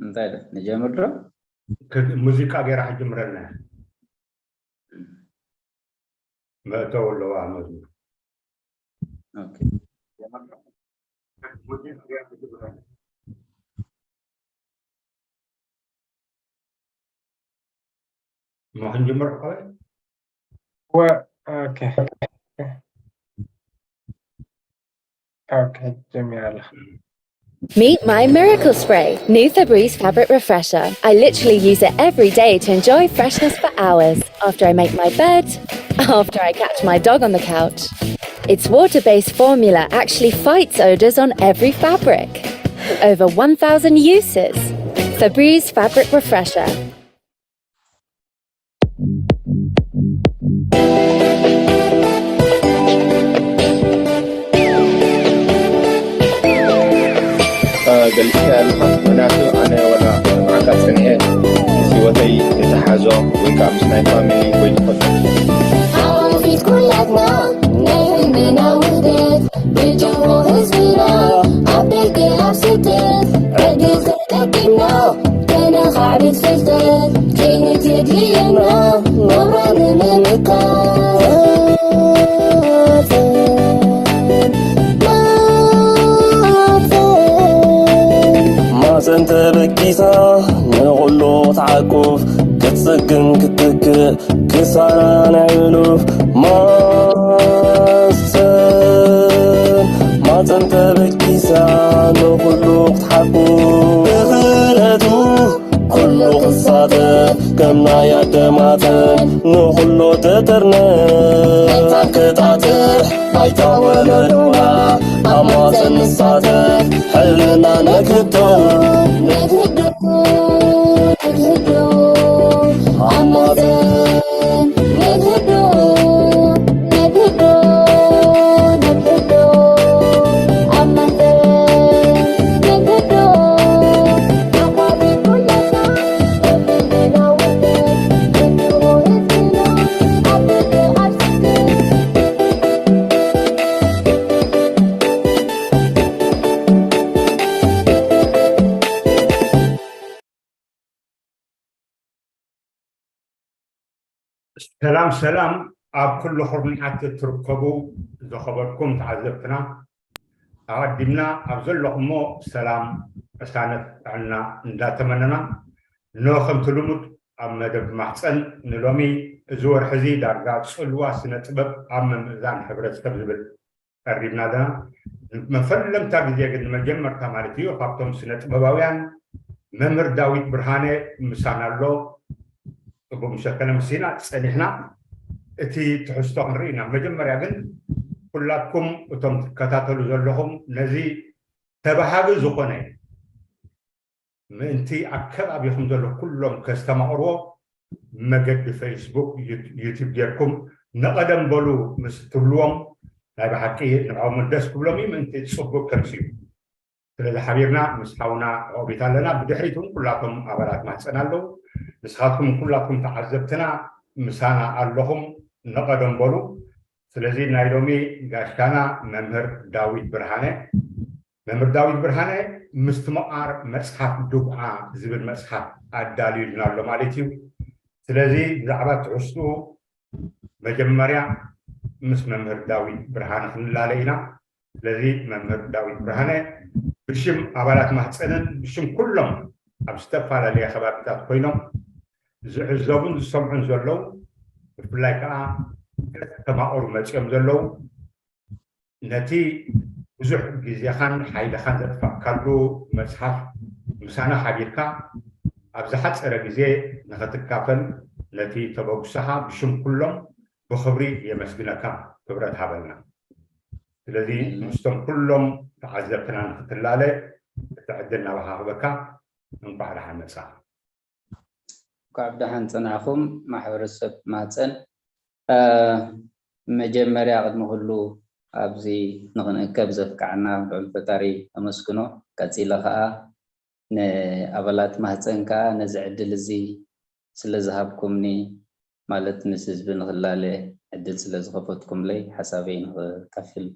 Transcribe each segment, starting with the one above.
እንታይ ዶ ንጀምር ዶ? ሙዚቃ ገይራ ክትጅምረልና እያ። መእተው ኣለዋ መዝሙር። እሞ ክንጅምር ከ? ወ- ኦኬ። ኦኬ፣ ጀሚራ ኣለኻ። Meet my miracle spray, new Febreze fabric refresher. I literally use it every day to enjoy freshness for hours after I make my bed, after I catch my dog on the couch. Its water based formula actually fights odours on every fabric. Over one thousand uses. Febreze fabric refresher. ገሊፅካ ኣለኻ። ምክንያቱ ኣነ ወላ ንብዓካ ፀኒሐ ምስ ህይወተይ ዝተሓዞ ወይ ከዓ ምስ ናይ ፋሚሊ ወይ ዝኾነ ሓቆፊት ኩላትና ናይ ህልምና ውህደት ብጀሞ ህዝብና ኣብ ደገ ኣብ ስደት ዕድል ተጠቂምና ከነኻዕብት ፍልጠት ከይንትድልየና ናብራ ንምምካት ማፀን ተበጊሳ ንኹሉ ክትዓቁፍ ክትፅግን ክትክእ ክሳራ ናይ ሕሉፍ ማፀን ማፀን ተበጊሳ ንኹሉ ክትሓቁፍ ብኽእለቱ ኩሉ ክሳተፍ ከም ናይ ኣደ ማፀን ንኹሉ ትጥርንፍ መታን ክጣጥሕ ባይታ ወለዶና ኣብ ማፀን ንሳተፍ ሕልና ነክቶ ነግህዶ ነግህዶ ኣብ ማፀን ነግህዶ ነግህዶ ነግህዶ ኣብ ማፀን ነግህዶ ኣባቢ ኩለና ሰላም ሰላም ኣብ ኩሉ ኩርናዓት እትርከቡ ዝኸበርኩም ተዓዘብትና ኣቐዲምና ኣብ ዘለኹሞ ሰላም ቅሳነት ጥዕና እንዳተመነና እነሆ ከምቲ ልሙድ ኣብ መደብ ማሕፀን ንሎሚ እዚ ወርሒ እዚ ዳርጋ ፅልዋ ስነ ጥበብ ኣብ ምምእዛን ሕብረተሰብ ዝብል ቀሪብና ኣለና። መፈለምታ ግዜ ግን ንመጀመርታ ማለት እዩ ካብቶም ስነ ጥበባውያን መምህር ዳዊት ብርሃነ ምሳና ኣሎ። ፅቡቅ ምሸት ከነምስና ፀኒሕና እቲ ትሕዝቶ ክንርኢ ኢና። መጀመርያ ግን ኩላትኩም እቶም ትከታተሉ ዘለኹም ነዚ ተባሃጊ ዝኾነ ምእንቲ ኣብ ከባቢኹም ዘሎ ኩሎም ከስተማቕርዎ መገዲ ፌስቡክ ዩቲብ ጌርኩም ንቐደም በሉ ምስ ትብልዎም ናይ ብሓቂ ንዕኦም ደስ ክብሎም እዩ ምእንቲ ፅቡቅ ከምሲ እዩ። ስለዚ ሓቢርና ምስ ሓውና ኦቢት ኣለና። ብድሕሪት እውን ኩላቶም ኣባላት ማህፀን ኣለዉ። ንስኻትኩም ኩላትኩም ተዓዘብትና ምሳና ኣለኹም ንቐደም በሉ። ስለዚ ናይ ሎሚ ጋሻና መምህር ዳዊት ብርሃነ መምህር ዳዊት ብርሃነ ምስቲ መቓር መፅሓፍ ድጉዓ ዝብል መፅሓፍ ኣዳልዩልና ኣሎ ማለት እዩ። ስለዚ ብዛዕባ ትሕዝትኡ መጀመርያ ምስ መምህር ዳዊት ብርሃነ ክንላለ ኢና። ስለዚ መምህር ዳዊት ብርሃነ ብሽም ኣባላት ማህፀንን ብሽም ኩሎም ኣብ ዝተፈላለየ ከባቢታት ኮይኖም ዝዕዘቡን ዝሰምዑን ዘለዉ ብፍላይ ከዓ ከተማቕሩ መፂኦም ዘለዉ ነቲ ብዙሕ ግዜኻን ሓይልኻን ዘጥፋእካሉ መፅሓፍ ምሳና ሓቢርካ ኣብ ዝሓፀረ ግዜ ንኸትካፈል ነቲ ተበግሶኻ ብሽም ኩሎም ብኽብሪ የመስግነካ። ክብረት ሃበልና። ስለዚ ምስቶም ኩሎም ተዓዘብትና ንክትላለ እቲ ዕድል ናባኻ ክበካ። እንኳዕ ደሓን መፃኻ። እንኳዕ ደሓን ፀናሕኹም ማሕበረሰብ ማፀን። መጀመርያ ቅድሚ ኩሉ ኣብዚ ንኽንእከብ ዘፍቃዓና ልዑል ፈጣሪ ኣመስግኖ። ቀጺለ ኸኣ ንኣባላት ማህፀን ከኣ ነዚ ዕድል እዚ ስለ ዝሃብኩምኒ፣ ማለት ምስ ህዝቢ ንኽላለ ዕድል ስለ ዝኸፈትኩምለይ፣ ሓሳበይ ንኽካፍል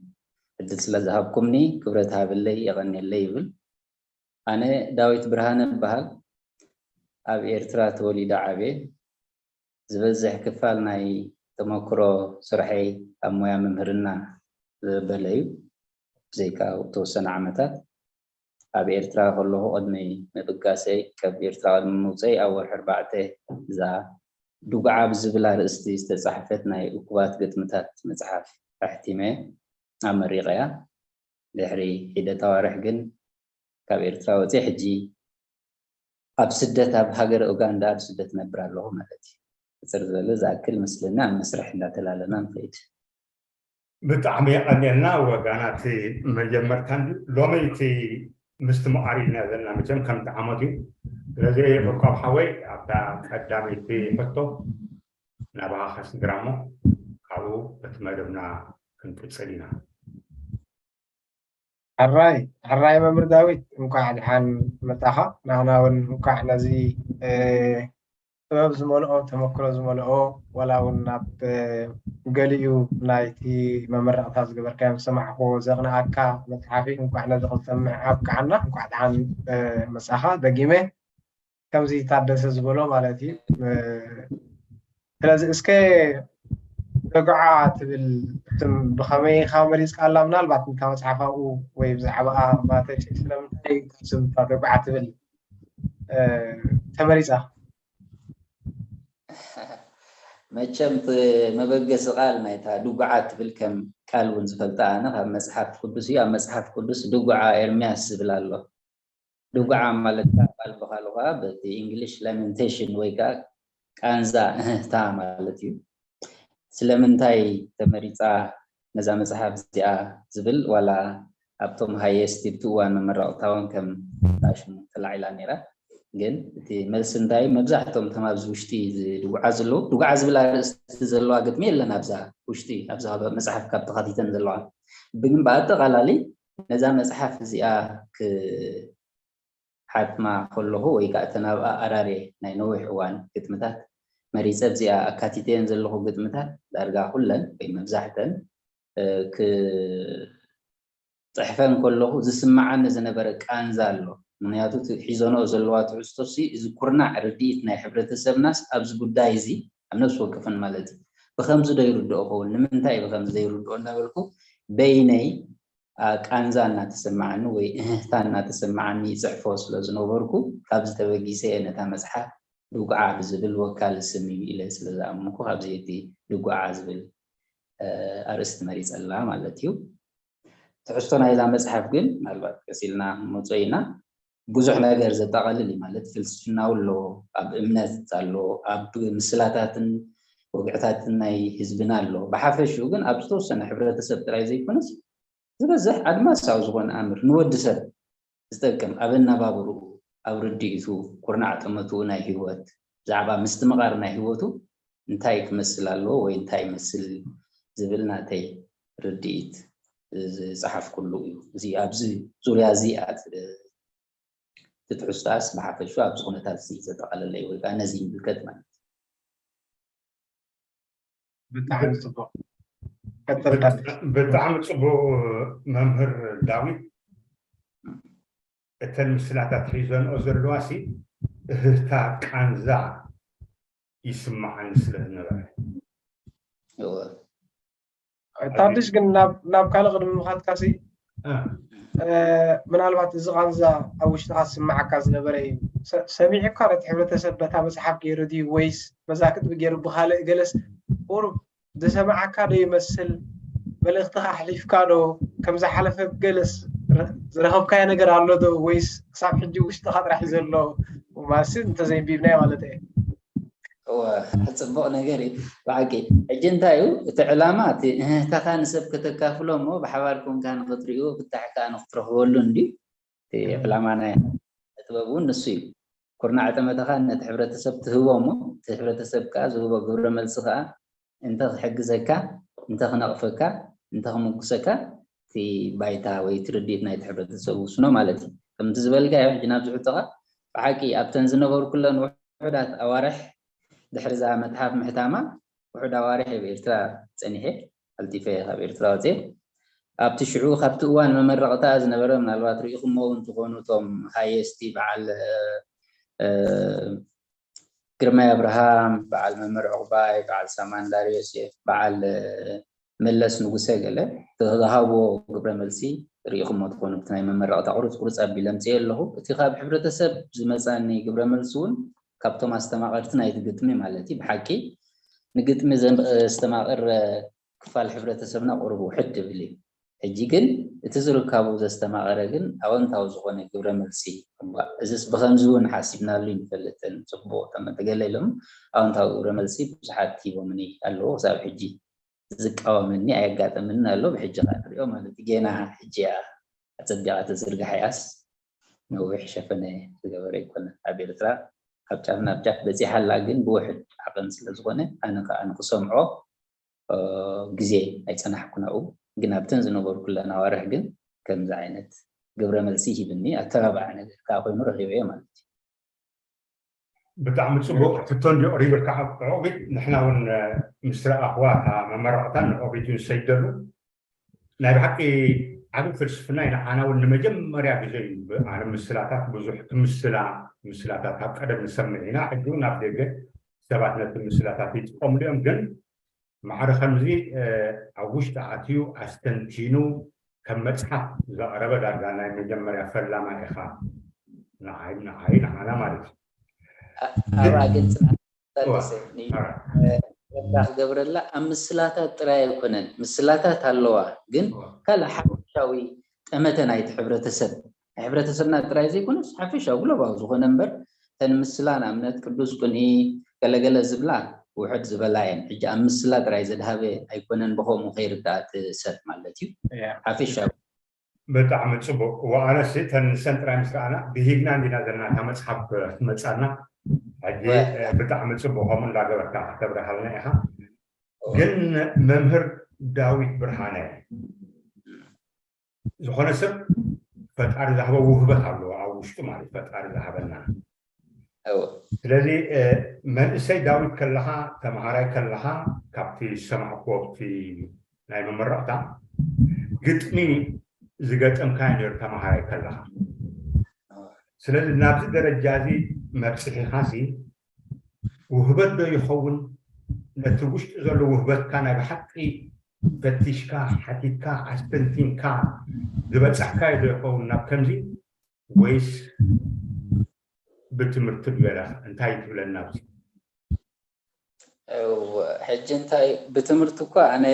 ዕድል ስለ ዝሃብኩምኒ ክብረት ሃብለይ፣ የቐንየለይ ይብል። ኣነ ዳዊት ብርሃነ እበሃል። ኣብ ኤርትራ ተወሊደ ዓብየ። ዝበዝሕ ክፋል ናይ ተመክሮ ስርሐይ ኣብ ሞያ ምምህርና ዘበለ እዩ። ብዘይካ ዝተወሰነ ዓመታት ኣብ ኤርትራ ከለኹ፣ ቅድሚ ምብጋሰይ፣ ካብ ኤርትራ ቅድሚ ምውፀይ፣ ኣብ ወርሒ ኣርባዕተ እዛ ዱጉዓ ብዝብል ኣርእስቲ ዝተጻሕፈት ናይ እኩባት ግጥምታት መጽሓፍ ኣሕቲመ ኣመሪቐያ። ድሕሪ ሒደት ኣዋርሕ ግን ካብ ኤርትራ ወፂ፣ ሕጂ ኣብ ስደት፣ ኣብ ሃገረ ኡጋንዳ ኣብ ስደት ነብር ኣለኹ ማለት እዩ። ሕፅር ዝበለ ዝኣክል ምስልና ኣብ መስርሕ እንዳተላለና ንኸይድ። ብጣዕሚ የቐንየልና። ወጋና እቲ መጀመርታ እንድዩ። ሎሚ እቲ ምስትምቓር ኢልና ዘለና መቸም ከምቲ ዓመት እዩ። ስለዚ ዕቋብ ሓወይ ኣብታ ቀዳመይቲ ሕቶ ናባኻ ከስግራ እሞ ካብኡ በቲ መደብና ክንቅጽል ኢና። ሕራይ ሕራይ መምህር ዳዊት፣ እንኳዕ ድሓን መጻኻ። ንሕና እውን እንኳዕ ነዚ ጥበብ ዝመልኦ፣ ተመክሮ ዝመልኦ፣ ዋላ እውን ናብ ገሊኡ ናይቲ መመረቕታ ዝገበርካዮ ዝሰማዕክዎ ዘቕንኣካ መፅሓፍ እዩ። እንኳዕ ነዚ ክንሰምዕ ኣብቅዓና። እንኳዕ ድሓን መጻኻ። ደጊመ ከምዚ ታደሰ ዝበሎ ማለት እዩ። ስለዚ እስከ ደጉዓ ትብል ስም ብኸመይ ኢኻ መሪፅካላ? ምናልባት እታ መፅሓፍ ኣብኡ ወይ ብዛዕባኣ ማተች ስለምንታይ እታ ስም እታ ደጉዓ ትብል ተመሪፃ? መቸም እቲ መበገሲ ቃል ናይታ ድጉዓ ትብል ከም ቃል እውን ዝፈልጣ ኣነ ካብ መፅሓፍ ቅዱስ እዩ። ኣብ መፅሓፍ ቅዱስ ድጉዓ ኤርምያስ ዝብል ኣሎ። ድጉዓ ማለት ከዓ ቃል ብኻሉ ከዓ በቲ እንግሊሽ ላሜንቴሽን ወይ ከዓ ቃንዛ እህህታ ማለት እዩ። ስለምንታይ ተመሪፃ ነዛ መፅሓፍ እዚኣ ዝብል ዋላ ኣብቶም ሃየስት ብቲ እዋን መመረቕታውን ከም ሽሙ ተላዒላ ነይራ። ግን እቲ መልሲ እንታይ መብዛሕቶም እቶም ኣብዚ ውሽጢ ድጉዓ ዘለዉ ድጉዓ ዝብል ኣርእስቲ ዘለዋ ግጥሚ የለን ኣብዛ ውሽጢ ኣብዛ መፅሓፍ ካብ ተኻቲተን ዘለዋ ግን ብኣጠቓላሊ ነዛ መፅሓፍ እዚኣ ክሓትማ ከለኹ ወይ ከዓ እተን ኣብኣ ኣራርየ ናይ ነዊሕ እዋን ግጥምታት መሪፀ ኣብዚኣ ኣካቲተየን ዘለኹ ግጥምታት ዳርጋ ኩለን ወይ መብዛሕተን ክፅሕፈን ከለኹ ዝስምዓኒ ዝነበረ ቃንዛ ኣሎ። ምክንያቱ እቲ ሒዘንኦ ዘለዋ ትሕዝቶሲ እዚ ኩርናዕ ርድኢት ናይ ሕብረተሰብናስ ኣብዚ ጉዳይ እዚ ኣብ ነፍሲ ወከፈን ማለት እዩ ብኸምዚ ዶ ይርድኦ ኸውን ንምንታይ ብኸምዚ ዘይርድኦ እናበልኩ በይነይ ቃንዛ እናተሰማዓኒ ወይ እህህታ እናተሰማዓኒ ይፅሕፎ ስለ ዝነበርኩ ካብዚ ተበጊሰ እየ ነታ መፅሓፍ ድጉዓ ብዝብል ወካሊ ስም እዩ ኢለ ስለ ዝኣመንኩ ካብዚ እቲ ድጉዓ ዝብል ኣርእስቲ መሪፀላ ማለት እዩ። ትሕዝቶ ናይዛ መፅሓፍ ግን ምናልባት ቀስ ኢልና ንመፅኦ ኢና። ብዙሕ ነገር ዘጠቓልል እዩ ማለት ፍልስፍናዊ ኣሎ፣ ኣብ እምነት ኣሎ፣ ኣብ ምስላታትን ወግዕታትን ናይ ህዝብና ኣሎ። ብሓፈሽኡ ግን ኣብ ዝተወሰነ ሕብረተሰብ ጥራይ ዘይኮነስ ዝበዝሕ ኣድማሳዊ ዝኾነ ኣምር ንወዲ ሰብ ዝጠቅም ኣብ ኣነባብርኡ፣ ኣብ ርድኢቱ፣ ኩርናዕ ጠመትኡ ናይ ህይወት ብዛዕባ ምስትምቓር ናይ ህይወቱ እንታይ ክመስል ኣለዎ ወይ እንታይ ይመስል ዝብል ናተይ ርድኢት ዝፀሓፍኩሉ እዩ። እዚ ኣብዚ ዙርያ እዚ ትትሕዝቶኣስ ብሓፈሹ ኣብዚ ኩነታት እዚ ዘጠቓለለ እዩ ወይ ከዓ ነዚ ይምልከት ማለት እዩ። ብጣዕሚ ፅቡቅ። ብጣዕሚ ፅቡቅ መምህር ዳዊት። እተን ምስላታት ሒዘንኦ ዘለዋ ሲ እህህታ ቃንዛ ይስማዓኒ ስለ ዝነበረ እወ ታዲስ ግን ናብ ናብ ካልእ ቅድሚ ምኻድካ ሲ ምናልባት እዚ ቃንዛ ኣብ ውሽጥኻ ዝስምዓካ ዝነበረ እዩ። ሰሚዑካ ነቲ ሕብረተሰብ በታ መፅሓፍ ገይሩ ድዩ ወይስ በዛ ክትቢ ገይሩ ብኻልእ ገለስ ቁሩብ ዝሰምዓካ ዶ ይመስል? መልእኽትኻ ኣሕሊፍካ ዶ? ከም ዝሓለፈ ገለስ ዝረኸብካዮ ነገር ኣሎ ዶ ወይስ ክሳብ ሕጂ ውሽጥኻ ጥራሕ እዩ ዘሎ? ማሲ እንተዘይንቢብናዮ ማለት እየ። እወ ፅቡቕ ነገር እዩ ብሓቂ። ሕጂ እንታይ እዩ እቲ ዕላማ? እቲ እህህታኻ ንሰብ ከተካፍሎ እሞ ብሓባር ኮንካ ንኽትሪእዎ ፍታሕ ከዓ ንኽትረኽበሉ እንድዩ እቲ ዕላማ ናይ ጥበብ እውን ንሱ እዩ። ኩርናዕ ጠመተኻ ነቲ ሕብረተሰብ ትህቦ እሞ እቲ ሕብረተሰብ ከዓ ዝህቦ ግብረ መልሲ ከዓ እንተ ክሕግዘካ እንተ ክነቕፈካ እንተኽምጉሰካ እቲ ባይታ ወይ እቲ ርድኢት ናይቲ ሕብረተሰብ ውስኖ ማለት እዩ። ከምቲ ዝበልካዮ ሕጂ ናብዚ ሕቶኻ ብሓቂ ኣብተን ዝነበርኩለን ውሑዳት ኣዋርሕ ድሕሪ እዛ መጽሓፍ ምሕታማ ውሑድ ኣዋርሕ ኣብ ኤርትራ ጸኒሐ፣ ቀልጢፈ ካብ ኤርትራ ወፅየ። ኣብቲ ሽዑ ካብቲ እዋን መመረቕታ ዝነበረ ምናልባት ርኢኹሞ እውን ትኾኑ እቶም ሃየስቲ በዓል ግርማይ ኣብርሃም፣ በዓል መምህር ዕቑባይ፣ በዓል ሳማንዳር ዮሴፍ፣ በዓል መለስ ንጉሰ ገለ ዝሃብዎ ግብረ መልሲ ርኢኹሞ ትኾኑ። እቲ ናይ መመረቕታ ቁርፅ ቁርፅ ኣቢለ ኣምፅኤ ኣለኹ። እቲ ካብ ሕብረተሰብ ዝመፃኒ ግብረ መልሲ እውን ካብቶም ኣስተማቐርቲ ናይቲ ግጥሚ ማለት እዩ። ብሓቂ ንግጥሚ ዘስተማቕር ክፋል ሕብረተሰብና ቁሩብ ውሕድ ድብል እዩ። ሕጂ ግን እቲ ዝርካቡ ዘስተማቐረ ግን ኣወንታዊ ዝኾነ ግብረ መልሲ እባ እዝስ ብኸምዚ እውን ሓሲብናሉ ይንፈልጥን ጽቡቕ ተመተገለ ኢሎም ኣወንታዊ ግብረ መልሲ ብዙሓት ሂቦምኒ ኣለዉ። ክሳብ ሕጂ ዝቃወመኒ ኣየጋጠመንን ኣሎ። ብሕጂ ከዓ ንሪኦ ማለት እዩ። ጌና ሕጂ እያ ኣጸቢቓ ተዝርግሓ እያስ ነዊሕ ሸፈነ ዝገበረ ኣይኮነን። ኣብ ኤርትራ ካብ ጫፍ ናብ ጫፍ በጺሓ ኣላ፣ ግን ብውሕድ ዓቐን ስለ ዝኾነ ኣነ ከዓ ንክሰምዖ ግዜ ኣይጸናሕኩን ኣብኡ። ግን ኣብተን ዝነበርኩለን ኣዋርሕ ግን ከምዚ ዓይነት ግብረ መልሲ ሂብኒ፣ ኣተባባዒ ነገር ከዓ ኮይኑ ረኺበዮ ማለት እዩ። ብጣዕሚ ፅቡቅ። ሕቶ እንዲ ሪብርካ ዕቑቢት ንሕና እውን ምስ ረኣኽዋ እታ መመረቕታን ንዕቑቢት እውን ሰይደሉ ናይ ብሓቂ ዓብ ፍልስፍና ኢና። ኣና እውን ንመጀመርያ ግዜ እዩ ኣነ ምስላታት ብዙሕ ክምስላ ምስላታት ኣብ ቀደም ንሰምዕ ኢና። ሕጂ እውን ኣብ ደገ ሰባት ነቲ ምስላታት ይጥቀምሉ እዮም። ግን ማዕረ ከምዚ ኣብ ውሽጢ ኣትዩ ኣስተንቲኑ ከም መፅሓፍ ዘቕረበ ዳርጋ ናይ መጀመርያ ፈላማ ኢኻ። ንዓይ ንዓይ ንዓና ማለት እዩ። ኣብኣ ግን ፅንዓት ታደሰ ረዳ ክገብረላ ኣብ ምስላታት ጥራይ ኣይኮነን። ምስላታት ኣለዋ፣ ግን ካልእ ሓፈሻዊ ጠመተ ናይቲ ሕብረተሰብ ናይ ሕብረተሰብና ጥራይ ዘይኮነስ ሓፈሻዊ ግሎባዊ ዝኾነ እምበር እተን ምስላ ንኣብነት ቅዱስ ቅንኢ ገለገለ ዝብላ ውሕድ ዝበላ እየን። ሕጂ ኣብ ምስላ ጥራይ ዘድሃበ ኣይኮነን፣ ብኸምኡ ከይርዳእ እቲ ሰብ ማለት እዩ። ሓፈሻዊ ብጣዕሚ ፅቡቅ። ወኣነስ ተን ንሰን ጥራይ ምስ ረኣና ብሂግና እንዲና ዘለና እታ መፅሓፍ መፃና። ሕጂ ብጣዕሚ ፅቡቅ ከምኡ እንዳገበርካ ክተብረሃልና ኢኻ። ግን መምህር ዳዊት ብርሃነ ዝኾነ ሰብ ፈጣሪ ዝሃበ ውህበት ኣለዎ ኣብ ውሽጡ ማለት ፈጣሪ ዝሃበና። ስለዚ መንእሰይ ዳዊት ከለኻ ተምሃራይ ከለኻ ካብቲ ዝሰማዕኩዎ ኣብቲ ናይ መመረቕታ ግጥሚ ዝገጠምካዮ ነይሩ ተምሃራይ ከለኻ። ስለዚ ናብዚ ደረጃ እዚ መብፅሒኻሲ ውህበት ዶ ይኸውን? ነቲ ውሽጢ ዘሎ ውህበትካ ናይ ብሓቂ ፈቲሽካ ሓቲትካ ኣስተንቲንካ ዝበፃሕካዮ ዶ ይኸውን ናብ ከምዚ ወይስ ብትምህርቲ ገለ እንታይ ትብለና ኣብዚ? ሕጂ እንታይ ብትምህርቲ እኳ ኣነ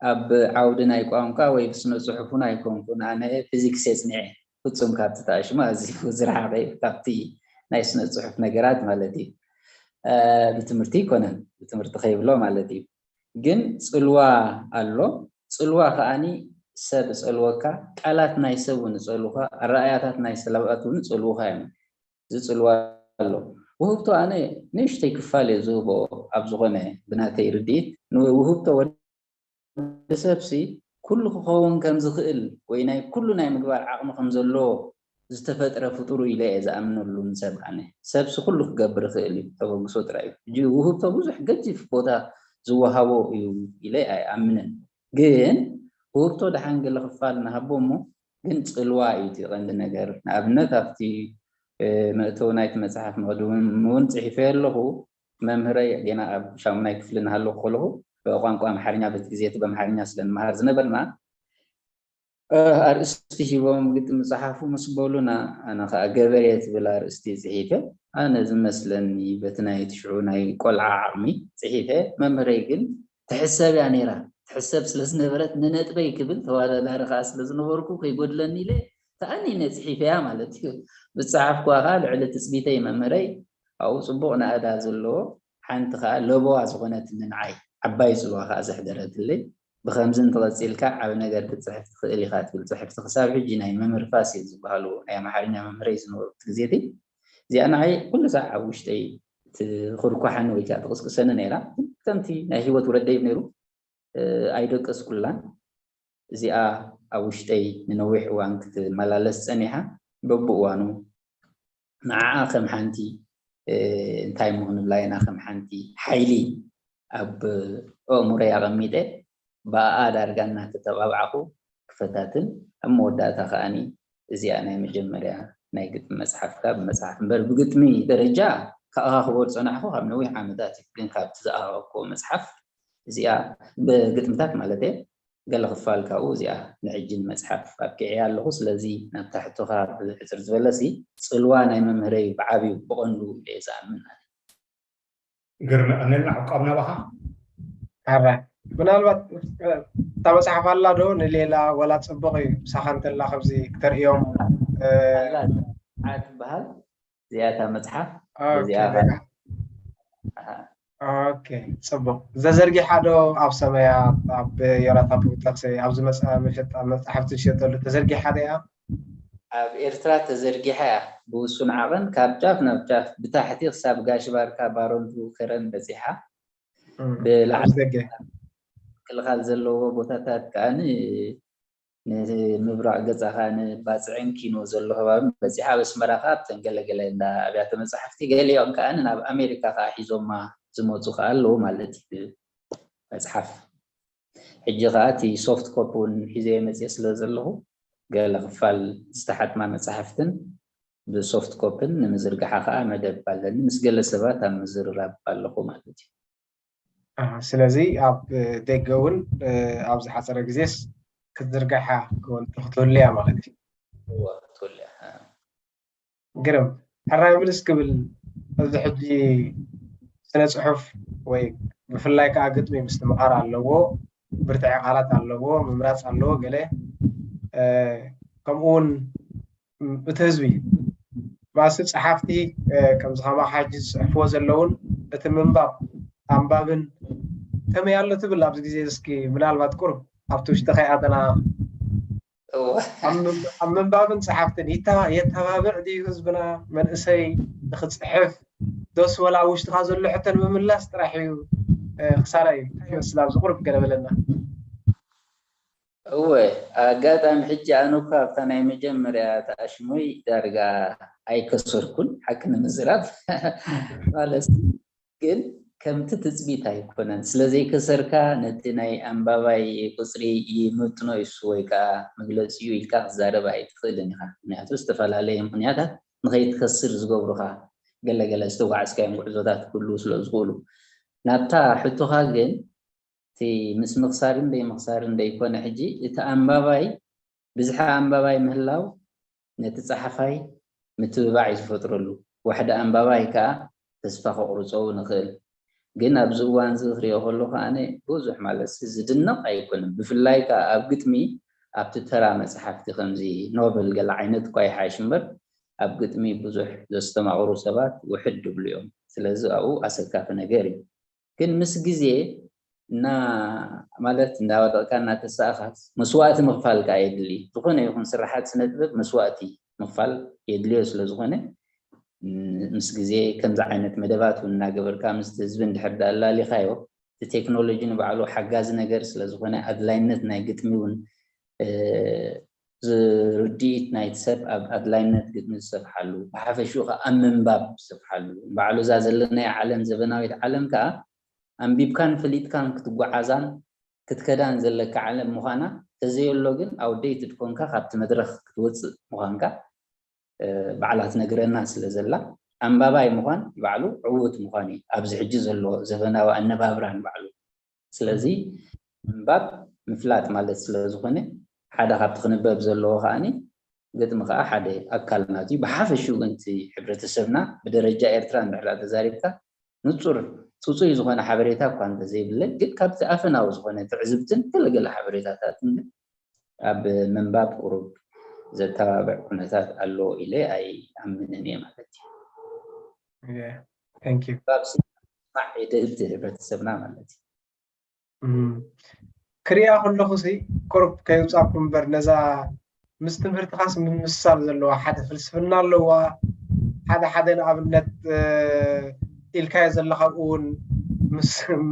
ኣብ ዓውዲ ናይ ቋንቋ ወይ ብስነ ፅሑፉን ኣይኮንኩን። ኣነ ፊዚክስ የፅኒዐ ፍፁም ካብቲ ተኣሽሙ ኣዝዩ ዝረሓቐ እዩ፣ ካብቲ ናይ ስነ ፅሑፍ ነገራት ማለት እዩ። ብትምህርቲ ይኮነን፣ ብትምህርቲ ከይብሎ ማለት እዩ። ግን ፅልዋ ኣሎ። ፅልዋ ከዓኒ ሰብ ፀልወካ፣ ቃላት ናይ ሰብ እውን ፀልውካ፣ ኣረኣያታት ናይ ሰባት እውን ፀልውካ እዮም። እዚ ፅልዋ ኣሎ። ውህብቶ ኣነ ንእሽተይ ክፋል እየ ዝህቦ ኣብ ዝኾነ ብናተይ ርድኢት ንውህብቶ ወዲ ሰብሲ ኩሉ ክኸውን ከም ዝኽእል ወይ ናይ ኩሉ ናይ ምግባር ዓቕሚ ከም ዘለዎ ዝተፈጥረ ፍጡሩ ኢለ እየ ዝኣምነሉ ንሰብ ኣነ። ሰብሲ ኩሉ ክገብር ይኽእል እዩ፣ ተበግሶ ጥራይ እዩ። ሕጂ ውህብቶ ብዙሕ ገዚፍ ቦታ ዝወሃቦ እዩ ኢለ ኣይኣምንን። ግን ውህብቶ ደሓን ገለ ክፋል ንሃቦ እሞ ግን ፅልዋ እዩ እቲ ቀንዲ ነገር። ንኣብነት ኣብቲ መእተዊ ናይቲ መፅሓፍ መቕድም እውን ፅሒፈ ኣለኹ። መምህረይ ጌና ኣብ ሻሙናይ ክፍሊ እናሃለኹ ከለኹ ብቋንቋ ኣምሓርኛ በቲ ግዜ እቲ ብኣምሓርኛ ስለ ንመሃር ዝነበርና ኣርእስቲ ሂቦም ግጥሚ ፀሓፉ ምስ በሉና ኣነ ከዓ ገበሬ ትብል ኣርእስቲ ፅሒፈ ኣነ ዝመስለኒ በቲ ናይ እቲ ሽዑ ናይ ቆልዓ ዓቕሚ ፅሒፈ መምህረይ ግን ትሕሰብ እያ ነይራ። ትሕሰብ ስለ ዝነበረት ንነጥበይ ክብል ተወዳዳሪ ከዓ ስለ ዝነበርኩ ከይጎድለኒ ኢለ ተኣኒነ ፅሒፈያ ማለት እዩ። ብፀሓፍኩዋ ከዓ ልዕሊ ትፅቢተይ መምህረይ ኣብኡ ፅቡቕ ናእዳ ዘለዎ ሓንቲ ከዓ ለበዋ ዝኾነትኒ ንዓይ ዓባይ ፅልዋ ከዓ ዘሕደረትለይ ብኸምዚ እንተቐፂልካ ዓብ ነገር ክትፅሕፍ ትኽእል ኢኻ ትብል ፅሕፍቲ ክሳብ ሕጂ ናይ መምህር ፋሲል ዝበሃሉ ናይ ኣምሓርኛ መምህረይ ዝነበሩ እቲ ግዜቲ እዚኣ ንዓይ ኩሉ ሳዕ ኣብ ውሽጠይ ትኹርኳሓኒ ወይ ከዓ ትቕስቅሰኒ ነይራ። ከምቲ ናይ ህይወት ውረደይ ነይሩ ኣይደቀስኩላን። እዚኣ ኣብ ውሽጠይ ንነዊሕ እዋን ክትመላለስ ጸኒሓ። በብእዋኑ ንዓኣ ከም ሓንቲ እንታይ ምኽንብላ ኢና ከም ሓንቲ ሓይሊ ኣብ ኣእምሮይ ኣቐሚጠ ብኣኣ ዳርጋ እናተተባብዓኹ ክፈታትን ኣብ መወዳእታ ከዓኒ እዚኣ ናይ መጀመርያ ናይ ግጥሚ መጽሓፍካ ብመጽሓፍ እምበር ብግጥሚ ደረጃ ከኣኻኽቦ ዝጸናሕኩ ካብ ነዊሕ ዓመታት እዩ። ግን ካብቲ ዝኣኻኸብክዎ መጽሓፍ እዚኣ ብግጥምታት ማለት እየ ገለ ክፋል ካብኡ እዚኣ ንሕጂ ንመጽሓፍ ኣብቂዐያ ኣለኹ። ስለዚ ናብታ ሕቶኻ ብሕጽር ዝበለሲ ጽልዋ ናይ መምህረይ ብዓብዩ ብቐንዱ ኢለ እየ ዝኣምን። ግርም ኣነልና ዕቃብ ናባኻ ኣረ ምናልባት እታ መጽሓፍ ኣላ ዶ ንሌላ ወላ ጽቡቕ እዩ ምሳኻ እንተላ ከብዚ ክተርእዮም ትበሃል እዚኣታ መጽሓፍ ኦኬ ጽቡቕ ዘዘርጊሓ ዶ ኣብ ሰመያ ኣብ የራታ ቡተክሰ ኣብዚ መጽሓፍቲ ዝሸጠሉ ተዘርጊሓ ዶ እያ ኣብ ኤርትራ ተዘርጊሓ እያ ብውሱን ዓቐን ካብ ጫፍ ናብ ጫፍ ብታሕቲ ክሳብ ጋሽ ባርካ ባሮንቱ ከረን በጺሓ ብላዕሊ ምክልኻል ዘለዎ ቦታታት ከዓ ንምብራቕ ገጻኻ ንባፅዕን ኪኖ ዘሎ ከባቢ በጺሓ ኣብ ኣስመራ ከዓ ኣብተን ገለገለ እንዳ ኣብያተ መጻሕፍቲ ገሊኦም ከዓ ናብ ኣሜሪካ ከዓ ሒዞማ ዝመፁ ከዓ ኣለዉ ማለት እዩ መፅሓፍ ሕጂ ከዓ እቲ ሶፍት ኮፕ እውን ሒዘ መፅእ ስለ ዘለኹ ገለ ክፋል ዝተሓትማ መፅሓፍትን ብሶፍት ኮፕን ንምዝርግሓ ከዓ መደብ ኣለኒ ምስ ገለ ሰባት ኣብ ምዝርራብ ኣለኹ ማለት እዩ ስለዚ ኣብ ደገ እውን ኣብ ዝሓፀረ ግዜስ ክትዝርግሓ ክትህሉ እያ ማለት እዩ እወ ክትህሉ እያ ግርም ሕራይ ምልስ ክብል እዚ ሕጂ ስነ ፅሑፍ ወይ ብፍላይ ከዓ ግጥሚ ምስትምቓር ኣለዎ ብርትዒ ቃላት ኣለዎ ምምራፅ ኣለዎ ገለ ከምኡ እውን እቲ ህዝቢ ማእሲ ፀሓፍቲ ከምዚ ከማኻ ሕጂ ዝፅሕፍዎ ዘለውን እቲ ምንባብ ኣንባብን ከመይ ኣሎ ትብል ኣብዚ ግዜ እስኪ ምናልባት ቁርብ ኣብቲ ውሽጢ ከይኣተና ኣብ ምንባብን ፀሓፍትን የተባብዕ ድዩ ህዝብና መንእሰይ ንክፅሕፍ ዶስ ወላ ኣብ ውሽጥካ ዘሎ ሕቶ ንምምላስ ጥራሕ እዩ ክሳራ እዩ እንታይ ይመስል ኣብዚ ቁርብ ገለ በለና እወ ኣጋጣሚ ሕጂ ኣነ እኳ ኣብታ ናይ መጀመርያ ተኣሽሞይ ዳርጋ ኣይከሰርኩን ሓቂ ንምዝራብ ማለት ግን ከምቲ ትፅቢት ኣይኮነን ስለዘይከሰርካ ነቲ ናይ ኣንባባይ ቁፅሪ ይምጥኖ ይሱ ወይ ከዓ መግለፂኡ ኢልካ ክዛረብ ኣይትኽእልን ኢኻ ምክንያቱ ዝተፈላለየ ምክንያታት ንኸይትከስር ዝገብሩኻ ገለገለ ዝተጓዓዝካዮም ጉዕዞታት ክህልዉ ስለ ዝኽእሉ ናብታ ሕቶኻ ግን እቲ ምስ ምኽሳርን ደይ ምኽሳርን ደይኮነ ሕጂ እቲ ኣንባባይ ብዝሒ ኣንባባይ ምህላው ነቲ ጸሓፋይ ምትብባዕ እዩ ዝፈጥረሉ። ዋሕዲ ኣንባባይ ከኣ ተስፋ ከቑርጾ እውን ይኽእል። ግን ኣብዚ እዋን እዚ ክሪኦ ከለኹ ኣነ ብዙሕ ማለት ዝድነቕ ኣይኮነን። ብፍላይ ከኣ ኣብ ግጥሚ ኣብቲ ተራ መጽሓፍቲ ከምዚ ኖቨል ገለ ዓይነት እኳ ይሓይሽ እምበር ኣብ ግጥሚ ብዙሕ ዘስተማቕሩ ሰባት ውሕድ ይብሉ እዮም። ስለዚ ኣብኡ ኣሰካፊ ነገር እዩ። ግን ምስ ግዜ እና ማለት እንዳወደቕካ እናተሳእኻስ መስዋእቲ ምኽፋል ከዓ የድሊ። ዝኾነ ይኹን ስራሓት ስነ ጥበብ መስዋእቲ ምኽፋል የድልዮ ስለ ዝኾነ ምስ ግዜ ከምዚ ዓይነት መደባት እውን እናገበርካ ምስቲ ህዝቢ እንድሕር ዳኣላሊኻዮ እቲ ቴክኖሎጂ ንባዕሉ ሓጋዚ ነገር ስለ ዝኾነ ኣድላይነት ናይ ግጥሚ እውን ዝርድኢት ናይቲ ሰብ ኣብ ኣድላይነት ግጥሚ ዝሰፍሓሉ፣ ብሓፈሽኡ ከኣ ኣብ ምንባብ ዝሰፍሓሉ። ንባዕሉ እዛ ዘለናያ ዓለም፣ ዘበናዊት ዓለም ከኣ ኣንቢብካን ፈሊጥካን ክትጓዓዛን ክትከዳን ዘለካ ዓለም ምዃና፣ ተዘየሎ ግን ኣውደይትድ ኮንካ ካብቲ መድረኽ ክትወጽእ ምዃንካ ባዕላ ትነግረና ስለ ዘላ፣ ኣንባባይ ምዃን ባዕሉ ዕዉት ምዃን እዩ። ኣብዚ ሕጂ ዘሎ ዘበናዊ ኣነባብራ ንባዕሉ ስለዚ ምንባብ ምፍላጥ ማለት ስለ ዝኾነ ሓደ ካብቲ ክንበብ ዘለዎ ከዓኒ ግጥሚ ከዓ ሓደ ኣካል ናት እዩ ብሓፈሽኡ ግን እቲ ሕብረተሰብና ብደረጃ ኤርትራ እንድሕር ተዛሪብካ ንፁር ፅፁይ ዝኾነ ሓበሬታ እኳ እንተዘይብለይ ግን ካብቲ ኣፈናዊ ዝኾነ ትዕዝብትን ገለገለ ሓበሬታታትን ግን ኣብ ምንባብ ቁሩብ ዘተባብዕ ኩነታት ኣሎ ኢለ ኣይኣምንን እየ ማለት እዩ ምንባብ ስማዕ የድህብቲ ህብረተሰብና ማለት እዩ ክሪኣ ከለኹ ሲ ቁሩብ ከይውፃኩም እምበር ነዛ ምስ ትምህርትኻስ ምምስሳል ዘለዋ ሓደ ፍልስፍና ኣለዋ ሓደ ሓደ ንኣብነት ኢልካዮ ዘለኻ እውን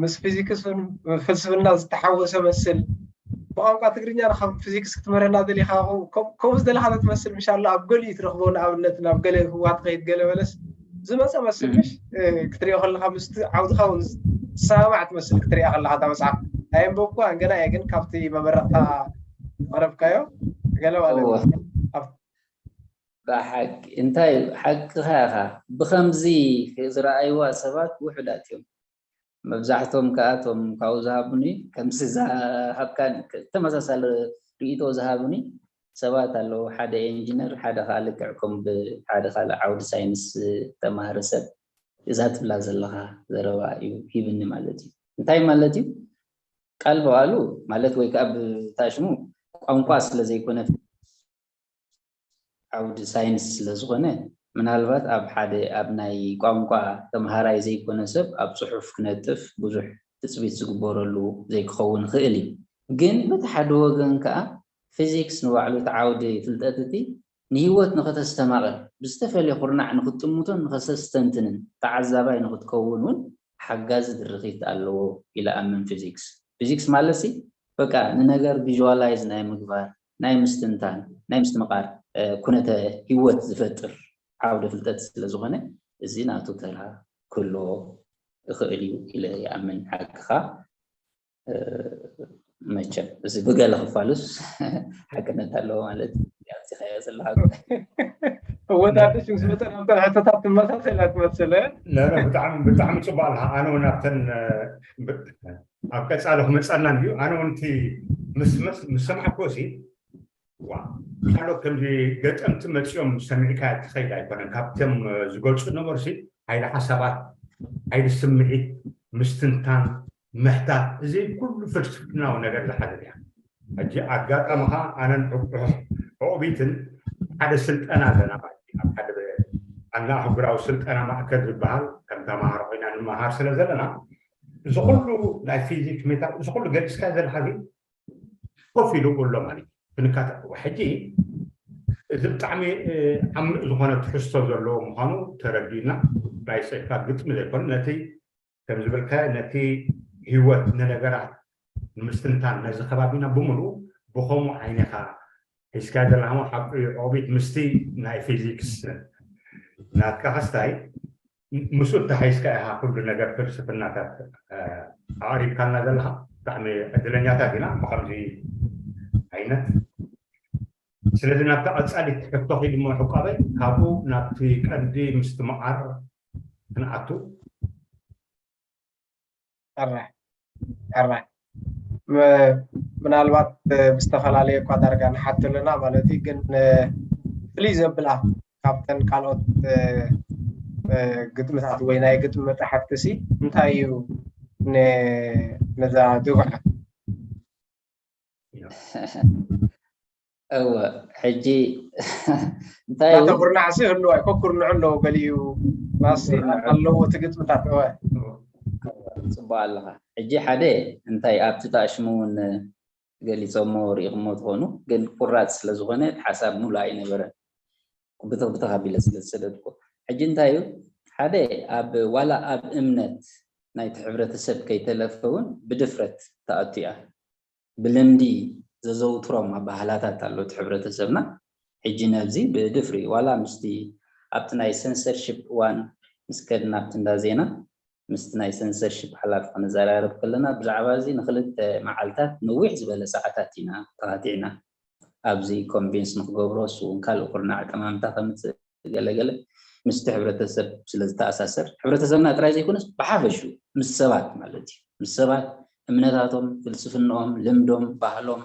ምስ ፊዚክስ ፍልስፍና ዝተሓወሰ መስል። ብቋንቋ ትግርኛ ንካብ ፊዚክስ ክትምህረና ደሊካ ከምኡ ዝደለካ ትመስል። ምሻሎ ኣብ ገሊኡ ትረክቦ፣ ንኣብነት ናብ ገለ ህዋ ትኸይድ ገለ በለስ ዝመፀ መስል። ምሽ ክትሪኦ ከለካ ምስ ዓውድካ እውን ዝሰማማዕ ትመስል ክትሪኣ ከለካ እታ መፅሓፍ። ኣየንበብኩዋን ገና እየ፣ ግን ካብቲ መመረቕታ ዘቕረብካዮ ገለ ማለት ብሓቂ እንታይ ሓቅኻ ኢኻ። ብከምዚ ዝረኣይዋ ሰባት ውሑዳት እዮም። መብዛሕቶም ከኣ እቶም ካብኡ ዝሃቡኒ ከምዚ ዝሃብካ ተመሳሳሊ ርእይቶ ዝሃቡኒ ሰባት ኣለዉ። ሓደ ኢንጂነር፣ ሓደ ከኣ ልክዕ ከም ብሓደ ካልእ ዓውዲ ሳይንስ ዝተማህረ ሰብ እዛ ትብላ ዘለኻ ዘረባ እዩ ሂብኒ ማለት እዩ። እንታይ ማለት እዩ? ቃል ብቃሉ ማለት ወይ ከዓ ብታሽሙ ቋንቋ ስለ ዘይኮነ ዓውዲ ሳይንስ ስለ ዝኾነ ምናልባት ኣብ ሓደ ኣብ ናይ ቋንቋ ተምሃራይ ዘይኮነ ሰብ ኣብ ፅሑፍ ክነጥፍ ብዙሕ ትፅቢት ዝግበረሉ ዘይክኸውን ይኽእል እዩ። ግን በቲ ሓደ ወገን ከዓ ፊዚክስ ንባዕሉ እቲ ዓውዲ ፍልጠት እቲ ንህይወት ንኸተስተማቕር ብዝተፈለየ ኩርናዕ ንክጥምቶን ንኸሰስተንትንን ተዓዛባይ ንክትከውን እውን ሓጋዚ ድርኺት ኣለዎ ኢለ ኣምን። ፊዚክስ ፊዚክስ ማለት ሲ በቃ ንነገር ቪዥዋላይዝ ናይ ምግባር ናይ ምስትንታን ናይ ምስትምቓር ኩነተ ህይወት ዝፈጥር ዓውደ ፍልጠት ስለ ዝኾነ እዚ ናቱ ተራ ክህልዎ ይኽእል እዩ ኢለ ይኣምን። ሓቅኻ መቸም እዚ ብገለ ክፋሉስ ሓቅነት ኣለዎ ማለት ኣብዚኻዮ ዘለካ እወዳድሽ ምስ መጠን ኣብተን ሕቶታት ትመሳሰል እያ ትመስል። ብጣዕሚ ብጣዕሚ ፅቡቅ ኣለካ። ኣነ እውን ኣብተን ኣብ ቀፃሊ ክመፀና እዩ። ኣነ እውን እቲ ምስ ሰማዕክዎ ሲ ዋ ካልኦት ከምዚ ገጠምቲ መፂኦም ሰሚዕካ ትኸይድ ኣይኮነን። ካብቶም ዝገልፁ ነበሩ ሲ ሓይሊ ሓሳባት፣ ሓይሊ ስምዒት፣ ምስትንታን፣ ምሕታት፣ እዚ ኩሉ ፍልስፍናዊ ነገር ዝሓዘት እያ። ሕጂ ኣጋጣሚ ከዓ ኣነን ዕቑቢትን ሓደ ስልጠና ኣለና ማለት እዩ። ኣብ ሓደ ዓለም ኣህጉራዊ ስልጠና ማእከል ዝበሃል ከም ተምሃሮ ኮይና ንመሃር ስለ ዘለና እዚ ኩሉ ናይ ፊዚክስ ሜታ እዚ ኩሉ ገሊፅካ ዘለካ ኮፍ ኢሉ ኣሎ ማለት እዩ። ክንካተ ሕጂ እዚ ብጣዕሚ ዓሚቕ ዝኾነ ትሕዝቶ ዘለዎ ምዃኑ ተረዲእና ናይ ፅሑፋት ግጥሚ ዘይኮነ ነቲ ከም ዝበልካዮ ነቲ ህይወት ንነገራት ንምስትንታን ነዚ ከባቢና ብምሉኡ ብኸምኡ ዓይኒኻ ሒዝካ ዘለኻ ሓቂ እዩ። ኦቢት ምስቲ ናይ ፊዚክስ ናትካ ክስታይ ምስኡ ተሓይዝካ ኢኻ ኩሉ ነገር ፍልስፍናታት ኣቕሪብካልና ዘለኻ። ብጣዕሚ ዕድለኛታት ኢና ብከምዚ ዓይነት። ስለዚ ናብታ ቀፃሊት ሕቶ ኪድ እሞ ሕቋበይ ካብኡ ናብቲ ቀንዲ ምስትምቓር ክንኣቱ። ሕራይ ሕራይ ምናልባት ብዝተፈላለየ እኳ ዳርጋ ንሓቶ ኣለና ማለት እዩ። ግን ፍልይ ዘብላ ካብተን ካልኦት ግጥምታት ወይ ናይ ግጥሚ መፅሓፍቲ ሲ እንታይ እዩ ነዛ ድጉዓ እወ ሕጂ እንታይ እዩ ኩርናዕ ሲ ህልዋ ኮኩርንዑ ኣለዎ ገሊኡ ማሲ ኣለዎ እቲ ግጥምታት እወ ፅቡቅ ኣለካ። ሕጂ ሓደ እንታይ ኣብቲ ጣሽሙ እውን ገሊፆሞ ርኢኹሞ ትኾኑ፣ ግን ቁራፅ ስለዝኾነ እቲ ሓሳብ ሙሉእ ኣይነበረን። ብትኽ ብትኽ ኣቢለ ስለዝሰደድኩ። ሕጂ እንታይ እዩ ሓደ ኣብ ዋላ ኣብ እምነት ናይቲ ሕብረተሰብ ከይተለፈ እውን ብድፍረት ተኣቱ እያ። ብልምዲ ዘዘውትሮም ኣባህላታት ኣሎ እቲ ሕብረተሰብና። ሕጂ ነብዚ ብድፍሪ ዋላ ምስቲ ኣብቲ ናይ ሰንሰርሽፕ እዋን ምስ ከድና ኣብቲ እንዳ ዜና ምስቲ ናይ ሰንሰርሽፕ ሓላፊ ክንዘራረብ ከለና ብዛዕባ እዚ ንክልተ መዓልታት ነዊሕ ዝበለ ሰዓታት ኢና ተኻቲዕና። ኣብዚ ኮንቪንስ ንክገብሮ እሱ እውን ካልእ ኩርናዕ ጠማምታ ከምፅእ ገለገለ ምስቲ ሕብረተሰብ ስለዝተኣሳሰር ሕብረተሰብና ጥራይ ዘይኮነስ ብሓፈሹ ምስ ሰባት ማለት እዩ ምስ ሰባት እምነታቶም፣ ፍልስፍንኦም፣ ልምዶም፣ ባህሎም፣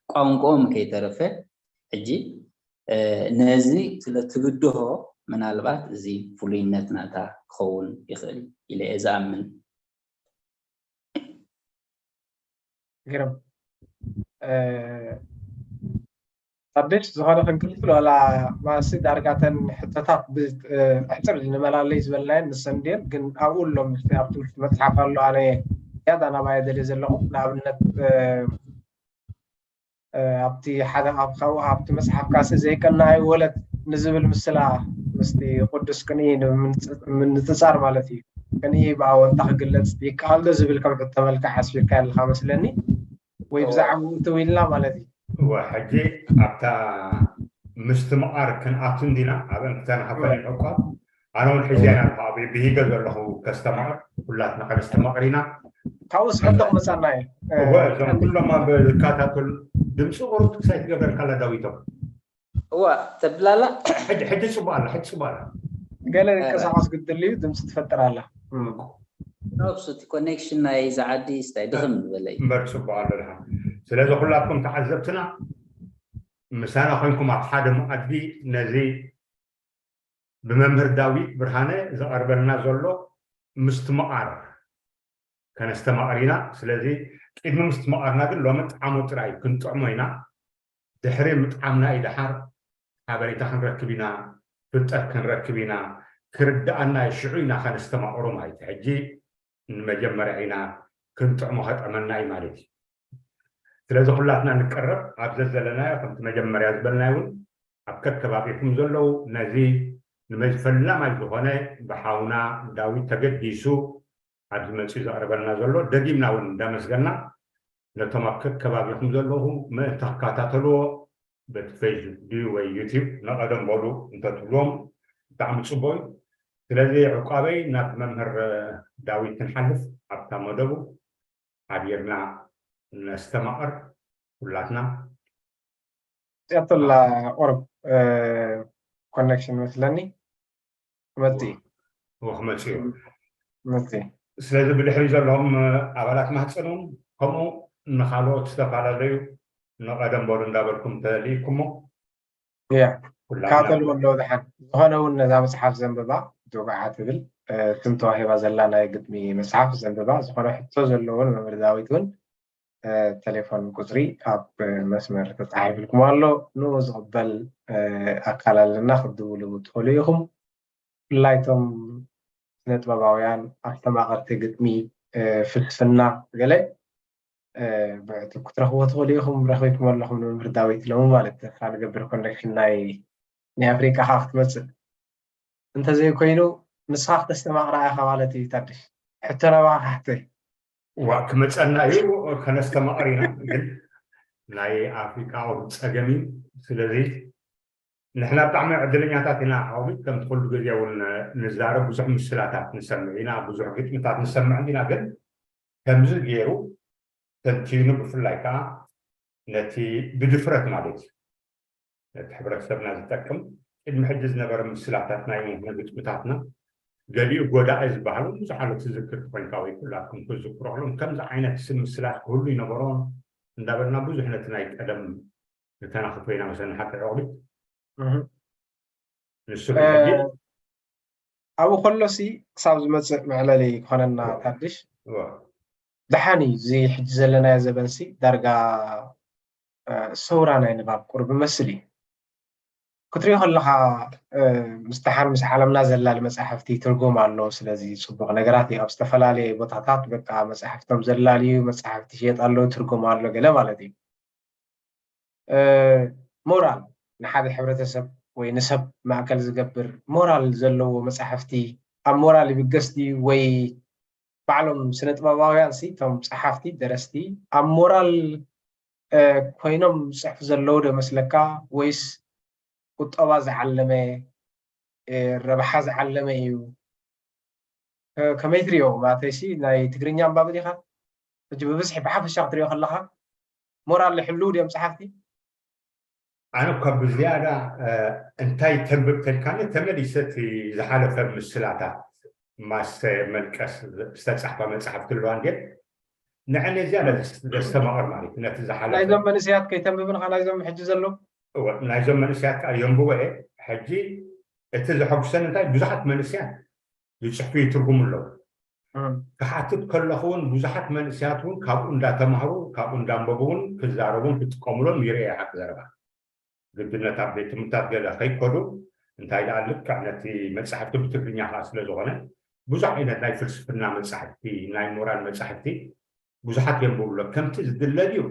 ቋንቋኦም ከይተረፈ ሕጂ ነዚ ስለ ትብድሆ ምናልባት እዚ ፍሉይነት ናታ ክኸውን ይኽእል ኢለ እየ ዝኣምን። ግርም ሓድሽ ዝኾነ ክንቅፅል ዋላ ማሲ ዳርጋተን ሕቶታት ሕፅር ንመላለይ ዝበልናየን ንሰን ድየን ግን ኣብኡ ኣሎ ኣብ ትምህርቲ መፅሓፍ ኣሎ ኣነ ያዳ ናባየ ደልየ ዘለኹ ንኣብነት ኣብቲ ሓደ ካብ ካብኡ ኣብቲ መፅሓፍ ካሲ ዘይቀናይ ወለት ንዝብል ምስላ ምስቲ ቅዱስ ቅንኢ ንምንፅፃር ማለት እዩ። ከንይ ብኣወንታ ክግለጽ ይከኣል ዶ ዝብል ከም ሕቶ መልክዕ ኣስፊርካ ኣለኻ መስለኒ፣ ወይ ብዛዕባኡ ትው ኢልና ማለት እዩ። እወ፣ ሕጂ ኣብታ ምስትምቓር ክንኣቱ እንዲና፣ ኣብአን ክተናኸፈን ዕቋብ ኣነ እውን ሕዚ ኢና ብሂገ ዘለኹ ከስተማቕር፣ ኩላትና ከነስተማቕር ኢና። ካብኡስ ሕቶ ክመፃና እዩ። እወ፣ እዞም ኩሎም ኣብ ዝከታተሉ ድምፂ ቁሩብ ክሳይ ትገብረልካ ኣላ ዳዊቶም። እዋ ተብላላ ሕጂ ሕጂ ፅቡቅ ኣላ፣ ሕጂ ፅቡቅ ኣላ። ገለ ንቀሳቀስ ግድል እዩ፣ ድምፂ ትፈጥር ኣላ። ኦፕስ እቲ ኮኔክሽን ናይ ዝዓዲ ስታይ ድኽም ዝበለ እዩ። እምበር ፅቡቅ ኣሎ ድሓን። ስለዚ ኩላትኩም ተዓዘብትና ምሳና ኮይንኩም ኣብ ሓደ መኣዲ ነዚ ብመምህር ዳዊት ብርሃነ ዝቐርበልና ዘሎ ምስትምቓር ከነስተማቕር ኢና። ስለዚ ቅድሚ ምስትምቓርና ግን ሎሚ ጣዕሙ ጥራይ ክንጥዕሞ ኢና። ድሕሪ ምጥዓምና እዩ ደሓር ሓበሬታ ክንረክብ ኢና፣ ፍልጠት ክንረክብ ኢና፣ ክርድኣና እዩ፣ ሽዑ ኢና ከነስተማቕሮ ማለት እዩ። ሕጂ ንመጀመርያ ኢና ክንጥዕሞ ከጥዕመና እዩ ማለት እዩ። ስለዚ ኩላትና ንቀረብ ኣብ ዘዘለናዮ ከምቲ መጀመርያ ዝበልናዮ እውን ኣብ ከከባቢኹም ዘለዉ ነዚ ንመዝፈላማይ ዝኾነ ብሓውና ዳዊት ተገዲሱ ኣብዚ መፂኡ ዘቕርበልና ዘሎ ደጊምና እውን እንዳመስገና ነቶም ኣብ ከከባቢኹም ዘለኹ ምእንቲ ክከታተልዎ በቲ ፌስቡክ ድዩ ወይ ዩቲብ ንቐደም በሉ እንተትብልዎም ብጣዕሚ ፅቡቅ እዩ። ስለዚ ዕቋበይ ናብ መምህር ዳዊት ክንሓልፍ ኣብታ መደቡ ሓቢርና ነስተማቕር ኩላትና ያቶላ ቁርብ ኮኔክሽን መስለኒ ክመጽእ እዩ። ወክመፅኡ መጽእ ስለዚ ብድሕሪ ዘለዎም ኣባላት ማህፀኖም ከምኡ ንካልኦት ዝተፈላለዩ ንቐደም በሉ እንዳበልኩም ተልኢኩሞ ያ ካተሉ ኣለዎ ድሓን ዝኾነ እውን ነዛ መፅሓፍ ዘንብባ ጆግዓ ትብል ስም ተዋሂባ ዘላ ናይ ግጥሚ መፅሓፍ ዘንብባ ዝኾነ ሕቶ ዘለዎ ንመምህር ዳዊት እውን ቴሌፎን ቁፅሪ ኣብ መስመር ተፃሒፍልኩም ኣሎ። ንኡ ዝቕበል ኣካል ኣለና ክትድውሉ ትኽእሉ ኢኹም። ብፍላይ እቶም ስነ ጥበባውያን ኣስተማቐርቲ ግጥሚ ፍልስፍና ገለ ብዕቱብ ክትረኽቦ ትኽእሉ ኢኹም። ረኺብኩም ኣለኹም ንመምህር ዳዊት ሎሚ ማለት ተስፋ ንገብር ኮኔክሽን ናይ ናይ ኣፍሪቃ ከዓ ክትመፅእ እንተዘይኮይኑ ንስኻ ክተስተማቕራ ኢኻ ማለት እዩ። ታድሽ ሕቶ ናባኻ ክሓተይ ዋ ክመፀና እዩ ከነስተማቕር ኢና ግን ናይ ኣፍሪቃ ቁሩብ ፀገም እዩ። ስለዚ ንሕና ብጣዕሚ ዕድለኛታት ኢና። ዓውሚት ከምቲ ኩሉ ግዜ እውን ንዛረብ ብዙሕ ምስላታት ንሰምዕ ኢና፣ ብዙሕ ግጥምታት ንሰምዕ እንዲና። ግን ከምዚ ገይሩ ተንቲኑ ብፍላይ ከዓ ነቲ ብድፍረት ማለት እዩ ነቲ ሕብረተሰብና ዝጠቅም ቅድሚ ሕጂ ዝነበረ ምስላታት ናይ ምሁር ግጥምታትና ገሊኡ ጎዳኢ ዝበሃሉ ብዙሓት ትዝክርቲ ኮይንካ ወይ ኩላትኩም ትዝክሮ ከሎም ከምዚ ዓይነት ስም ምስላት ክህሉ ይነበሮ እንዳበልና ብዙሕ ነቲ ናይ ቀደም ንተናኽፎ ኢና መሰኒ ሓቂ ዕቕቢት ንሱ ግን ሕጂ ኣብኡ ከሎሲ ክሳብ ዝመፅእ መዕለሊ ክኾነና ታድሽ ደሓን እዩ። እዚ ሕጂ ዘለናዮ ዘበንሲ ዳርጋ ሰውራ ናይ ንባብ ቁሩብ ይመስል እዩ። ክትሪኦ ከለኻ ምስ ደሓን ምስ ዓለምና ዘላሊ መፃሕፍቲ ትርጉም ኣሎ። ስለዚ ፅቡቕ ነገራት እዩ። ኣብ ዝተፈላለየ ቦታታት በቃ መፃሕፍቶም ዘላልዩ መፃሕፍቲ ይሽየጥ ኣሎ፣ ትርጉም ኣሎ ገለ ማለት እዩ። ሞራል ንሓደ ሕብረተሰብ ወይ ንሰብ ማእከል ዝገብር ሞራል ዘለዎ መፃሕፍቲ ኣብ ሞራል ይብገስ ድዩ ወይ ባዕሎም ስነ ጥበባውያን ሲ እቶም ፀሓፍቲ ደረስቲ ኣብ ሞራል ኮይኖም ዝፅሕፉ ዘለዉ ዶ መስለካ ወይስ ቁጠባ ዝዓለመ ረብሓ ዝዓለመ እዩ? ከመይ ትሪኦ ማለተይሲ ናይ ትግርኛ ኣንባቢ ዲኻ? ሕጂ ብብዝሒ ብሓፈሻ ክትሪኦ ከለኻ ሞራል ዝሕልው ድዮም ፀሓፍቲ? ኣነ እኳ ብዝያዳ እንታይ ተንብብ ተልካኒ ተመሊሰ እቲ ዝሓለፈ ምስላታት ማሰ መልቀስ ዝተፃሕፋ መፅሓፍቲ ኣለዋ እንድየን ንዕነ ዝያዳ ዘስተማቕር ማለት እዩ ነቲ ዝሓለፈ ናይዞም መንእሰያት ከይተንብብንኻ ናይዞም ሕጂ ዘለዉ ናይዞም መንእሰያት ከዓ የንብቦ እየ ሕጂ እቲ ዘሐጉሰኒ እንታይ ብዙሓት መንእሰያት ይፅሕፉ ይትርጉሙ ኣለዉ ክሓትት ከለኹ እውን ብዙሓት መንእሰያት እውን ካብኡ እንዳተማህሩ ካብኡ እንዳንበቡ እውን ክዛረቡን ክጥቀሙሎም ይርአ ሓቂ ዘረባ ግድነት ኣብ ቤት ትምህርታት ገለ ከይከዱ እንታይ ደኣ ልክዕ ነቲ መፃሕፍቲ ብትግርኛ ከዓ ስለ ዝኾነ ብዙሕ ዓይነት ናይ ፍልስፍና መፃሕፍቲ ናይ ሞራል መፃሕፍቲ ብዙሓት የንብቡ ኣሎ ከምቲ ዝድለ ድዩ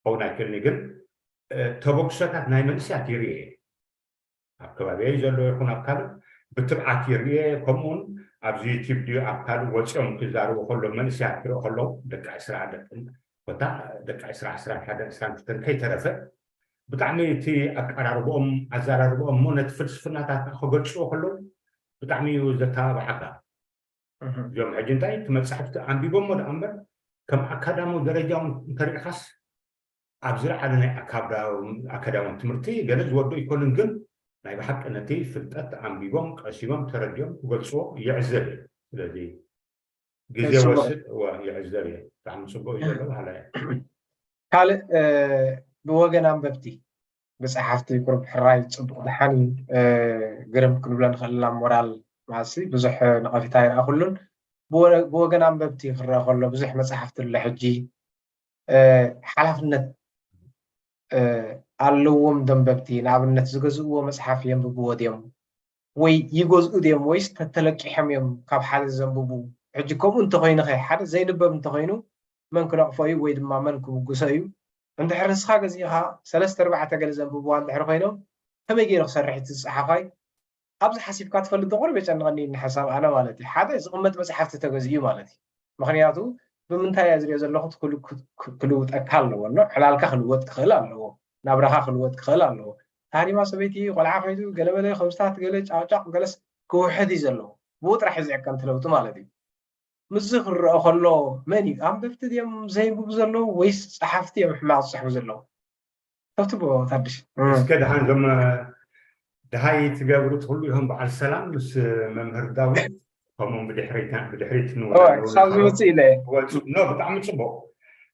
ክኸውን ኣይክእልኒ ግን ተበግሶታት ናይ መንእሰያት ይርኤ ኣብ ከባቢየይ ዘሎ ይኹን ኣብ ካልእ ብትብዓት ይርኤ ከምኡውን ኣብዚ ዩቲብ ድዩ ኣብ ካልእ ወፂኦም ክዛረቡ ከሎ መንእሰያት ክርኢ ከለዉ ደቂ ዕስራ ደቂ ኮታ ደቂ ዕስራ ዕስራን ሓደን ዕስራን ክልተን ከይተረፈ ብጣዕሚ እቲ ኣቀራርብኦም ኣዘራርብኦም እሞ ነቲ ፍልስፍናታት ከዓ ክገልፅዎ ከለዉ ብጣዕሚ እዩ ዘተባብዓካ። እዞም ሕጂ እንታይ እቲ መፅሕፍቲ ኣንቢቦሞ ደኣ እምበር ከም ኣካዳማዊ ደረጃ እውን እንተሪእኻስ ኣብዚ ዝለዓለ ናይ ኣካዳማዊ ትምህርቲ ገለ ዝወዶ ኣይኮኑን፣ ግን ናይ ብሓቂ ነቲ ፍልጠት ኣንቢቦም ቀሲሞም ተረዲኦም ክገልፅዎ ይዕዘብ እየ። ስለዚ ግዜ ወስድ ይዕዘብ እየ። ብጣዕሚ ፅቡቅ እዩ ዘሎ ባህላ እየ። ካልእ ብወገን ኣንበብቲ ብፀሓፍቲ ቁሩብ ሕራይ ፅቡቅ ደሓን እዩ። ግርም ክንብሎ ንኽእል ኢና። ሞራል ማሲ ብዙሕ ነቐፊታ ይረኣኹሉን። ብወገን ኣንበብቲ ክረአ ከሎ ብዙሕ መፅሓፍቲ ኣሎ ሕጂ ሓላፍነት ኣለዎም ደንበብቲ። ንኣብነት ዝገዝእዎ መፅሓፍ የንብብዎ ድዮም ወይ ይገዝኡ ድዮም ወይስ ተተለቂሖም እዮም ካብ ሓደ ዘንብቡ? ሕጂ ከምኡ እንተኮይኑ ከ ሓደ ዘይንበብ እንተኮይኑ መን ክነቕፎ እዩ ወይ ድማ መን ክብግሶ እዩ? እንድሕር ንስኻ ገዚእኻ ሰለስተ ኣርባዕተ ገለ ዘንብብዋ እንድሕር ኮይኖም ከመይ ገይሩ ክሰርሕ እቲ ዝፀሓፋይ ኣብዚ ሓሲብካ ትፈልጥ ዶ? ቁሩብ የጨንቐኒ ንሓሳብ ኣነ ማለት እዩ። ሓደ ዝቕመጥ መፅሓፍቲ ተገዚኡ ማለት እዩ። ምኽንያቱ ብምንታይ እያ ዝሪኦ ዘለኹ ክልውጠካ ኣለዎ ኖ ዕላልካ ክልወጥ ክኽእል ኣለዎ። ናብራኻ ክልወጥ ክኽእል ኣለዎ። ታሪማ ሰበይቲ ቆልዓ ከይዱ ገለበለ ከምስታት ገለ ጫውጫቕ ገለስ ክውሕድ እዩ ዘለዎ። ብኡ ጥራሕ እዩ ዝዕቀን ትለውጢ ማለት እዩ። ምስዚ ክረአ ከሎ መን እዩ ኣንበብቲ ድዮም ዘይንብቡ ዘለዉ ወይስ ፀሓፍቲ እዮም ሕማቕ ዝፅሕፉ ዘለዉ? ተብትቦ ታድሽ እስከ ደሓን ዞም ደሃይ ትገብሩ ትኽሉ ኢኹም በዓል ሰላም ምስ መምህር ዳዊት ከምኡም ብድሕሪት ብድሕሪት ንወ- ክሳብ ዝመፅእ ኢለ ኖ ብጣዕሚ ፅቡቅ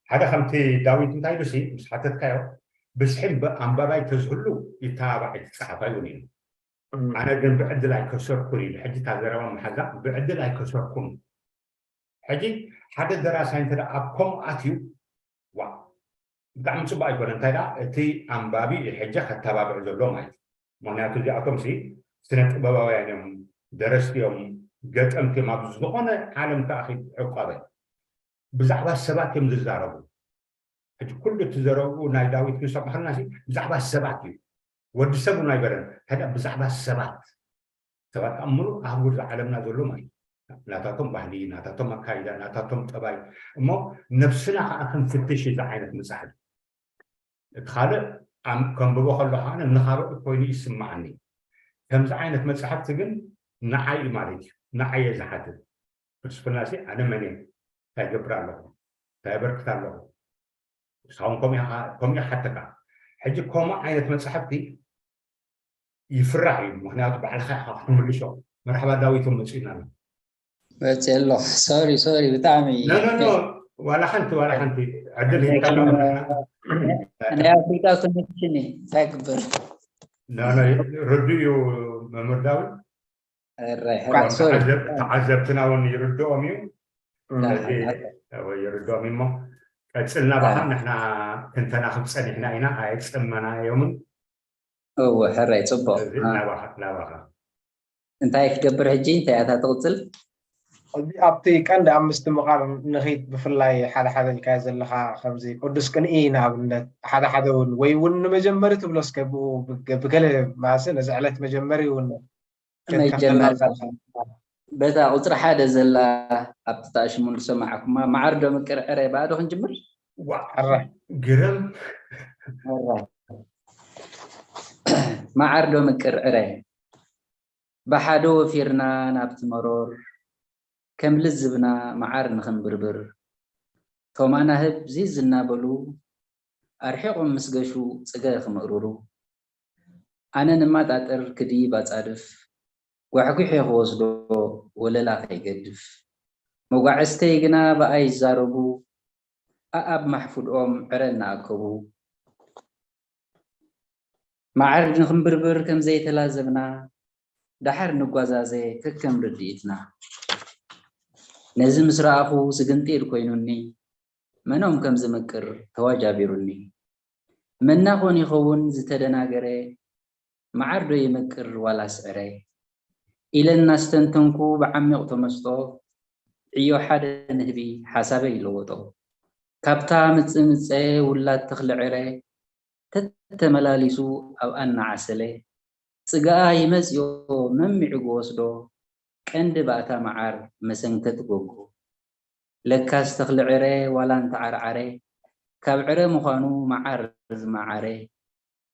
ሓደ ከምቲ ዳዊት እንታይ ኢሉሲ ምስ ሓተትካዮ ብዝሒ ኣንባባይ ተዝህሉ ይተባባዕ እቲ ፀሓፋይ እውን እዩ ኣነ ግን ብዕድል ኣይከሰርኩን ኢሉ ሕጂ እታ ዘረባ መሓዛ ብዕድል ኣይከሰርኩን ሕጂ ሓደ ደራሳይ እንተ ኣብ ከምኡ ኣትዩ ዋ ብጣዕሚ ፅቡቅ ኣይኮነ እንታይ ደኣ እቲ ኣንባቢ እዩ ሕጂ ከታባብዕ ዘሎ ማለት እዩ ምክንያቱ እዚኣቶም ሲ ስነ ጥበባውያን እዮም ደረስቲ እዮም ገጠምቲ እዮም ኣብ ዝኾነ ዓለም ተኣኺብ ዕቋበ ብዛዕባ ሰባት እዮም ዝዛረቡ ሕጂ ኩሉ እቲ ዘረብኡ ናይ ዳዊት ክንሰምዐልና ሲ ብዛዕባ ሰባት እዩ ወዲ ሰብ እውን ኣይበለን እንታይ ደኣ ብዛዕባ ሰባት ሰባት ኣብ ምሉእ ኣህጉር ዓለምና ዘሎ ማለት ናታቶም ባህሊ ናታቶም ኣካይዳ ናታቶም ጠባይ እሞ ነብስና ከዓ ክንፍትሽ እዚ ዓይነት ምፅሓፍ እቲ ካልእ ከንብቦ ከሎ ከዓ ንኻበኡ ኮይኑ ይስማዓኒ ከምዚ ዓይነት መፅሓፍቲ ግን ንዓይ እዩ ማለት እዩ ንዓየ ዝሓትት ፍልስፍና ሲ ኣነ መን እየ እንታይ ገብር ኣለኹ እንታይ ኣበርክት ኣለኹ ንስኻውን ከምኡ ይሓተካ ሕጂ ከምኡ ዓይነት መፅሓፍቲ ይፍራሕ እዩ ምክንያቱ ባዕልካ ኢካ ክትምልሾ መርሓባ ዳዊቶም መፅኡና ኣሎ መፅእ ኣሎ ሶሪ ሶሪ ብጣዕሚ ዋላ ሓንቲ ዋላ ሓንቲ ዕድል ናይ ኣፍሪካ ኮኔክሽን እንታይ ግበር ርዱ እዩ መምህር ዳዊት ተዓዘብትና እውን ይርድኦም እዩ ይርድኦም እሞ ቀፅልና ባካ ንሕና ክንተናኽብ ፀኒሕና ኢና ኣየፀመናዮምን እወ ሕራይ ፅቡቅ ናባኻ እንታይ ክገብር ሕጂ እንታይ ኣታ ትቕፅል እዚ ኣብቲ ቀንዲ ኣብ ምስትምቓር ንኺድ ብፍላይ ሓደ ሓደ ኢልካዮ ዘለኻ ከምዚ ቅዱስ ቅንኢ ንኣብነት ሓደ ሓደ እውን ወይ እውን ንመጀመሪ ትብሎ እስከ ብኡ ብገ- ብገለ ማሰ ነዚ ዕለት መጀመሪ እውን መጀመርታ በታ ቁፅሪ ሓደ ዘላ ኣብቲ ተኣሽሙን ዝሰማዕኩማ ማዓር ዶ ምቅር ዕረ ብኣዶ ክንጅምር ግርም ማዓር ዶ ምቅር ዕረ ብሓደ ወፊርና ናብቲ መሮር ከም ልዝብና መዓር ንኽንብርብር ቶም ኣናህብ ዚዝ እናበሉ ኣርሒቖም ምስ ገሹ ጽገ ክምእርሩ ኣነ ንማጣጥር ክድይብ ኣጻድፍ ጓሕጒሐ ክወስዶ ወለላ ከይገድፍ መጓዕዝተይ ግና ብኣይ ይዛረቡ ኣኣብ ማሕፉድኦም ዕረ እናኣከቡ መዓር ንኽንብርብር ከም ዘይተላዘብና ደሓር ንጓዛዘ ከከም ርድኢትና። ነዚ ምስ ረኣኹ ስግንጢር ኮይኑኒ፣ መኖም ከም ዝምቅር ተዋጃቢሩኒ። መናኾን ይኸውን ዝተደናገረ፣ መዓር ዶ ይምቅር ዋላስ ዕረ? ኢለ እናስተንተንኩ ብዓሚቕ ተመስጦ፣ ዕዮ ሓደ ንህቢ ሓሳበይ ይለወጦ። ካብታ ምጽምጸ ውላድ ተኽሊ ዕረ፣ ተተመላሊሱ ኣብኣ እናዓሰለ፣ ጽግኣ ይመጽዮ መሚዑ ክወስዶ፣ ቀንዲ ባእታ መዓር መሰንከቲ ጎጎ። ለካስ ተኽሊ ዕረ ዋላ እንተዓርዓረ፣ ካብ ዕረ ምዃኑ መዓር ዝመዓረ፣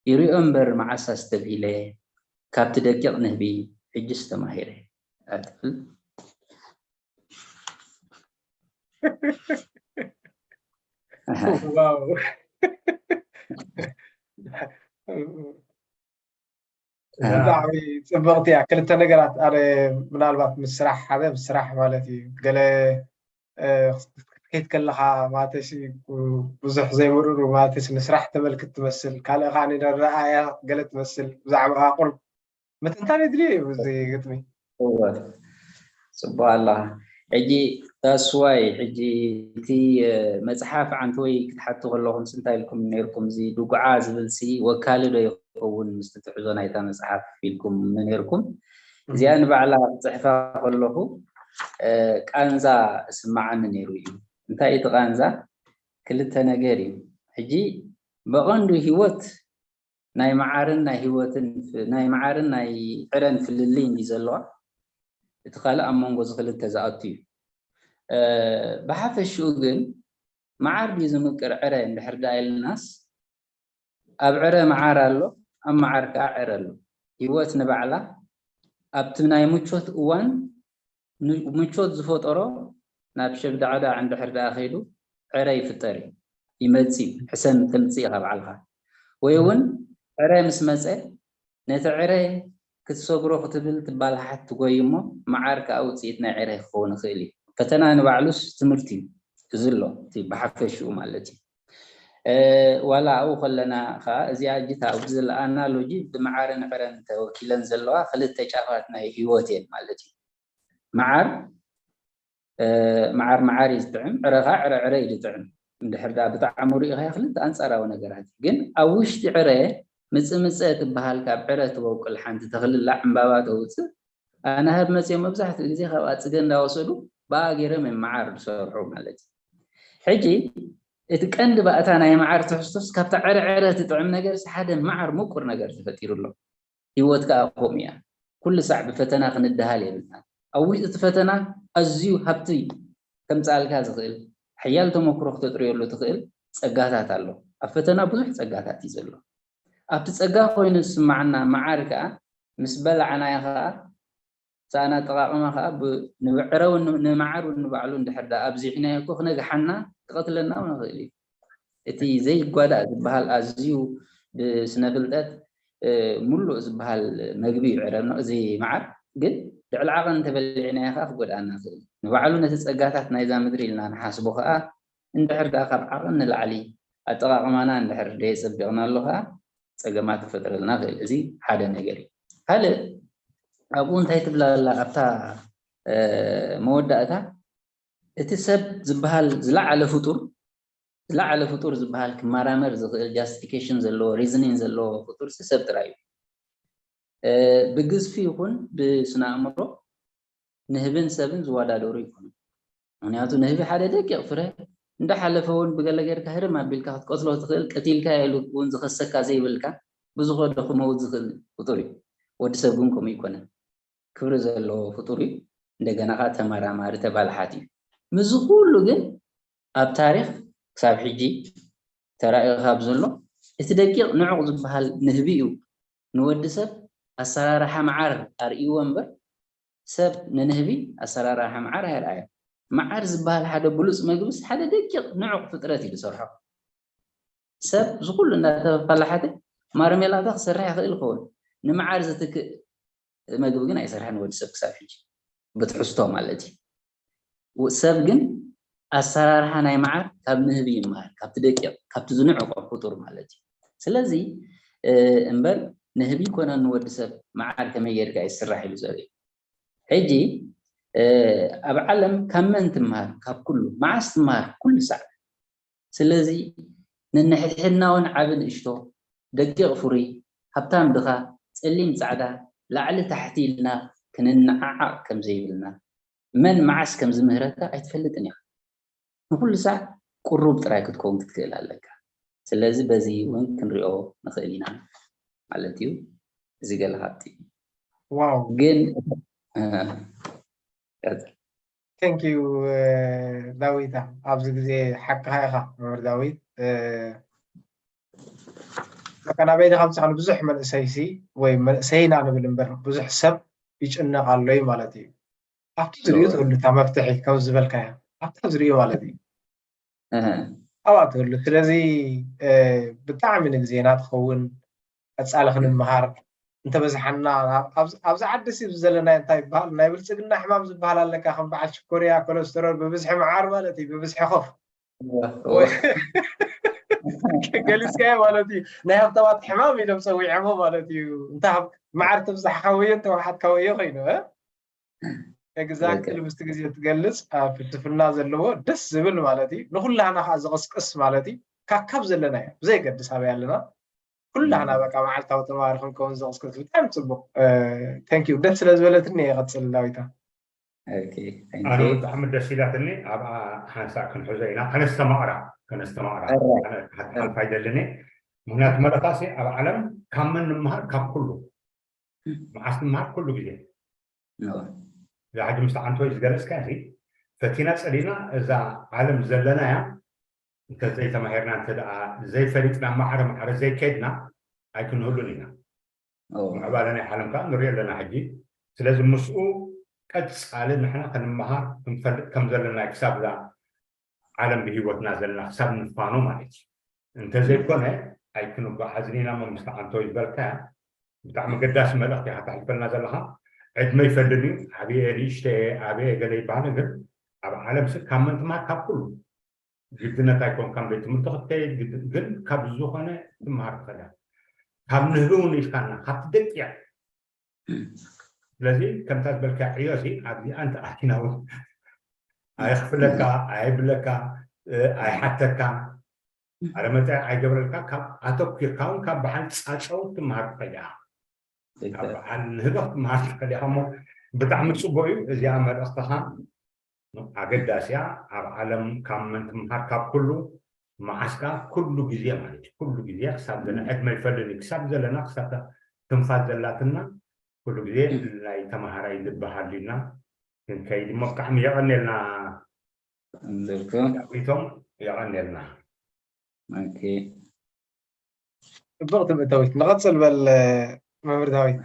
ይሪኦ እምበር መዓስ ኣስተብሂለ፣ ካብቲ ደቂቕ ንህቢ ሕጅስ ተማሂረ። ኣትብል። ዋው። ብጣዕሚ ጽብቕቲ እያ። ክልተ ነገራት ኣነ ምናልባት ምስ ስራሕ ሓደ ምስ ስራሕ ማለት እዩ። ገለ ክትከይድ ከለኻ ማለተሲ ብዙሕ ዘይምርሩ ማለተሲ ንስራሕ ተመልክት ትመስል፣ ካልእ ከዓ ንረኣያ ገለ ትመስል። ብዛዕባ ቁርብ ምትንታን የድልዮ እዩ እዚ ግጥሚ። ጽቡቅ ኣለኻ። ሕጂ that's why ሕጂ እቲ መፅሓፍ ዓንተወይ ክትሓቱ ከለኹም እንታይ ኢልኩም ነርኩም? እዚ ድጉዓ ዝብል ሲ ወካሊ ዶ ይኸውን ምስቲ ትሕዞ ናይታ መፅሓፍ ኢልኩም ነርኩም? እዚኣ ንባዕላ ክፅሕፋ ከለኹ ቃንዛ እስማዓኒ ነይሩ እዩ። እንታይ እቲ ቃንዛ? ክልተ ነገር እዩ። ሕጂ በቐንዱ ህይወት ናይ መዓርን ናይ ህይወትን ናይ መዓርን ናይ ዕረን ፍልልይ እንዲ ዘለዋ፣ እቲ ካልእ ኣብ መንጎ እዚ ክልተ ዝኣቱ እዩ። ብሓፈሽኡ ግን መዓር ድዩ ዝምቅር ዕረ እንድሕር ደኣ ኢልናስ፣ ኣብ ዕረ መዓር ኣሎ፣ ኣብ መዓር ከዓ ዕረ ኣሎ። ህይወት ንባዕላ ኣብቲ ናይ ምቾት እዋን ምቾት ዝፈጠሮ ናብ ሸብዳዕዳዕ እንድሕር ደኣ ከይዱ ዕረ ይፍጠር እዩ፣ ይመጽእ እዩ። ሕሰም ተምጽእ ኢኻ ባዕልኻ። ወይ እውን ዕረ ምስ መጸ ነቲ ዕረ ክትሰግሮ ክትብል ትባላሓት ትጎይ እሞ መዓር ከዓ ውፅኢት ናይ ዕረ ክኸውን ይኽእል እዩ። ፈተና ንባዕሉስ ትምህርቲ እዩ። እዚ ኣሎ እቲ ብሓፈሽኡ ማለት እዩ። ዋላ ኣብኡ ከለና ከዓ እዚኣ እጅታ ኣብዚ ዘላ ኣናሎጂ ብመዓርን ዕረን ተወኪለን ዘለዋ ክልተ ጫፋት ናይ ህይወት እየን ማለት እዩ። መዓር መዓር መዓር እዩ ዝጥዕም፣ ዕረ ከዓ ዕረ ዕረ እዩ ዝጥዕም። እንድሕር ደኣ ብጣዕሙ ሪኢኻዮ ክልተ ኣንፃራዊ ነገራት። ግን ኣብ ውሽጢ ዕረ ምፅምፀ ትበሃል ካብ ዕረ ትበቁል ሓንቲ ተኽሊ ኣላ ዕምባባ ተውፅእ። ኣናህብ መፅኦም መብዛሕትኡ ግዜ ካብኣ ፅገ እንዳወሰዱ ብኣ ገይሮም እዮም መዓር ዝሰርሑ ማለት እዩ። ሕጂ እቲ ቀንዲ ባእታ ናይ መዓር ትሕዝቶስ ካብታ ዕረ ዕረ ትጥዕም ነገርስ ሓደ መዓር ምቁር ነገር ተፈጢሩ ኣሎ። ህይወት ከዓ ከምኡ እያ። ኩሉ ሳዕ ብፈተና ክንደሃል የብልናን። ኣብ ውሽጢ እቲ ፈተና ኣዝዩ ሃብቲ ከምፅኣልካ ዝኽእል ሓያል ተመክሮ ክተጥርየሉ ትኽእል ፀጋታት ኣሎ። ኣብ ፈተና ብዙሕ ፀጋታት እዩ ዘሎ። ኣብቲ ፀጋ ኮይኑ ዝስማዓና መዓር ከዓ ምስ በላዕናዮ ከዓ ሳእና ኣጠቓቕማ ከዓ ንዕረ እውን ንመዓር እውን ንባዕሉ እንድሕር ደኣ ኣብዚሕናዮ እኮ ክነግሓና ክቐትለና እውን ይኽእል እዩ። እቲ ዘይጓዳእ ዝበሃል ኣዝዩ ብስነ ፍልጠት ሙሉእ ዝበሃል መግቢ እዩ ዕረ እዚ መዓር። ግን ልዕሊ ዓቐን እንተበሊዕናዮ ከዓ ክጎድኣና ይኽእል። ንባዕሉ ነቲ ፀጋታት ናይዛ ምድሪ ኢልና ንሓስቦ ከዓ እንድሕር ደኣ ካብ ዓቐን ንላዕሊ ኣጠቓቕማና እንድሕር ደየፀቢቕናሉ ከዓ ፀገማት ክፈጥረልና ይኽእል። እዚ ሓደ ነገር እዩ። ካልእ ኣብኡ እንታይ ትብላ ኣላ ኣብታ መወዳእታ እቲ ሰብ ዝበሃል ዝለዓለ ፍጡር ዝለዓለ ፍጡር ዝበሃል ክመራመር ዝኽእል justification ዘለዎ reasoning ዘለዎ ፍጡር ሰብ ጥራይ እዩ። ብግዝፊ ይኹን ብስነ ኣእምሮ ንህብን ሰብን ዝወዳደሩ ይኮኑ። ምክንያቱ ንህቢ ሓደ ደቂቕ ፍረ እንዳሓለፈ እውን ብገለ ጌርካ ህርም ኣቢልካ ክትቀትሎ ትኽእል፣ ቀቲልካ ኢሉ እውን ዝኸሰካ ዘይብልካ ብዝኸዶ ክመውት ዝኽእል ፍጡር እዩ። ወዲ ሰብ ግን ከምኡ ይኮነን። ክብሪ ዘለዎ ፍጡር እዩ። እንደገና ከዓ ተመራማሪ ተባላሓት እዩ። ምዚ ኩሉ ግን ኣብ ታሪክ ክሳብ ሕጂ ተራእዩ ካብ ዘሎ እቲ ደቂቕ ንዑቕ ዝበሃል ንህቢ እዩ። ንወዲ ሰብ ኣሰራርሓ መዓር ኣርእይዎ እምበር ሰብ ንንህቢ ኣሰራርሓ መዓር ኣየርኣዮ። መዓር ዝበሃል ሓደ ብሉፅ መግብስ ሓደ ደቂቕ ንዑቕ ፍጥረት እዩ ዝሰርሖ። ሰብ ዝኩሉ እንዳተፈላሓተ ማርሜላታ ክሰርሕ ይኽእል ይኸውን። ንመዓር ዝትክእ መግቢ ግን ኣይሰርሐን ወዲ ሰብ ክሳብ ሕጂ ብትሕዝቶ ማለት እዩ። ሰብ ግን ኣሰራርሓ ናይ መዓር ካብ ንህቢ ይመሃር፣ ካብቲ ደቂቕ ካብቲ ዝንዕቆ ፍጡር ማለት እዩ። ስለዚ እምበር ንህቢ ይኮነን ንወዲ ሰብ መዓር ከመይ ጌርካ ይስራሕ ኢሉ ዘርኢ። ሕጂ ኣብ ዓለም ካብ መን ትመሃር? ካብ ኩሉ። መዓስ ትመሃር? ኩሉ ሳዕ። ስለዚ ነንሕድሕድና እውን ዓቢ ንእሽቶ፣ ደቂቕ ፍሩይ፣ ሃብታም ድኻ፣ ጸሊም ጻዕዳ፣ ላዕሊ ታሕቲ ኢልና ክንነዓዓቕ ከም ዘይብልና፣ መን መዓስ ከም ዝምህረካ ኣይትፈልጥን ኢኻ። ንኹሉ ሳዕ ቅሩብ ጥራይ ክትከውን ክትክእል ኣለካ። ስለዚ በዚ እውን ክንሪኦ ንኽእል ኢና ማለት እዩ። እዚ ገለ ካብቲ ዋው ግን ቀጽል። Thank you ዳዊታ፣ ኣብዚ ግዜ ሓቅኻ ኢኻ መምህር ዳዊት። በቃ ናበይ ዲኻ ምሳኻ ብዙሕ መንእሰይሲ ወይ መንእሰይና ንብል እምበር ብዙሕ ሰብ ይጭነቕ ኣሎ እዩ ማለት እዩ። ኣብቲ ዝሪኡ ትህሉ እታ መፍትሒ ከም ዝበልካያ ኣብታ ዝሪኡ ማለት እዩ ኣብኣ ትህሉ። ስለዚ ብጣዕሚ ንግዜና ትኸውን ቀፃሊ ክንምሃር እንተበዝሓና ኣብዚ ዓዲ ሲ ዘለናዮ እንታይ ይበሃል ናይ ብልፅግና ሕማም ዝበሃል ኣለካ ከም በዓል ሽኮርያ ኮለስተሮል ብብዝሒ መዓር ማለት እዩ ብብዝሒ ኮፍ ገሊፅካዮ ማለት እዩ ናይ ሃብታማት ሕማም ኢሎም ፀዊዖሞ ማለት እዩ እንተ መዓር ተብዛሕካ ወዮ እንተወሓድካ ወዮ ኮይኑ exactly ምስቲ ግዜ ትገልፅ ፍልስፍና ዘለዎ ደስ ዝብል ማለት እዩ ንኩላህና ከዓ ዝቕስቅስ ማለት እዩ ካካብ ዘለናዮ ብዘይገድስ ኣበይ ኣለና ኩላህና በቃ መዓልታዊ ተማሃሪ ክንከውን ዘቕስቅስ ብጣዕሚ ፅቡቅ thank you ደስ ስለ ዝበለትኒ እየ ቀፅል ዳዊታ ኣነ ብጣዕሚ ደስ ኢላትኒ ኣብኣ ሓንሳእ ክንሕዞ ኢና ከነስተማቕራ ከነስተማቕራ ሓልፋ ይደልኒ ምክንያቱ መረታሲ ኣብ ዓለም ካብ መን ንምሃር ካብ ኩሉ መዓስ ንምሃር ኩሉ ግዜ እዛ ሕጂ ምስ ዓንተወይ ዝገለፅካ እዚ ፈቲና ፀሊና እዛ ዓለም ዘለና እያ እንተዘይተማሂርና እንተ ዘይፈሊጥና ማዕረ ማዕረ ዘይከድና ኣይክንህሉን ኢና ምዕባለ ናይ ዓለም ከዓ ንሪኦ ኣለና ሕጂ ስለዚ ምስኡ ቀፃሊ ንሕና ክንመሃር ክንፈልጥ ከም ዘለና ክሳብ እዛ ዓለም ብሂወትና ዘለና ክሳብ ንፋኖ ማለት እዩ እንተዘይኮነ ኣይክንጓዓዝን ኢና መምስቲ ዓንተወይ ዝበልካ ብጣዕሚ ገዳሲ መልእኽቲ ኢኻ ተሕልፈልና ዘለኻ ዕድመ ይፈልል እዩ ዓብየ ንእሽተ ዓብየ ገለ ይበሃል ግን ኣብ ዓለም ስ ካብ መን ትምሃር ካብ ኩሉ ግድነት ኣይኮን ካብ ቤት ትምህርቲ ክትከይድ ግን ካብ ዝኾነ ትምሃር ትኽእል ካብ ንህቢ እውን ኢልካና ካብቲ ደቂቕ ስለዚ ከምታ ዝበልካ ዕዮ ሲ ኣብዚኣ እንተ ኣቲና እውን ኣይኽፍለካ ኣይብለካ ኣይሓተካ ኣረመፀ ኣይገብረልካ ካብ ኣተኪርካ እውን ካብ በዓል ፃፀው ትምሃር ትኽእል ኢኻ ካብ በዓል ንህበ ክትምሃር ትኽእል ኢኻ እሞ ብጣዕሚ ፅቡቅ እዩ እዚኣ መልእኽትኻ ኣገዳሲያ ኣብ ዓለም ካብ መን ትምሃር ካብ ኩሉ መዓስካ ኩሉ ግዜ ማለት እዩ ኩሉ ግዜ ክሳብ ዘለ ዕድመ ይፈልኒ ክሳብ ዘለና ክሳብ ትንፋስ ዘላትና ኩሉ ግዜ ናይ ተምሃራይ ልቢ ሃልዩና ክንከይድ እሞ ብጣዕሚ የቐንየልና ዳዊቶም የቐንየልና ኦኬ ፅብቕቲ ምእታዊት ንቐፅል በል መምህር ዳዊት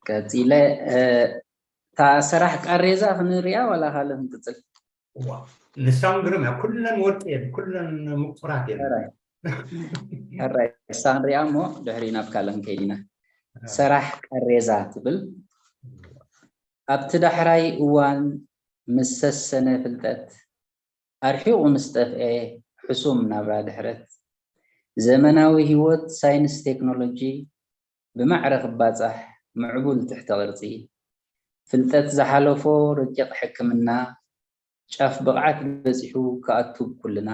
ቀፂለ እታ ሰራሕ ቃሬዛ ክንሪኣ ዋላ ካልእ ክንቅፅል ንሳ እውን ግርም እያ ኩለን ወርቂ እየን ኩለን ምቁራት እየን ሕራይ እሳ ክንሪኣ እሞ ድሕሪ ናብ ካልእ ንከይድ ኢና ሰራሕ ቃሬዛ ትብል ኣብቲ ዳሕራይ እዋን ምስ ሰሰነ ፍልጠት ኣርሒቑ ምስ ጠፍኤ ሕሱም ናብራ ድሕረት ዘመናዊ ህይወት ሳይንስ ቴክኖሎጂ ብማዕረ ክባፃሕ ምዕቡል ትሕተ ቅርፂ ፍልጠት ዝሓለፎ ረቂቕ ሕክምና ጫፍ ብቕዓት በፂሑ ክኣቱ ኩልና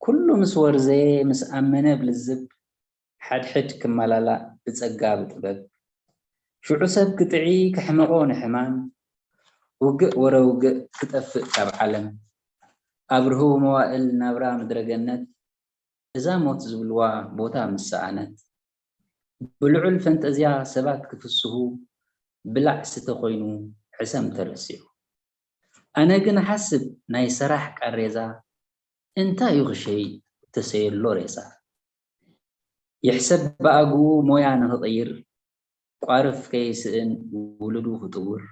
ኩሉ ምስ ወርዘየ ምስ ኣመነ ብልዝብ ሓድሕድ ክመላላእ ብጸጋ ብጥበብ ሽዑ ሰብ ክጥዒ ከሕምቖ ንሕማም ውግእ ወረ ውግእ ክጠፍእ ካብ ዓለም ኣብ ርህው መዋእል ናብራ ምድረገነት እዛ ሞት ዝብልዋ ቦታ ምስ ሰኣነት ብልዑል ፈንጠዝያ ሰባት ክፍስሁ ብላዕ ስተ ኮይኑ ሕሰም ተረሲዑ ኣነ ግን ሓስብ ናይ ሰራሕ ቃሬዛ እንታይ እዩ ክሸይጥ ተሰየሎ ሬሳ ይሕሰብ ብኣግኡ ሞያ ንኽቕይር ቋርፍ ከይስእን ውሉዱ ክጥውር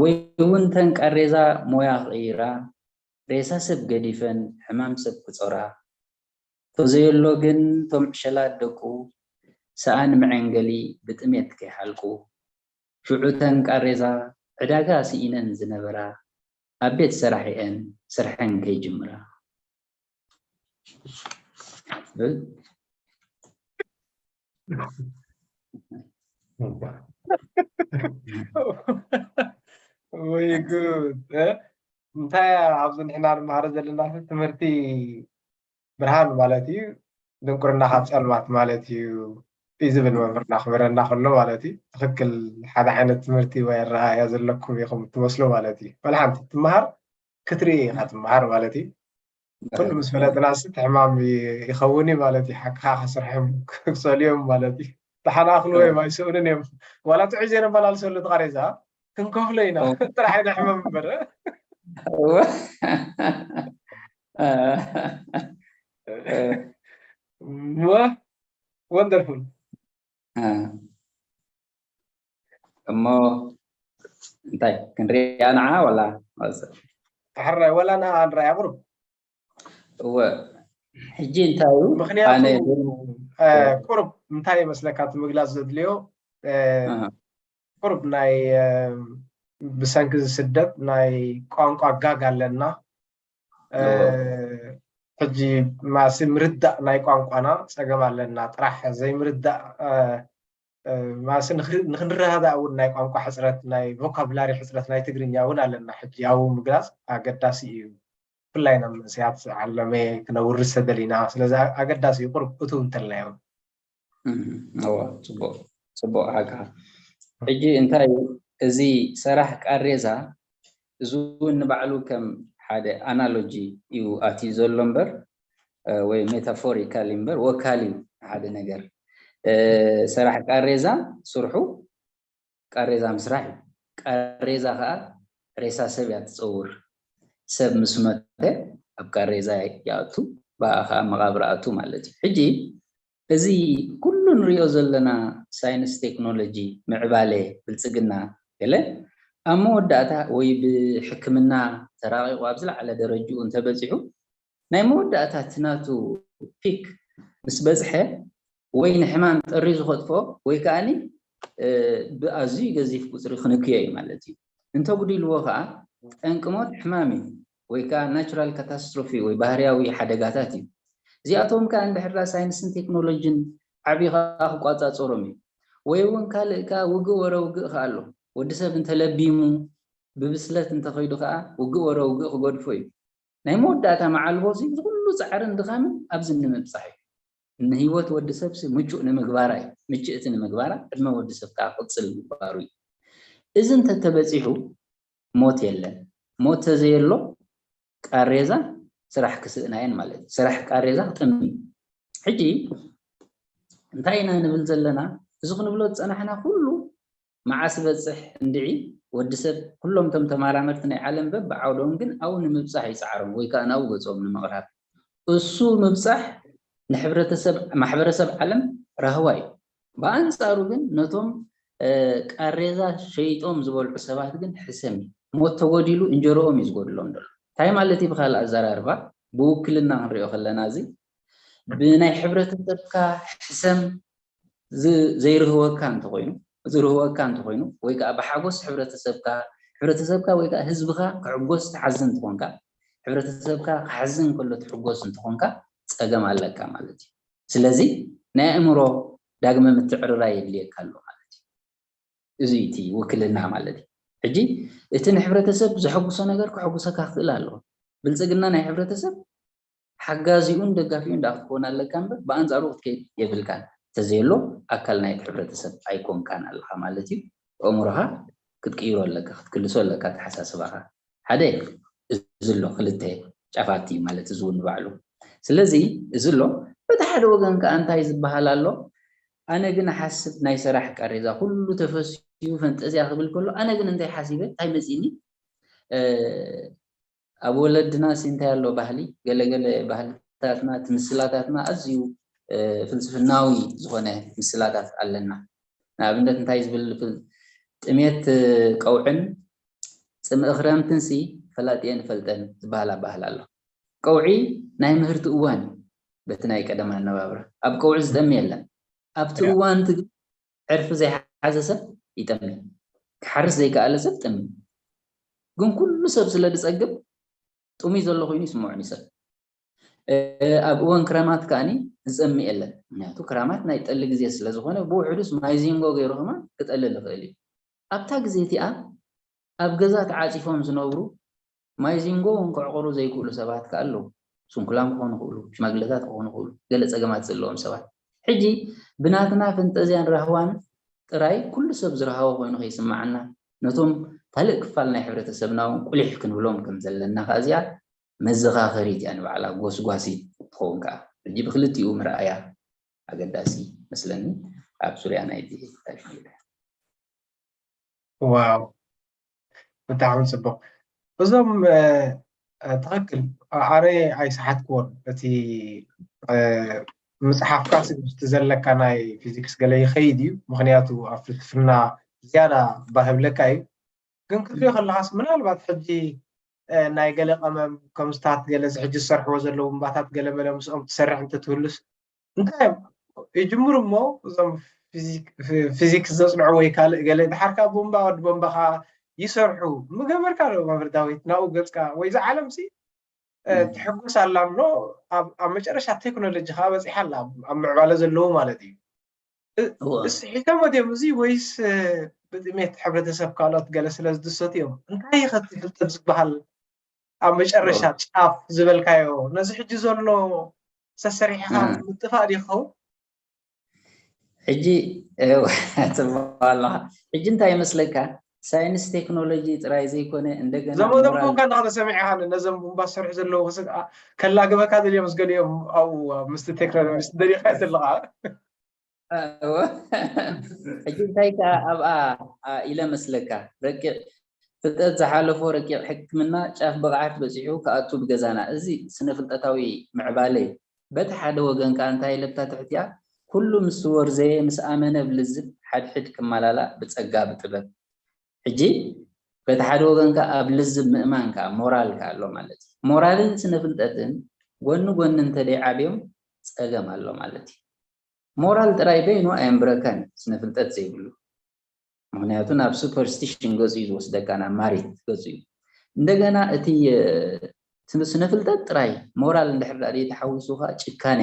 ወይ እውን ተን ቃሬዛ ሞያ ክቕይራ ሬሳ ሰብ ገዲፈን ሕማም ሰብ ክጾራ ተዘየሎ ግን ቶም ዕሸላት ደቁ ሰኣን መዐንገሊ ብጥሜት ከይሓልቁ ሽዑ ተን ቃሬዛ ዕዳጋ ስኢነን ዝነበራ ኣብ ቤት ሰራሒአን ስርሐን ከይጅምራ ወይ ጉድ እንታይ ኣብዚ ንሕና ንመሃሮ ዘለና ትምህርቲ ብርሃን ማለት እዩ ድንቁርና ካብ ፀልማት ማለት እዩ እዩ ዝብል መምህርና ክምህረና ከሎ ማለት እዩ ትኽክል ሓደ ዓይነት ትምህርቲ ወይ ኣረኣእያ ዘለኩም ኢኹም ትመስሉ ማለት እዩ በል ሓንቲ ትምሃር ክትርኢ ኢኻ ትምሃር ማለት እዩ ኩሉ ምስ ፈለጥና ስ ሕማም ይኸውን እዩ ማለት እዩ ሓቅኻ ክስርሖም ክሰልዮም ማለት እዩ ደሓን ኣኽልዎ እዮም ኣይስእኑን እዮም። ዋላ ጥዑይ ዘይነመላልሰሉ እቲ ቃሬዛ ክንከፍሎ ኢና። ጥራሕ ኢና ሕመም እምበር። እሞ ወንደርፉል። እሞ እንታይ ክንሪኣ ንዓ ዋላ? ሕራይ ዋላ ንዓ ንረኣያ ቁሩብ። እወ፣ ሕጂ እንታይ እዩ? ምኽንያቱ ቁሩብ እንታይ ይመስለካ እቲ ምግላፅ ዘድልዮ? ቁሩብ ናይ ብሰንኪ ስደት ናይ ቋንቋ ጋግ ኣለና። ሕጂ ማሲ ምርዳእ ናይ ቋንቋና ፀገም ኣለና። ጥራሕ ዘይምርዳእ ማሲ ንኽንረዳዳእ እውን ናይ ቋንቋ ሕፅረት፣ ናይ ቮካብላሪ ሕፅረት ናይ ትግርኛ እውን ኣለና። ሕጂ ኣብኡ ምግላፅ ኣገዳሲ እዩ። ብፍላይ ናብ መንእሰያት ዓለመ ክነውርስ ተደሊና። ስለዚ ኣገዳሲ እዩ ቁሩብ እትው እንተልናዮ። እዋ፣ ፅቡቅ፣ ፅቡቅ ሓቅኻ። ሕጂ እንታይ እዩ እዚ ሰራሕ ቃሬዛ? እዚ እውን ንባዕሉ ከም ሓደ ኣናሎጂ እዩ ኣትዩ ዘሎ እምበር፣ ወይ ሜታፎሪካል እምበር፣ ወካል እዩ ሓደ ነገር። ሰራሕ ቃሬዛ ስርሑ ቃሬዛ ምስራሕ እዩ። ቃሬዛ ከዓ ሬሳ ሰብ እያ ትፀውር። ሰብ ምስ መተ ኣብ ቃሬዛ ይኣቱ፣ ብኣ ከዓ መቓብር ኣቱ ማለት እዩ። ሕጂ እዚ ኩሉ ንሪኦ ዘለና ሳይንስ፣ ቴክኖሎጂ፣ ምዕባለ፣ ብልፅግና ገለ ኣብ መወዳእታ ወይ ብሕክምና ተራቂቑ ኣብ ዝለዓለ ደረጅኡ እንተበፂሑ ናይ መወዳእታ እቲ ናቱ ፒክ ምስ በፅሐ ወይ ንሕማም ጠሪዙ ከጥፍኦ ወይ ከዓኒ ብኣዝዩ ገዚፍ ቁፅሪ ክንክዮ እዩ ማለት እዩ። እንተጉዲልዎ ከዓ ጠንቂ ሞት ሕማም እዩ ወይ ከዓ ናቹራል ካታስትሮፊ ወይ ባህርያዊ ሓደጋታት እዩ። እዚኣቶም ከዓ እንድሕር ሳይንስን ቴክኖሎጂን ዓብዪ ከዓ ክቋፃፀሮም እዩ። ወይ እውን ካልእ ከዓ ውግእ ወረ ውግእ ከዓ ኣሎ። ወዲ ሰብ እንተለቢሙ ብብስለት እንተኸይዱ ከዓ ውግእ ወረ ውግእ ክገድፎ እዩ። ናይ መወዳእታ መዓልቦ እዚ ኩሉ ፃዕርን ድኻምን ኣብዚ ንምብፃሕ እዩ። ንህይወት ወዲ ሰብ ምቹእ ንምግባራ እዩ። ምችእቲ ንምግባራ ዕድመ ወዲ ሰብ ከዓ ክቕፅል ምግባሩ እዩ። እዚ እንተተበፂሑ ሞት የለን። ሞት ተዘየሎ ቃሬዛ ስራሕ ክስእናየን ማለት እዩ። ስራሕ ቃሬዛ ክጥም እዩ። ሕጂ እንታይ ኢና ንብል ዘለና? እዚ ክንብሎ ዝፀናሕና ኩሉ መዓስ በፅሕ እንድዒ ወዲ ሰብ ኩሎም እቶም ተመራመርቲ ናይ ዓለም በብዓውዶም ግን ኣብኡ ንምብፃሕ ይፃዕሮም ወይ ከዓ ናብኡ ገፆም ንምቕራብ። እሱ ምብፃሕ ንሕብረተሰብ ማሕበረሰብ ዓለም ራህዋ እዩ። ብኣንፃሩ ግን ነቶም ቃሬዛ ሸይጦም ዝበልዑ ሰባት ግን ሕሰም እዩ። ሞት ተጎዲሉ እንጀሮኦም እዩ ዝጎድሎም ዘሎ። እንታይ ማለት እዩ? ብካልእ ኣዘራርባ ብውክልና ክንሪኦ ከለና እዚ ብናይ ሕብረተሰብካ ሕሰም ዘይርህወካ እንተኮይኑ ዝርህወካ እንተኮይኑ ወይ ከዓ ብሓጎስ ሕብረተሰብካ ሕብረተሰብካ ወይ ከዓ ህዝብካ ክሕጎስ ትሓዝን እንትኮንካ ሕብረተሰብካ ክሓዝን ከሎ ትሕጎስ እንትኮንካ ፀገም ኣለካ ማለት እዩ። ስለዚ ናይ ኣእምሮ ዳግመ ምትዕርራይ የድልየካ ኣሎ ማለት እዩ። እዚ እቲ ውክልና ማለት እዩ። ሕጂ እቲ ንሕብረተሰብ ዘሐጉሶ ነገር ክሕጉሰካ ክኽእል ኣለዎ። ብልፅግና ናይ ሕብረተሰብ ሓጋዚኡን ደጋፊኡን ደኣ ክትከውን ኣለካ እምበር ብኣንፃሩ ክትከይድ የብልካን። እንተዘየሎ ኣካል ናይቲ ሕብረተሰብ ኣይኮንካን ኣለካ ማለት እዩ። ኣእምሮኻ ክትቅይሮ ኣለካ፣ ክትክልሶ ኣለካ ኣተሓሳስባኻ። ሓደ እዚ ኣሎ ክልተ ጫፋት እዩ ማለት እዚ እውን ንባዕሉ። ስለዚ እዚ ኣሎ በቲ ሓደ ወገን ከዓ እንታይ ዝበሃል ኣሎ? ኣነ ግን ሓስብ ናይ ሰራሕ ቃሬዛ ኩሉ ተፈስዩ ፈንጠዝያ ክብል ከሎ ኣነ ግን እንታይ ሓሲበ እንታይ መፂኒ ኣብ ወለድና ሲ እንታይ ኣሎ ባህሊ ገለገለ ባህልታትና እቲ ምስላታትና ኣዝዩ ፍልስፍናዊ ዝኾነ ምስላታት ኣለና። ንኣብነት እንታይ ዝብል ጥሜት ቀውዕን ፅምኢ ክረምትን ሲ ፈላጥየን ፈልጠን ዝበሃል ኣባህል ኣሎ። ቀውዒ ናይ ምህርቲ እዋን እዩ። በቲ ናይ ቀደም ኣነባብራ ኣብ ቀውዒ ዝጠሚ የለን። ኣብቲ እዋን እቲ ግን ዕርፊ ዘይሓዘ ሰብ ይጠሚ። ክሓርስ ዘይከኣለ ሰብ ጠሚ። ግን ኩሉ ሰብ ስለ ዝፀግብ ጥሙይ ዘሎ ኮይኑ ይስምዖ እዩ ሰብ። ኣብ እዋን ክረማት ከዓኒ ዝፀሚ የለን። ምክንያቱ ክረማት ናይ ጠሊ ግዜ ስለ ዝኾነ ብውሕዱስ ማይ ዚንጎ ገይሩ ከማን ክጠሊ ዝኽእል እዩ። ኣብታ ግዜ እቲኣ ኣብ ገዛ ተዓፂፎም ዝነብሩ ማይ ዚንጎ እውን ከዕቑሩ ዘይክእሉ ሰባት ከ ኣለዉ። ስንኩላን ክኾኑ ይኽእሉ፣ ሽማግለታት ክኾኑ ይኽእሉ፣ ገለ ፀገማት ዘለዎም ሰባት። ሕጂ ብናትና ፈንጠዝያን ራህዋን ጥራይ ኩሉ ሰብ ዝረሃቦ ኮይኑ ከይስምዓና ነቶም ካልእ ክፋል ናይ ሕብረተሰብና እውን ቁሊሕ ክንብሎም ከም ዘለና ከዓ እዚኣ መዘኻኸሪት እያ ንባዕላ ጎስጓሲት ትኸውን ከዓ። ሕጂ ብክልቲኡ ምርኣያ ኣገዳሲ መስለኒ። ኣብ ዙርያ ናይቲ ታሽሚለ። ዋው፣ ብጣዕሚ ፅቡቅ። እዞም ትክክል፣ ኣነ ኣይሰሓትክዎን። እቲ ምፅሓፍካ ምስቲ ዘለካ ናይ ፊዚክስ ገለ ይኸይድ እዩ። ምክንያቱ ኣብ ፍልስፍና ዝያዳ ባህብለካ እዩ። ግን ክትሪኦ ከለካስ ምናልባት ሕጂ ናይ ገለ ቀመም ከምስታት ገለ ሕጂ ዝሰርሕዎ ዘለዉ እምባታት ገለ መለ ምስኦም ትሰርሕ እንተትህሉስ እንታይ ይጅምሩ እሞ እዞም ፊዚክስ ዘፅንዑ ወይ ካልእ ገለ ድሓርካ ቦምባ ወዲ ቦምባ ከዓ ይሰርሑ ምገበርካ ዶ መምህር ዳዊት ናብኡ ገፅካ ወይ እዚ ዓለም ሲ ትሕጎስ ኣላ እሞ ኣብ መጨረሻ ቴክኖሎጂ ከዓ በፂሓ ኣላ ኣብ ምዕባለ ዘለዉ ማለት እዩ። እስሒቶም ድዮም እዚ ወይስ ብጥሜት ሕብረተሰብ ካልኦት ገለ ስለ ዝድሰቱ እዮም? እንታይ ይኸቲ ፍልጠት ዝበሃል ኣብ መጨረሻ ጫፍ ዝበልካዮ ነዚ ሕጂ ዘሎ ሰሰሪሕኻ ምጥፋእ ድዩ ክኸውን? ሕጂ ጽቡቕ ኣለኻ። ሕጂ እንታይ ይመስለካ? ሳይንስ ቴክኖሎጂ ጥራይ ዘይኮነ እንደገና ዘመዶምካ እንዳኸደ ሰሚዕኻ ነዘም ቡምባ ዝሰርሑ ዘለዉ ከላግበካ ደልዮም ምስ ገሊኦም ኣብኡ ምስቲ ቴክኖሎጂ ምስ ደሊኻ ዘለኻ ሕጂ እንታይ ከኣ ኣብኣ ኢለ መስለካ ረቂቕ ፍልጠት ዝሓለፎ ረቂቕ ሕክምና ጫፍ ብቕዓት በጺሑ ክኣቱ ብገዛና እዚ ስነ ፍልጠታዊ ምዕባለ እዩ። በቲ ሓደ ወገን ከኣ እንታይ ኢለ ብታ ትሕቲኣ ኩሉ ምስ ወርዘየ ምስ ኣመነ ብልዝብ ሓድሕድ ክመላላእ ብጸጋ ብጥበብ ሕጂ በቲ ሓደ ወገን ከኣ ኣብ ልዝብ ምእማን ከኣ ሞራል ከኣ ኣሎ ማለት እዩ። ሞራልን ስነ ፍልጠትን ጎኒ ጎኒ እንተደይ ዓብዮም ጸገም ኣሎ ማለት እዩ። ሞራል ጥራይ በይኑ ኣየንብረካን እዩ ስነ ፍልጠት ዘይብሉ። ምክንያቱ ናብ ሱፐርስቲሽን ገጹ እዩ ዝወስደካ፣ ናብ ማሪት ገጹ እዩ። እንደገና እቲ ስነ ፍልጠት ጥራይ ሞራል እንድሕር ዳ ተሓዊሱ ከዓ ጭካነ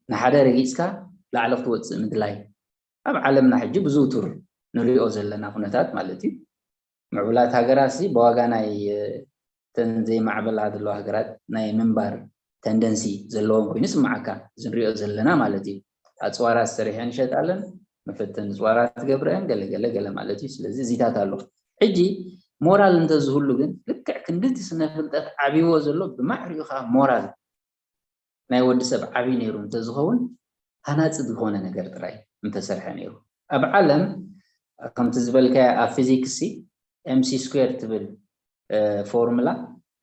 ንሓደ ረጊጽካ ላዕሊ ክትወጽእ ምድላይ ኣብ ዓለምና ሕጂ ብዝውቱር ንሪኦ ዘለና ኩነታት ማለት እዩ። ምዕቡላት ሃገራት ሲ ብዋጋ ናይ ተን ዘይማዕበላ ዘለዋ ሃገራት ናይ ምንባር ተንደንሲ ዘለዎም ኮይኑ ስምዓካ እዚ ንሪኦ ዘለና ማለት እዩ። ኣፅዋራት ሰሪሐን ይሸጣለን፣ መፈተኒ ፅዋራት ትገብረን ገለ ገለ ገለ ማለት እዩ። ስለዚ እዚታት ኣሎ። ሕጂ ሞራል እንተዝህሉ ግን ልክዕ ክንድቲ ስነ ፍልጠት ዓብይዎ ዘሎ ብማዕሪኡ ከዓ ሞራል ናይ ወዲ ሰብ ዓብይ ነይሩ እንተዝኸውን ሃናፂ ዝኾነ ነገር ጥራይ ምተሰርሐ ነይሩ። ኣብ ዓለም ከምቲ ዝበልካዮ ኣብ ፊዚክስ ሲ ኤምሲ ስኩዌር ትብል ፎርሙላ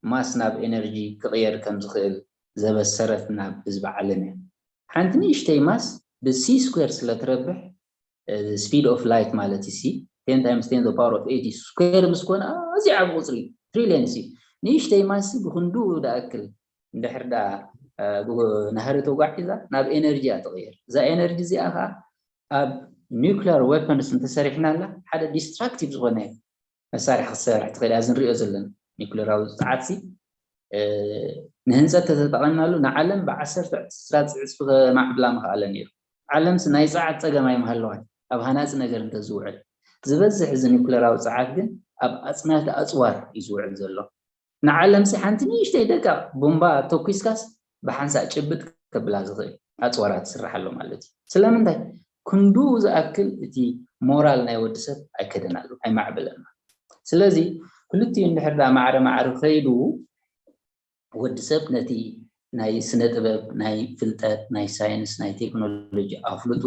ማስ ናብ ኤነርጂ ክቕየር ከም ዝኽእል ዘበሰረት ናብ ህዝቢ ዓለም እያ። ሓንቲ ንእሽተይ ማስ ብሲ ስኩዌር ስለ ትረብሕ speed of light ማለት እዩ ሲ ten times ten the power of eight ስኩዌር ምስ ኮነ ኣዝዩ ዓቢ ቁፅሪ ትሪሊየንስ እዩ። ንእሽተይ ማስ ብክንድኡ ዝኣክል እንድሕር ደኣ ናህሪ ተጓዒዛ ናብ ኤነርጂ እያ ትቕየር። እዛ ኤነርጂ እዚኣ ከዓ ኣብ ኒውክሊር ዌፐንስ እንተሰሪሕናላ ሓደ ዲስትራክቲቭ ዝኾነ መሳርሒ ክትሰርሕ ትኽእል እያ። እዚ ንሪኦ ዘለና ኒውክሌራዊ ፃዓት ሲ ንህንፀት ተተጠቐምናሉ ንዓለም ብዓሰርተ ዕስራ ዕፅፊ ከማዕብላ ምኽኣለ ነይሩ። ዓለምሲ ናይ ፃዓት ፀገም ኣይምሃለዋን ኣብ ሃናፂ ነገር እንተዝውዕል። ዝበዝሕ እዚ ኒውክሌራዊ ፃዓት ግን ኣብ ኣፅናቲ ኣፅዋር እዩ ዝውዕል ዘሎ። ንዓለምሲ ሓንቲ ንእሽተይ ደቃቕ ቡምባ ተኩስካስ ብሓንሳእ ጭብጥ ከብላ ዝኽእል ኣፅዋራት ትስራሕ ኣሎ ማለት እዩ። ስለምንታይ? ክንድኡ ዝኣክል እቲ ሞራል ናይ ወዲ ሰብ ኣይከደናሉ ኣይማዕበለና። ስለዚ ክልቲኡ እንድሕር ዳ ማዕረ ማዕረ ከይዱ ወዲ ሰብ ነቲ ናይ ስነ ጥበብ፣ ናይ ፍልጠት፣ ናይ ሳይንስ፣ ናይ ቴክኖሎጂ ኣፍልጡ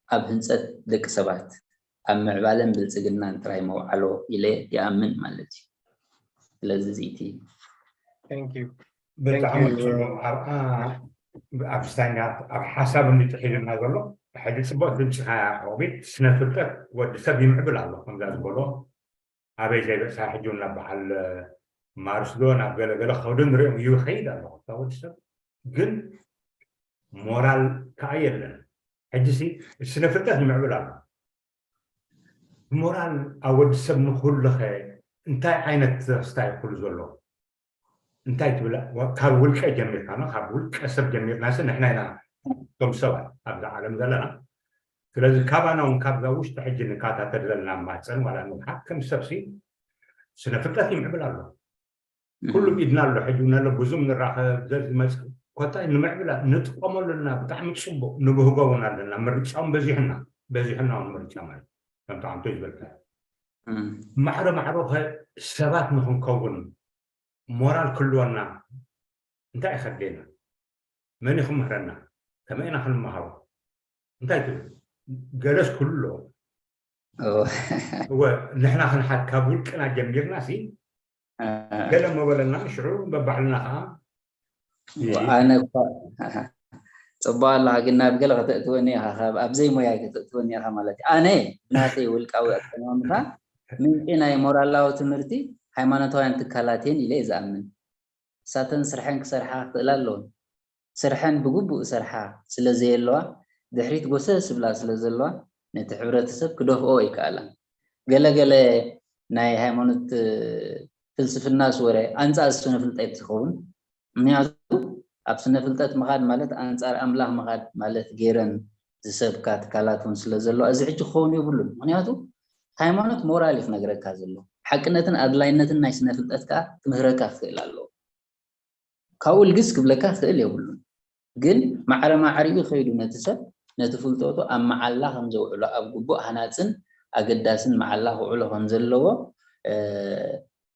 ኣብ ህንፀት ደቂ ሰባት ኣብ ምዕባለን ብልፅግናን ጥራይ መውዓሎ ኢለ ይኣምን ማለት እዩ። ስለዚ እዚ እቲ Thank you. ብጣዕሚ ጽቡቕ። ኣብ ኣብ ስታንዳርድ ኣብ ሓሳብ እንድትሒዝና ዘሎ ሕጂ ጽቡቕ ድምፅኻ ሮቢት ስነ ፍልጠት ወዲ ሰብ ይምዕብል ኣሎ ከምዛ ዝበሎ ኣበይ ዘይበፅሓ ሕጂ እውን ናብ በዓል ማርስ ዶ ናብ ገለገለ ክኸዱ ንሪኦም እዩ ይኸይድ ኣሎ ወዲ ሰብ ግን ሞራል ከዓ የለን። ሕጂ ሲ እቲ ስነ ፍልጠት ይምዕብል ኣሎ። ሞራል ኣብ ወዲ ሰብ ንክህሉኸ እንታይ ዓይነት ተስታ ይክሉ ዘሎ? እንታይ ትብል? ካብ ውልቀ ጀሚርካ ነው። ካብ ውልቀ ሰብ ጀሚርና ሲ ንሕና ኢና እቶም ሰባት ኣብዚ ዓለም ዘለና። ስለዚ ካባና እውን ካብዛ ውሽጢ ሕጂ ንከታተል ዘለና ማፀን ዋላ ንውሓት ከም ሰብ ሲ ስነ ፍልጠት ይምዕብል ኣሎ። ኩሉ ኢድና ኣሎ ሕጂ እውን ኣሎ ብዙም ንራኸብ ዘዝመፅእ ኮታ ንምዕብላ ንጥቀመሉ ኣለና። ብጣዕሚ ፅቡቅ ንብህጎ እውን ኣለና። ምርጫ እውን በዚሕና በዚሕና እውን ምርጫ ማለት ከምቲ ዓንቶ ዝበልካ ማዕረ ማዕረ ከ ሰባት ንክንከውን ሞራል ክህልወና እንታይ እዩ ከድልየና? መን እዩ ክምህረና? ከመይ ኢና ክንመሃሮ? እንታይ ትብል? ገለስ ኩሉ ኣለዎ። እወ፣ ንሕና ክንሓት ካብ ውልቅና ጀሚርና ሲ ገለ መበለና ሽዑ በባዕልና ከዓ ኣነ እኳ ጽቡቅ ኣለካ፣ ግን ናብ ገለ ከተእትወኒ ኢካ፣ ካብ ኣብዘይ ሞያይ ከተእትወኒ ኢካ ማለት እዩ። ኣነ ናተይ ውልቃዊ ኣቀማምጣ ምንጪ ናይ ሞራላዊ ትምህርቲ ሃይማኖታውያን ትካላት እየን ኢለ እየ ዝኣምን። ንሳተን ስርሐን ክሰርሓ ክኽእላ ኣለወን። ስርሐን ብግቡእ እሰርሓ ስለ ዘየለዋ፣ ድሕሪት ጎሰስ ዝብላ ስለ ዘለዋ፣ ነቲ ሕብረተሰብ ክደፍኦ ኣይከኣላን። ገለ ገለ ናይ ሃይማኖት ፍልስፍናስ ወረ ኣንጻር ስነ ፍልጠት ዝኸውን። ምክንያቱ ኣብ ስነ ፍልጠት ምኻድ ማለት ኣንጻር ኣምላኽ ምኻድ ማለት ገይረን ዝሰብካ ትካላት እውን ስለ ዘለዋ፣ እዚ ሕጂ ክኸውን የብሉን። ምክንያቱ ሃይማኖት ሞራል እዩ ክነግረካ ዘሎ። ሓቅነትን ኣድላይነትን ናይ ስነ ፍልጠት ከዓ ክምህረካ ክኽእል ኣለዎ። ካብኡ ልግስ ክብለካ ክኽእል የብሉን። ግን ማዕረ ማዕሪኡ ከይዱ ነቲ ሰብ ነቲ ፍልጠቱ ኣብ መዓላ ከም ዘውዕሎ፣ ኣብ ግቡእ ሃናጽን ኣገዳስን መዓላ ክውዕሎ ከም ዘለዎ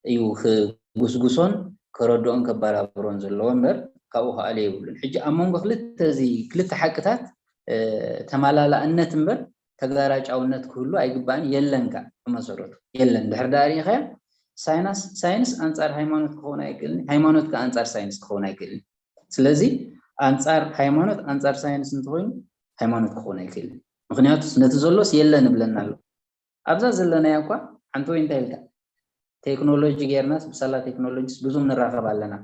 እዩ ክጉስጉሶን ከረድኦን ከባራብሮን ዘለዎ እምበር ካብኡ ክኣሉ የብሉን። ሕጂ ኣብ መንጎ ክልተ እዚ ክልተ ሓቅታት ተማላላእነት እምበር ተጋራጫውነት ክህሉ ኣይግባእን። የለን ከ ብመሰረቱ የለን። ድሕር ዳ ርኢኻዮ ሳይንስ ኣንጻር ሃይማኖት ክኸውን ኣይክእልን፣ ሃይማኖት ከ ኣንጻር ሳይንስ ክኸውን ኣይክእልን። ስለዚ ኣንጻር ሃይማኖት ኣንጻር ሳይንስ እንተኮይኑ ሃይማኖት ክኸውን ኣይክእልን። ምክንያቱ ነቲ ዘሎስ የለን ይብለና ኣሎ። ኣብዛ ዘለናያ እኳ ሓንቲ ወይ እንታይ ኢልካ ቴክኖሎጂ ጌርናስ ብሳላ ቴክኖሎጂስ ብዙም ንራኸብ ኣለና።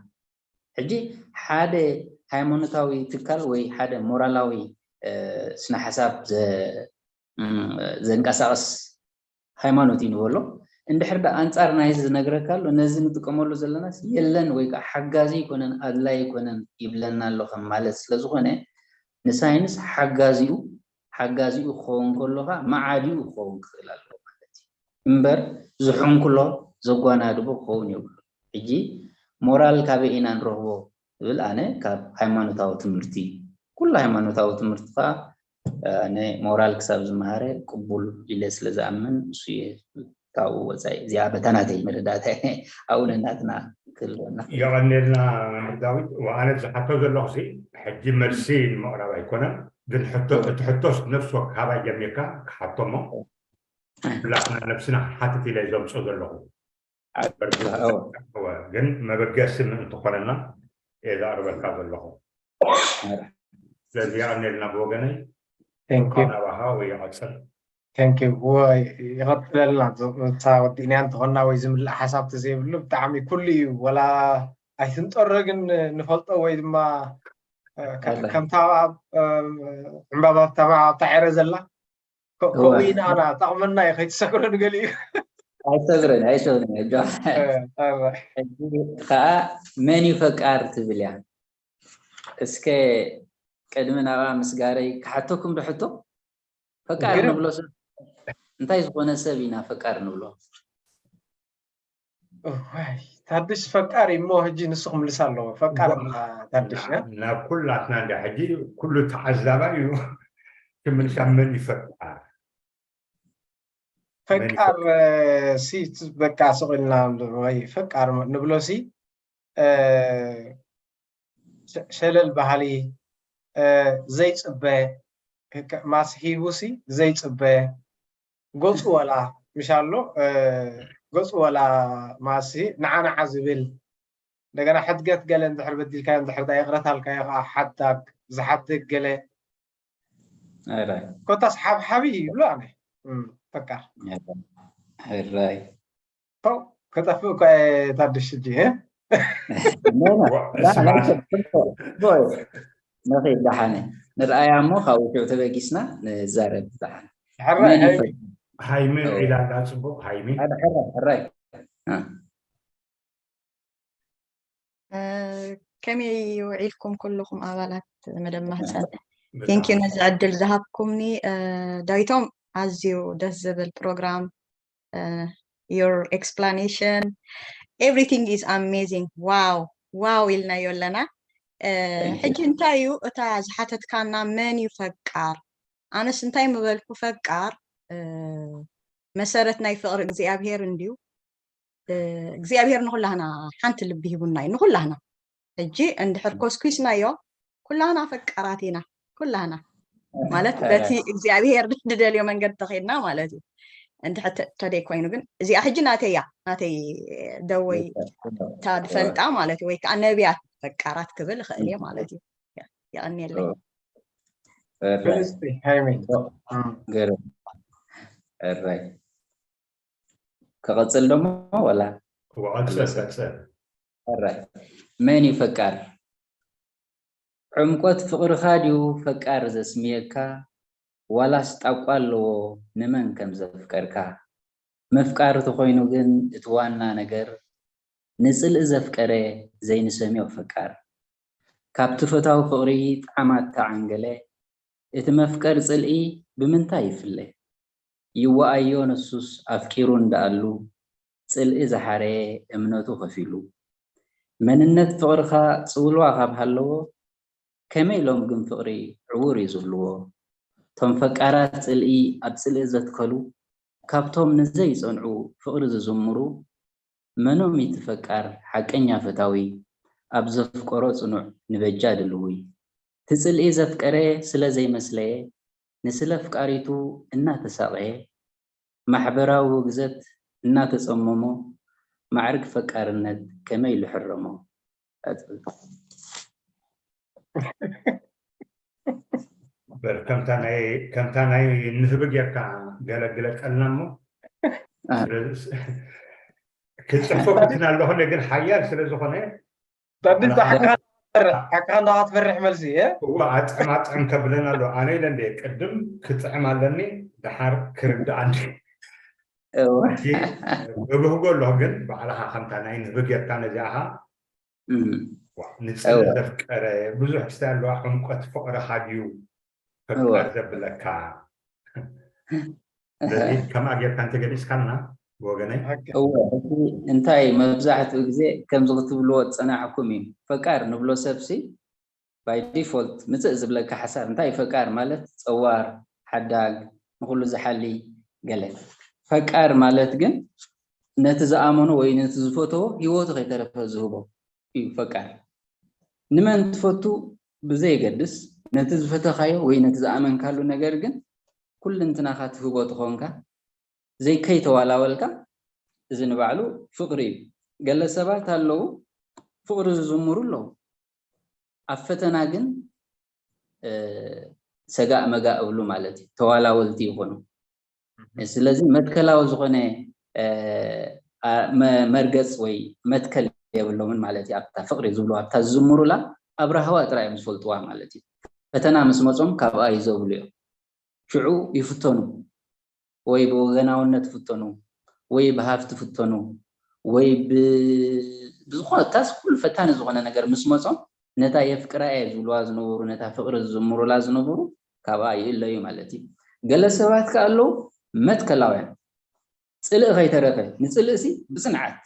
ሕጂ ሓደ ሃይማኖታዊ ትካል ወይ ሓደ ሞራላዊ ስነ ሓሳብ ዘንቀሳቐስ ሃይማኖት እዩ ንበሎ። እንድሕር ዳ ኣንጻር ናይዚ ዝነግረካ ኣሎ፣ ነዚ ንጥቀመሉ ዘለናስ የለን ወይ ከዓ ሓጋዚ ይኮነን ኣድላይ ይኮነን ይብለና ኣሎ ከም ማለት ስለዝኾነ ንሳይንስ ሓጋዚኡ ሓጋዚኡ ክኸውን ከሎ ከዓ መዓዲኡ ክኸውን ክኽእል ኣለዎ ማለት እዩ። እምበር ዝሕንኩሎ ዘጓናድቦ ክኸውን የብሉ። ሕጂ ሞራል ካበይ ኢና ንረኽቦ ዝብል ኣነ ካብ ሃይማኖታዊ ትምህርቲ፣ ኩሉ ሃይማኖታዊ ትምህርቲ ከዓ ኣነ ሞራል ክሳብ ዝመሃረ ቅቡል ኢለ ስለ ዝኣምን እሱ እየ ካብኡ ወፃኢ። እዚኣ በታ ናተይ መረዳእታ ኣብኡ ነናትና ክህልወና። የቐንየልና መምህር ዳዊት። ኣነ ዝሓቶ ዘለኹ ሕጂ መልሲ ንምቕራብ ኣይኮነን፣ ግን እቲ ሕቶስ ነፍሲ ወከፍ ካባይ ጀሚርካ ክሓቶ እሞ ኩላትና ነብስና ሓትት ኢለ ዘምፅኦ ዘለኹ ግን መበገሲ ምእንቲ ኮነና እየ ዘቕርበልካ ዘለኹ። ስለዚ የቐንየልና ብወገነይ። ናባኻ ወይ ይቐፅል። ይቐጥለልና። እታ ወዲእናያ እንተኾንና ወይ ዝምላእ ሓሳብ ተዘይብሉ ብጣዕሚ ኩሉ እዩ። ወላ ኣይትንጠሮ ግን ንፈልጦ ወይ ድማ ከምታ ዕምባባ ተባዕ ኣብታ ዕረ ዘላ ከምኡ ኢና ኣና ጠቕመና እዩ ከይትሰግሮ ንገሊኡ ኣይሰግረን ኣይሰግረን። ሕጂ ከዓ መን እዩ ፈቃር ትብል እያ። እስከ ቅድሚ ናብኣ ምስጋረይ ክሓተኩም ዶ ሕቶ? ፈቃር ንብሎ ሰብ እንታይ ዝኾነ ሰብ ኢና ፈቃር ንብሎ? ታድሽ ፈቃር እሞ ሕጂ ንሱ ክምልስ ኣለዎ። ፈቃር ታድሽ ናብ ኩላትና እንዳ ሕጂ ኩሉ ተዓዛባይ እዩ ክምልሳ መን ይፈቃር? ፈቃር ሲ በቃ ስቕ ኢልና ወይ ፈቃር ንብሎ ሲ ሸለል ባህሊ ዘይፅበ ማስ ሂቡ ሲ ዘይፅበ ገፁ ወላ ምሽ ኣሎ ገፁ ወላ ማሲ ንዓ ንዓ ዝብል እንደገና ሕድገት ገለ እንድሕር በዲልካዮ እንድሕር ዳ ይቕረታ ኣልካዮ ከዓ ሓዳግ ዝሓድግ ገለ ኮታስ ሓብሓቢ ይብሉ ኣነ ፈቃር ሕራይ ከጠፍእ እኳ ታድሽ ሕጂ ንኸይድ ደሓነ ንርኣያ እሞ ካብኡ ሽዑ ተበጊስና ንዛረብ ደሓነ ሃይሜን ዒላ ኣላ ፅቡቅ ሃይሜን ሕራይ ከመይ ውዒልኩም ኩልኹም ኣባላት መደብ ማህፀን? ቴንኪዩ ነዚ ዕድል ዝሃብኩምኒ። ዳዊቶም ኣዝዩ ደስ ዝብል ፕሮግራም። Your explanation, everything is amazing. Wow wow ኢልናዮ ኣለና። ሕጂ እንታይ እዩ እታ ዝሓተትካና መን እዩ ፈቃር? ኣነስ እንታይ ምበልኩ ፈቃር መሰረት ናይ ፍቅሪ እግዚኣብሄር እንድዩ። እግዚኣብሄር ንኩላህና ሓንቲ ልቢ ሂቡና እዩ ንኩላህና። ሕጂ እንድሕር ኮስኩስናዮ ኩላህና ፈቃራት ኢና ኩላህና። ማለት በቲ እግዚኣብሔር ዝደልዮ መንገዲ ተኸድና ማለት እዩ። እንድሕር ተደይ ኮይኑ ግን እዚኣ ሕጂ ናተይ እያ፣ ናተይ ደወይ እታ ዝፈልጣ ማለት እዩ፣ ወይ ከዓ ነቢያት ፈቃራት ክብል እኽእል እየ ማለት እዩ። የቐንየለይ። ገርም። እራይ፣ ክቐፅል ደሞ ወላ? ቀፅል ቀፅል። እራይ፣ መን እዩ ፈቃር? ዕምቆት ፍቕርኻ ድዩ ፈቃር ዘስምየካ? ዋላስ ጣቋ ኣለዎ ንመን ከም ዘፍቀርካ? ምፍቃር ተኾይኑ ግን እቲ ዋና ነገር፣ ንጽልኢ ዘፍቀረ ዘይንሰምዮ ፈቃር። ካብቲ ፈታዊ ፍቕሪ ጣዕማት ተዓንገለ፣ እቲ መፍቀር ጽልኢ ብምንታይ ይፍለ? ይወኣዮ ንሱስ ኣፍቂሩ እንዳኣሉ፣ ጽልኢ ዝሓረየ እምነቱ ከፊሉ። መንነት ፍቕርኻ ጽውልዋ ካብ ሃለዎ፣ ከመይ ኢሎም ግን ፍቕሪ ዕውር እዩ ዝብልዎ? እቶም ፈቃራት ጽልኢ ኣብ ጽልኢ ዘትከሉ፣ ካብቶም ንዘይጸንዑ ፍቕሪ ዝዝምሩ፣ መኖም እዩ እቲ ፈቃር ሓቀኛ ፈታዊ? ኣብ ዘፍቀሮ ጽኑዕ ንበጃ ድልዊ። እቲ ጽልኢ ዘፍቀረ ስለ ዘይመስለየ፣ ንስለ ኣፍቃሪቱ እናተሳቐየ፣ ማሕበራዊ ውግዘት እናተጸመሞ፣ ማዕርግ ፈቃርነት ከመይ ኢሉ ሕረሞ? በል፣ ከምታ ናይ፣ ከምታ ናይ ንህቢ ጌርካ ገለ ግለጸልና እሞ። አ። ስለዚ ክጽሕፎ ፈቲነ ኣለኹ፣ ግን ሓያል ስለ ዝኾነ በብዛ ሓቅኻ እንዳትፈርሕ፣ ሓቅኻ እንዳትፈርሕ መልሲ፣ እ? እዋ፣ ኣጥዕም ኣጥዕም ከብለን ኣሎ። ኣነ ኢለ እንደ ቅድም ክጥዕም ኣለኒ፣ ደሓር ክርድኣኒ። እዋ። ሕጂ እብህጎ ኣለኹ፣ ግን ባዕልኻ ከምታ ናይ ንህቢ ጌርካ ነዚኣኻ፣ እም። ዋ፣ ንጽልኢ እዋ። ዘፍቀረ ብዙሕ ክስታይ ኣለዋ። ዕምቆት ፍቕርኻ ድዩ ፈቃር እዋ። ዘብለካ? ስለዚ ከምኣ ጌርካ እንተገሊጽካልና ብወገነይ። ሓቂ። እወ፣ እቲ እንታይ መብዛሕትኡ ግዜ ከምዚ ክትብልዎ ዝጸናሕኩም እዩ። ፈቃር ንብሎ ሰብሲ፣ by default ምጽእ ዝብለካ ሓሳብ እንታይ እዩ? ፈቃር ማለት ጸዋር፣ ሓዳግ፣ ንኹሉ ዝሓሊ ገለ። ፈቃር ማለት ግን ነቲ ዝኣመኖ ወይ ነቲ ዝፈተዎ ህይወቱ ከይተረፈ ዝህቦ እዩ ፈቃር። ንመን ትፈቱ ብዘየገድስ፣ ነቲ ዝፈተኻዮ ወይ ነቲ ዝኣመንካሉ ነገር ግን ኩልንትናኻ ትህቦ ትኾንካ፣ ዘይከይተዋላወልካ፣ እዚ ንባዕሉ ፍቕሪ እዩ። ገለ ሰባት ኣለዉ፣ ፍቕሪ ዝዝምሩ ኣለዉ። ኣብ ፈተና ግን፣ እ፣ ሰጋእ መጋእ እብሉ ማለት እዩ። ተዋላወልቲ ይኾኑ። ስለዚ መትከላዊ ዝኾነ፣ እ፣ ኣ፣ መ-፣ መርገጽ ወይ መትከል የብሎምን ማለት እዩ። ኣብታ ፍቕሪ ዝብሉ፣ ኣብታ ዝዝምሩላ፣ ኣብ ራህዋ ጥራይ እዮም ዝፈልጥዋ ማለት እዩ። ፈተና ምስ መጾም ካብኣ ይዘብሉ እዮም። ሽዑ ይፍተኑ። ወይ ብወገናውነት ይፍተኑ፣ ወይ ብሃፍቲ ይፍተኑ፣ ወይ ብ-፣ ብዝኾነ፣ እታስ ኩሉ ፈታኒ ዝኾነ ነገር ምስ መጾም፣ ነታ የፍቅራ እየ ዝብልዋ ዝነበሩ፣ ነታ ፍቕሪ ዝዝምሩላ ዝነበሩ፣ ካብኣ ይእለዩ ማለት እዩ። ገለ ሰባት ከኣ ኣለዉ መትከላውያን። ጽልኢ ከይተረፈ፣ ንጽልእሲ ብጽንዓት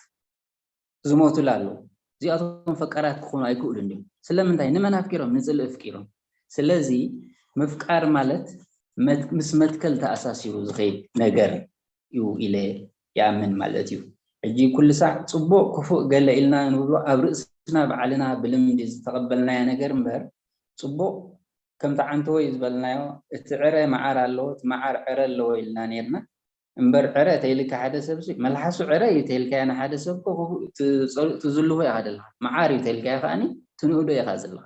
ዝሞቱላ ኣለዉ። እዚኣቶም ፈቃራት ክኾኑ ኣይክእሉን ድዮም? ስለምንታይ? ንመን ኣፍቂሮም? ንጽልኢ ኣፍቂሮም። ስለዚ ምፍቃር ማለት መት-፣ ምስ መትከል ተኣሳሲሩ ዝኸይድ ነገር እዩ ኢለ ይኣምን ማለት እዩ። ሕጂ ኩሉ ሳዕ ጽቡቕ ክፉእ ገለ ኢልና ንብሎ ኣብ ርእስና ባዕልና ብልምዲ ዝተቐበልናዮ ነገር እምበር፣ ጽቡቕ ከምቲ ዓንተወይ ዝበልናዮ፣ እቲ ዕረ መዓር ኣለዎ፣ እቲ መዓር ዕረ ኣለዎ ኢልና ነይርና። እምበር ዕረ ተይልካ ሓደ ሰብ ሲ፣ መልሓሱ ዕረ እዩ ተይልካዮ ንሓደ ሰብ እኮ ክፉእ፣ እቲ ጸ-፣ እቲ ዝልሆ ኢኻ ዘለኻ። መዓር እዩ ተይልካዮ ከኣኒ ትንእዶ ኢኻ ዘለኻ።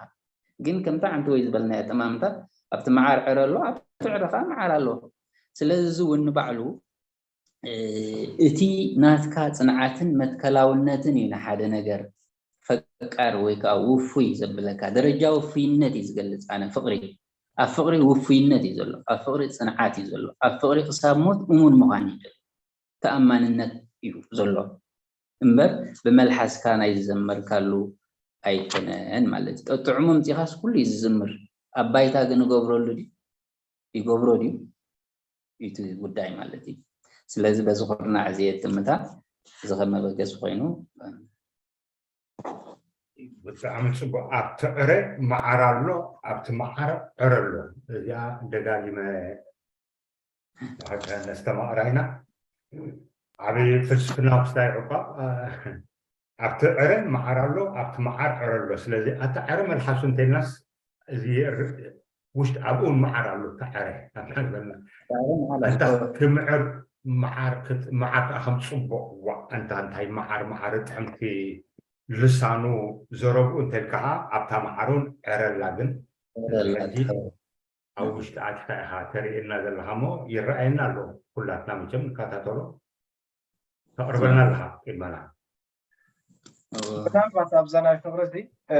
ግን ከምታ ዓንተወይ ዝበልናዮ ጠማምታ ኣብቲ መዓር ዕረ ኣሎ፣ ኣብቲ ዕረ ከኣ መዓር ኣሎ። ስለዚ እዚ እውን ንባዕሉ፣ እ፣ እቲ ናትካ ጽንዓትን መትከላውነትን እዩ ንሓደ ነገር ፈቃር ወይ ከዓ ውፉይ ዘብለካ። ደረጃ ውፉይነት እዩ ዝገልጽ። ኣነ ፍቕሪ፣ ኣብ ፍቕሪ ውፉይነት እዩ ዘሎ፣ ኣብ ፍቕሪ ጽንዓት እዩ ዘሎ፣ ኣብ ፍቕሪ ክሳብ ሞት እሙን ምዃን እዩ ዘሎ፣ ተኣማንነት እዩ ዘሎ እምበር ብመልሓስካ ናይ ዝዘመርካሉ ኣይኮነን ማለት እዩ። ጠጥዕሙ ምጺኻስ ኩሉ እዩ ዝዝምር፣ ኣብ ባይታ ግን እገብረሉ ድዩ? ይገብሮ ድዩ? እቲ ጉዳይ ማለት እዩ። ስለዚ በዚ ኩርናዕ እዚ የጥምታ፣ እዚ ከም መበገሲ ኮይኑ። ብጣዕሚ ጽቡቕ። ኣብቲ ዕረ መዓር ኣሎ፣ ኣብቲ መዓር ዕረ ኣሎ። እዚኣ ደጋጊመ ብሓቂ ነስተማቕራ ኢና። ዓብዪ ፍልስፍና ክስታይ ዕቋ፣ ኣብቲ ዕረ መዓር ኣሎ፣ ኣብቲ መዓር ዕረ ኣሎ። ስለዚ ኣታ ዕረ መልሓሱ እንተልናስ፣ እዚ ር-፣ ውሽጢ ኣብኡ እውን መዓር ኣሎ፣ ተዓረ ኣብ መዓር በልና። ተዓረ መዓር ኣሎ። ኣንታ ክምዕር መዓር ክት-፣ መዓር ከዓ ከም ጽቡቕ፣ ዋእ፣ ኣንታ እንታይ መዓር፣ መዓር ጥዕምቲ ልሳኑ ዘረብኡ እንተልካ ከዓ ኣብታ መዓር እውን ዕረላ። ግን ዕረላ ሕጂ ትኸውን። ኣብ ውሽጢ ኣትካ ኢኻ ተርእየና ዘለኻ እሞ ይረኣየና ኣሎ። ኩላትና መቸም ንከታተሎ። ተቕርበልና ኣለኻ ቅድመና። እዎ። ምናልባት ኣብዛ ናይ ፍቕሪ እዚ፣ እ፣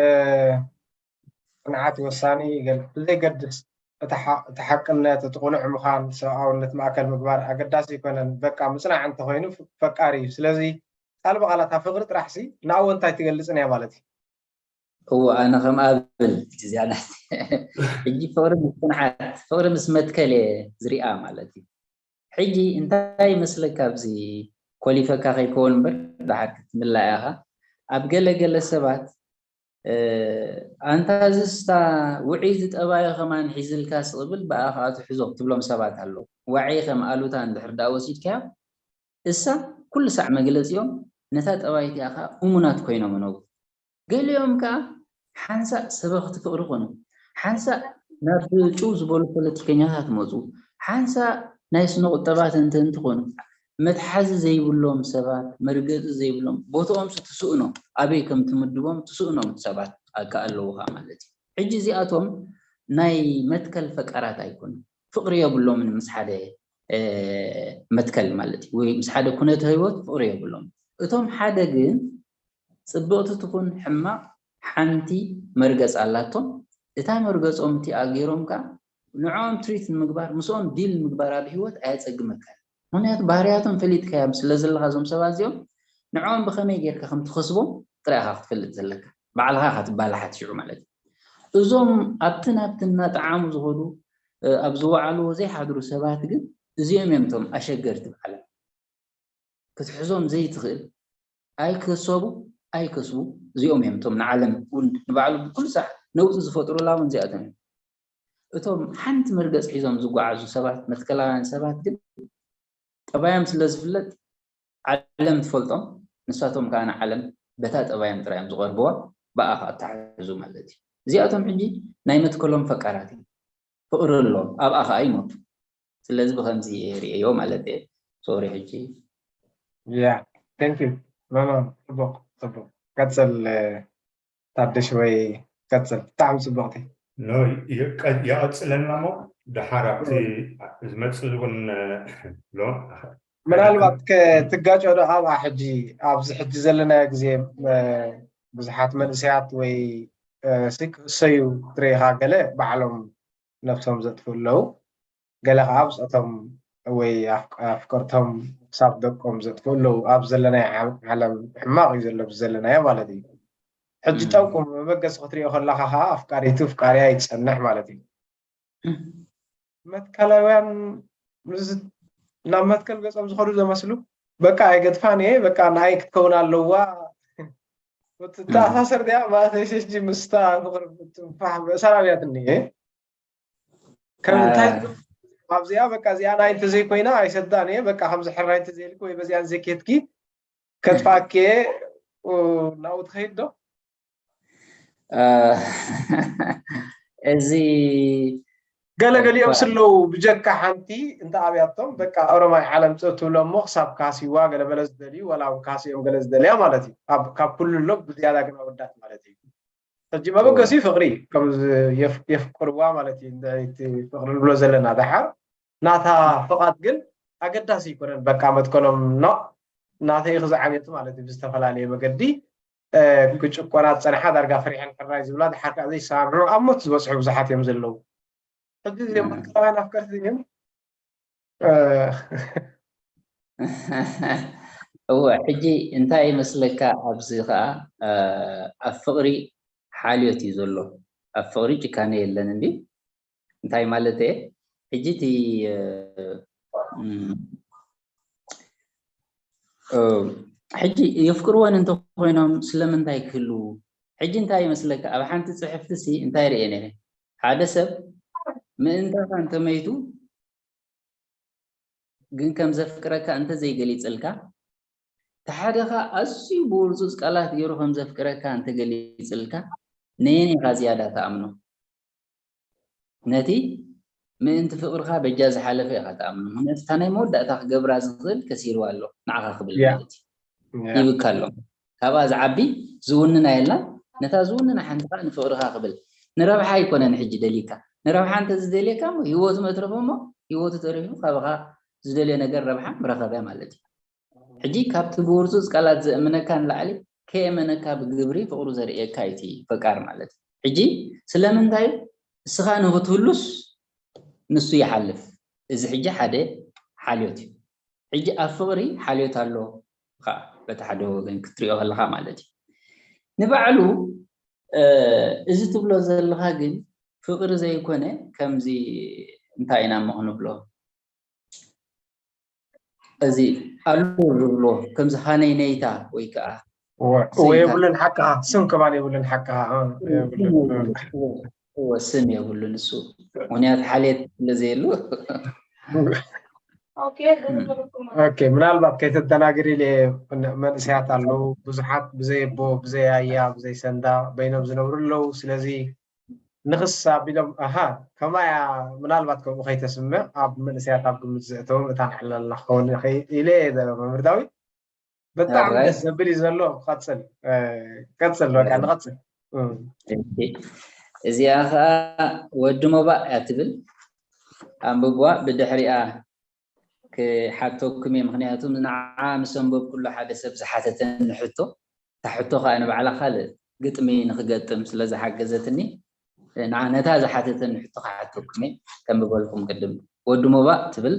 ጽንዓት ወሳኒ ይገል-፣ ብዘይገድስ እቲ ሓ-፣ እቲ ሓቅነት፣ እቲ ቅኑዕ ምዃን፣ ሰብኣውነት ማእከል ምግባር ኣገዳሲ ኣይኮነን። በቃ ምጽናዕ እንተኾይኑ ፍ-፣ ፈቃሪ እዩ። ስለዚ ቃል ብቓል እታ ፍቕሪ ጥራሕሲ ንኣዎ እንታይ ትገልጽን እያ ማለት እዩ። እዎ፣ ኣነ ከም ኣብል እዚኣ ናት። ሕጂ ፍቕሪ ምስ ጽንዓት፣ ፍቕሪ ምስ መትከል እየ ዝሪኣ ማለት እዩ። ሕጂ እንታይ ይመስለካ፣ ኣብዚ ኮሊፈካ ከይከውን እምበር፣ ድሓር ክትምላእ ኢኻ። ኣብ ገለ ገለ ሰባት፣ እ፣ ኣንታ ዝስታ ውዒ ዝጠባዩ ከማን ሒዝልካ ስቕብል ብኣ ኸኣ ትሕዞ ትብሎም ሰባት ኣለዉ። ዋዒ ከም ኣሉታ እንድሕር ደኣ ወሲድካዮ፣ እሳ ኩሉ ሳዕ መግለጺኦም ነታ ጠባይ እቲኣ ኸኣ እሙናት ኮይኖም ይነብሩ። ገሊኦም ከኣ ሓንሳእ ሰበኽቲ ፍቕሪ ኮኑ፣ ሓንሳእ ናብ ጭው ዝበሉ ፖለቲከኛታት መጹ፣ ሓንሳእ ናይ ስነ ቁጠባ ተንተንቲ ኮኑ። መትሓዚ ዘይብሎም ሰባት፣ መርገጺ ዘይብሎም፣ ቦትኦምስ ትስእኖም፣ ኣበይ ከም ትምድቦም ትስእኖም ሰባት ኣካ ኣለዉ ኸኣ ማለት እዩ። ሕጂ እዚኣቶም ናይ መትከል ፈቃራት ኣይኮኑን። ፍቕሪ የብሎምን ምስ ሓደ፣ እ፣ መትከል ማለት እዩ። ወይ ምስ ሓደ ኩነተ ህይወት ፍቕሪ የብሎም። እቶም ሓደ ግን ጽብቕቲ ትኹን ሕማቕ ሓንቲ መርገጽ ኣላቶም። እታ መርገጾም እቲኣ ገይሮም ከኣ ንዕኦም ትሪት ንምግባር፣ ምስኦም ዲል ንምግባር ኣብ ህይወት ኣየጸግመካን። ምኽንያቱ ባህርያቶም ፈሊጥካዮም ስለ ዘለኻ እዞም ሰባት እዚኦም ንዕኦም ብኸመይ ጌርካ ከም ትኸስቦም ጥራይ ኢኻ ክትፈልጥ ዘለካ። ባዕልኻ ኢኻ ትባላሓት ሽዑ ማለት እዩ። እዞም ኣብቲ ናብቲ እናጠዓሙ ዝኸዱ፣ እ፣ ኣብ ዝወዓልዎ ዘይሓድሩ ሰባት ግን እዚኦም እዮም እቶም ኣሸገርቲ በዓል። ክትሕዞም ዘይትኽእል፣ ኣይክሰቡ ኣይከስቡ፣ እዚኦም እዮም እቶም ንዓለም እውን ንባዕሉ ብኩሉ ሳዕ ነውጺ ዝፈጥሩላ እውን እዚኣቶም እዮም። እቶም ሓንቲ መርገጽ ሒዞም ዝጓዓዙ ሰባት፣ መትከላውያን ሰባት ግን ጠባዮም ስለ ዝፍለጥ ዓለም ትፈልጦም፣ ንሳቶም ከኣ ንዓለም በታ ጠባዮም ጥራይ እዮም ዝቐርብዋ፣ ብኣ ከኣ ኣተሓሕዙ ማለት እዩ። እዚኣቶም ሕጂ ናይ መትከሎም ፈቃራት እዮም። ፍቕሪ ኣሎ፣ ኣብኣ ከኣ ይሞቱ። ስለዚ ብኸምዚ እየ ርእየዮ ማለት እየ። ሶሪ ሕጂ። ያ፣ thank you። ማማ፣ ጽቡቕ፣ ጽቡቕ። ቀጽል፣ እ፣ ታደሽ ወይ ቀጽል። ብጣዕሚ ጽቡቕቲ። ኖ፣ ይቀ-፣ ይቐጽለና እሞ ደሓር ኣብቲ ዝመጽእ እውን፣ እ፣ ሎ-፣ ምናልባት ከ-፣ ትጋጮ ዶ ኣብኣ ሕጂ፣ ኣብዚ ሕጂ ዘለናዮ ግዜ፣ እ፣ ብዙሓት መንእሰያት ወይ፣ እ፣ ሲ-፣ ክእሰዩ ትርኢ ኢኻ፣ ገለ ባዕሎም ነብሶም ዘጥፍኡ ኣለዉ፣ ገለ ኸዓ ብጾቶም ወይ ኣፍ-፣ ኣፍቀርቶም ክሳብ ደቆም ዘጥፍኡ ኣለዉ። ኣብ ዘለናዮ ዓ-፣ ዓለም ሕማቕ እዩ ዘሎ፣ ኣብዚ ዘለናዮ ማለት እዩ። ሕጂ እም። ጠንቁ መበገሲ ክትሪኦ ከለኻ ኸዓ ኣፍቃሪቱ ኣፍቃሪያ እዩ ዝጸንሕ ማለት እዩ። እም። መትከላውያን ምስ ናብ መትከል ገጾም ዝኸዱ ዘመስሉ፣ በቃ ኣይገድፋን እየ፣ በቃ ንዓይ ክትከውን ኣለዋ። እም። እተኣሳሰር ድያ ማለት ሕጂ ምስታ ፍቕሪ ትንፋሕ ምእሳር ኣብያትኒ እየ። ከም አ-፣ እንታይ ኣብዚኣ በቃ እዚኣ ናይ እንተዘይኮይና ኣይሰዳን እየ፣ በቃ ከምዚ ሕራይ እንተዘይልኪ ወይ በዚኣ እንዘይኬድኪ ከጥፋኪ እየ፣ ኡ፣ ናብኡ ትኸይድ ዶ? አ፣ እዚ ገለ ገሊኦም እኳ ስለዉ ብጀካ ሓንቲ እንተ ኣብያቶም በቃ ኦሮማይ ዓለም ጽእ ትብሎ እሞ ክሳብ ካስይዋ ገለ በለ ዝደልዩ፣ ወላ እውን ካስዮም ገለ ዝደልያ ማለት እዩ። ካብ፣ ካብ ኩሉ ኣሎ ብዝያዳ ግን ኣወዳት ማለት እዩ። ሕጂ መበገሲኡ ፍቕሪ እዩ። ከም ዝ-፣ የፍ-፣ የፍቅርዋ ማለት እዩ። እንደ-፣ እቲ ፍቕሪ ንብሎ ዘለና ደሓር ናታ ፍቓድ ግን ኣገዳሲ ኣይኮነን። በቃ መትከሎም ኖ ናተይ ክዝዓብየት ማለት እዩ። ብዝተፈላለየ መገዲ፣ እ፣ ክጭቆና ዝጸንሓ ዳርጋ ፈሪሐን ሕራይ ዝብላ ደሓር ከኣ ዘይሰማምዑ ኣብ ሞት ዝበጽሑ ብዙሓት እዮም ዘለዉ። ሕጂ እዚኦም እ። መትከላውያን ኣፍቀርቲ ድዮም? እ፣ እወ፣ ሕጂ እንታይ ይመስለካ፣ ኣብዚ ኸኣ፣ እ፣ ኣብ ፍቕሪ ሓልዮት እዩ ዘሎ። ኣብ ፍቕሪ ጭካነ የለን እንዲ። እንታይ ማለት እየ? ሕጂ እቲ፣ እ፣ እም፣ እ፣ ሕጂ የፍቅርወን እንተኾይኖም ስለምንታይ ክህልዉ? ሕጂ እንታይ ይመስለካ? ኣብ ሓንቲ ጽሕፍቲ ሲ እንታይ ርእየ ነይረ? ሓደ ሰብ ምእንታኻ እንተመይቱ ግን ከም ዘፍቅረካ እንተ ዘይገሊጽልካ፣ እቲ ሓደ ኸኣ ኣዝዩ ብውርጹጽ ቃላት ገይሩ ከም ዘፍቅረካ እንተ ገሊጽልካ፣ ነየን ኢኻ ዝያዳ ትኣምኖ? ነቲ ምእንቲ ፍቕርኻ በጃ ዝሓለፈ ኢኻ ትኣምኖ። ምኽንያቱ እታ ናይ መወዳእታ ክገብራ ዝኽእል ከሲርዋ ኣሎ፣ ንዓኻ ክብል ማለት እዩ። ይብካ ኣሎ። ካብኣ ዝዓቢ ዝውንና የላን። ነታ ዝውንና ሓንቲ ኸኣ ንፍቕርኻ ክብል። ንረብሓ ኣይኮነን ሕጂ ደልይካ። ንረብሓ እንተ ዝደልየካ እሞ ህይወቱ መትረፎ እሞ ህይወቱ ተሪፉ ካብኻ ዝደልዮ ነገር ረብሓ ምረኸበ ማለት እዩ። ሕጂ ካብቲ ብውርጹጽ ቃላት ዘእምነካ ንላዕሊ ከየመነካ ብግብሪ ፍቕሩ ዘርእየካ እዩ እቲ ፈቃር ማለት እዩ። ሕጂ ስለምንታይ እስኻ ንኽትህሉስ ንሱ ይሓልፍ። እዚ ሕጂ ሓደ ሓልዮት እዩ። ሕጂ ኣብ ፍቕሪ ሓልዮት ኣሎ ኸዓ በቲ ሓደ ወገን ክትሪኦ ከለኻ ማለት እዩ። ንባዕሉ እዚ ትብሎ ዘለኻ ግን ፍቕሪ ዘይኮነ ከምዚ እንታይ ኢና እሞ ክንብሎ እዚ ኣሎ ዝብሎ ከምዚ ሃነይነይታ ወይ ከዓ እወ የብሉን ሓቅኻ ስም ከማን የብሉን ሓቅኻ እወ ስም የብሉን እሱ ምክንያቱ ሓልየት ስለዘየሉ ኦኬ ምናልባት ከይተደናግር ኢለ መንእሰያት ኣለዉ ብዙሓት ብዘይ ኣቦ ብዘይ ኣያ ብዘይ ሰንዳ በይኖም ዝነብሩ ኣለዉ ስለዚ ንኽስ ኣቢሎም ኣሃ ከማያ ምናልባት ከምኡ ከይተስምዕ ኣብ መንእሰያት ኣብ ግምት ዘእተዎም እታ ንዕለልና ክኸውን ኢለ እየ መምህር ዳዊት ብጣዕሚ ደስ ዘብል እዩ ዘሎ ቀፅል ቀፅል በቃ ንቐፅል እዚኣ ከዓ ወዲ ሞባእ እያ ትብል ኣንብቧ ብድሕሪኣ ክሓተኩም እየ ምክንያቱ ንዓ ምስ ኣንበብኩሉ ሓደ ሰብ ዝሓተተኒ ሕቶ እታ ሕቶ ከዓ ንባዕላ ካልእ ግጥሚ ንክገጥም ስለ ዝሓገዘትኒ ንዓ ነታ ዝሓተተኒ ሕቶ ክሓተኩም እየ ከንብበልኩም ቅድም ወዲ ሞባእ ትብል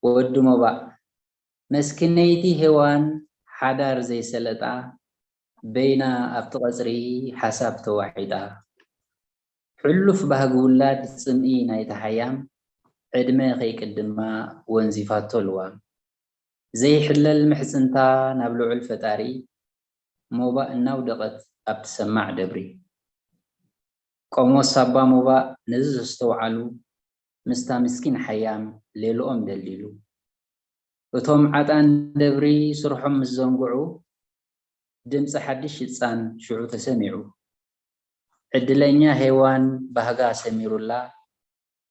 ወዲ ሞባእ መስኪነይቲ ሄዋን ሓዳር ዘይሰለጣ በይና ኣብቲ ቀፅሪ ሓሳብ ተዋሒጣ ሕሉፍ ባህጊ ውላድ ጽምኢ ናይታ ሃያም ዕድመ ከይቅድማ ወንዚፋቶ ልዋም ዘይሕለል ምሕጽንታ ናብ ልዑል ፈጣሪ ሞባእ እናውደቐት ኣብቲ ሰማዕ ደብሪ ቆሞስ ሳባ ሞባእ ነዚ ዘስተውዓሉ ምስታ ምስኪን ሓያም ሌልኦም ደልዲሉ እቶም ዓጣን ደብሪ ስርሖም ምስ ዘንግዑ ድምፂ ሓድሽ ህፃን ሽዑ ተሰሚዑ። ዕድለኛ ሄዋን ባህጋ ሰሚሩላ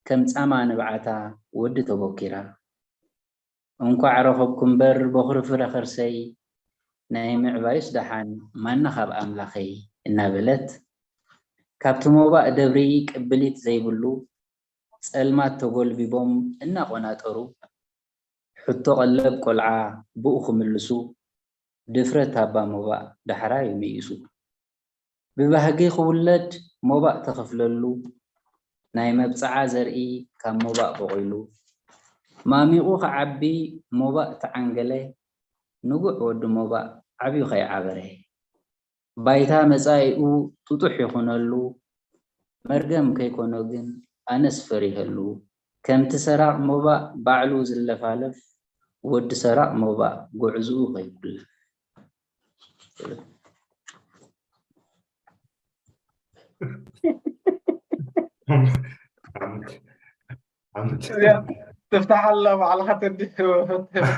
ከም ፃማ ንብዓታ ወዲ ተቦኪራ። እንኳዕ ረኸብኩ እምበር በኹሪ ፍረ ከርሰይ ናይ ምዕባዩስ ደሓን ማና ካብ ኣምላኸይ እናበለት ካብቲ ሞባእ ደብሪ ቅብሊት ዘይብሉ ፀልማት ተጎልቢቦም እናቆናጠሩ ሕቶ ቀለብ ቆልዓ ብኡ ክምልሱ ድፍረት ኣባ ሞባእ ዳሕራዩ ምኢሱ። ብባህጊ ክውለድ ሞባእ ተኸፍለሉ ናይ መብጽዓ ዘርኢ ካብ ሞባእ ቦቒሉ ማሚቑ ክዓቢ ሞባእ ተዓንገለ ንጉዕ ወዲ ሞባእ ዓብዩ ከይዓበረ ባይታ መጻኢኡ ጥጡሕ ይኹነሉ መርገም ከይኮኖ ግን ኣነስ ፈሪሀሉ ከምቲ ሰራቕ ሞባእ ባዕሉ ዝለፋለፍ ወዲ ሰራቕ ሞባእ ጉዕዝኡ ከይጉለፍ። ትፍታሕ ኣላ ባዕልኻ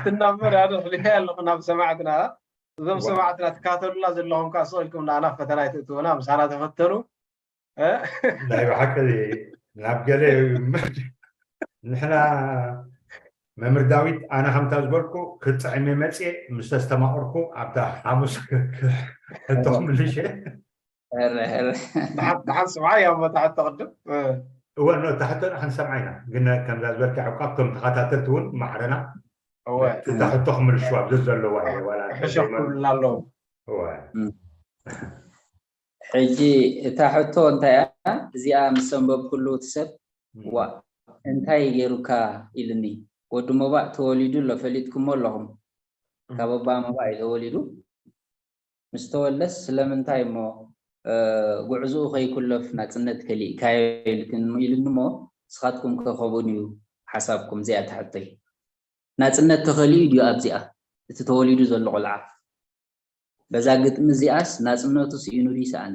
ትናበር ኣነ ሕሊፈ ኣለኹ ናብ ሰማዕትና እዞም ሰማዕትና ትካተሉና ዘለኹም ከዓ ስቕ ኢልኩም ንኣና ፈተና ይትእትውና ምሳና ተፈተኑ ናይ ብሓቂ ናብ ገለ ንሕና መምህር ዳዊት ኣነ ከምታ ዝበልኩ ክጥዕም መፅየ ምስ ተስተማቕርኩ ኣብታ ሓሙስ ሕቶ ክምልሽ ደሓን ስምዓ ያው መታ ሕቶ ቅድም እወ ኖ እታ ሕቶ ንሕንሰምዓ ኢና ግን ከምዛ ዝበልካ ካብቶም ተኸታተልቲ እውን ማዕረና እታ ሕቶ ክምልሽዋ ብዘ ዘለዋ ሕሸኽ ክብልና ኣለዎ ሕጂ እታ ሕቶ እንታይ እያ እዚኣ ምስ ሰንበብኩሉ እቲ ሰብ ዋ እንታይ ገይሩካ ኢሉኒ ወዲ ሞባእ ተወሊዱ ኣሎ ፈሊጥኩሞ ኣለኹም ካብ ኣባ ሞባእ እዩ ተወሊዱ ምስ ተወለስ ስለምንታይ እሞ ጉዕዝኡ ከይኩለፍ ናፅነት ከሊእካዮ ኢሉኒ እሞ ንስኻትኩም ከ ከምኡን እዩ ሓሳብኩም እዚኣ እታ ሕቶይ ናፅነት ተኸሊኡ ድዩ ኣብዚኣ እቲ ተወሊዱ ዘሎ ቆልዓ በዛ ግጥሚ እዚኣስ ናፅነቱ ስኢኑ ድዩ ሰኣነ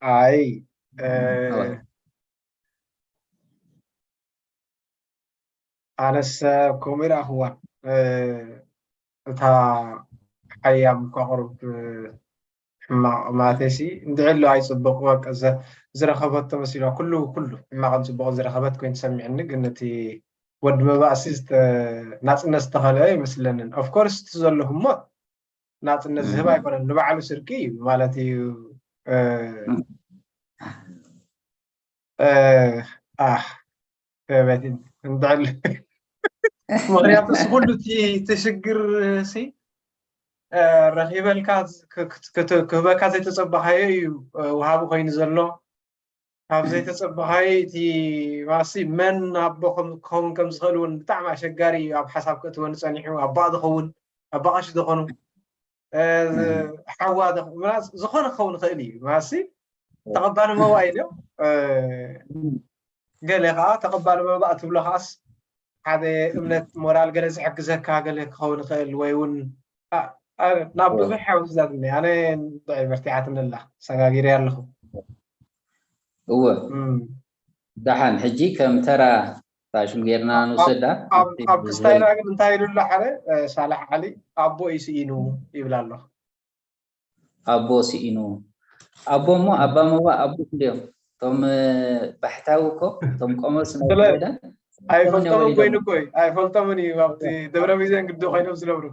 ኣይ ኣነስ ከምኡ ይረኣኽዋ እታ ሓያም እኳ ቁሩብ ሕማቕ ማለተይሲ እንድዕሉ ኣይፅቡቕ በቃ ዝረኸበቶ መሲሎ ኩሉ ኩሉ ሕማቕን ፅቡቕ ዝረኸበት ኮይኑ ተሰሚዕኒ። ግን እቲ ወዲ መባእሲ ናፅነት ዝተኸለ ይመስለንን። ኦፍኮርስ እቲ ዘሎ ህሞት ናፅነት ዝህብ ኣይኮነን፣ ንባዕሉ ስርቂ እዩ ማለት እዩ። ኣህ እንድዕል ምክንያቱ እዚ ኩሉ እቲ ሽግር ሲ ረኺበልካ ክህበካ ዘይተፀበኻዮ እዩ ወሃቢ ኮይኑ ዘሎ። ካብ ዘይተፀበኻዮ እቲ ማሲ መን ኣቦ ክኸውን ከም ዝኽእል እውን ብጣዕሚ ኣሸጋሪ እዩ። ኣብ ሓሳብ ክእትወኒ ፀኒሑ ኣቦኣ ዝኸውን ኣቦ ቀሺ ዝኾኑ ሓዋ ዝኾነ ክኸውን ይኽእል እዩ። ማሲ ተቐባሊ መባእ ኢሉ ገለ ከዓ ተቐባሊ መባእ ትብሎ ከዓስ ሓደ እምነት ሞራል ገለ ዝሕግዘካ ገለ ክኸውን ይኽእል ወይ እውን ናብ ብዙሕ ሓውስዛትኒ ኣነ ንጥዑይ በርቲዓትኒ ኣላ ሰጋጊረ ኣለኹ። እወ ደሓን ሕጂ ከም ተራ ፋሽም ጌርና ንወስዳ። ኣብ ክስታይና ግን እንታይ ኢሉ ኣሎ ሓደ ሳላሕ ዓሊ ኣቦ እዩ ስኢኑ ይብል ኣሎ። ኣቦ ስኢኑ ኣቦ እሞ ኣባ መዋ ኣቦ እንዲዮም እቶም ባሕታዊ እኮ እቶም ቆመስ ናይ ወረዳ ኣይፈልጦምን ኮይኑ እኮ እዩ ኣይፈልጦምን እዩ ኣብቲ ደብረ ሚዛን ግዲ ኮይኖም ዝነብሩ።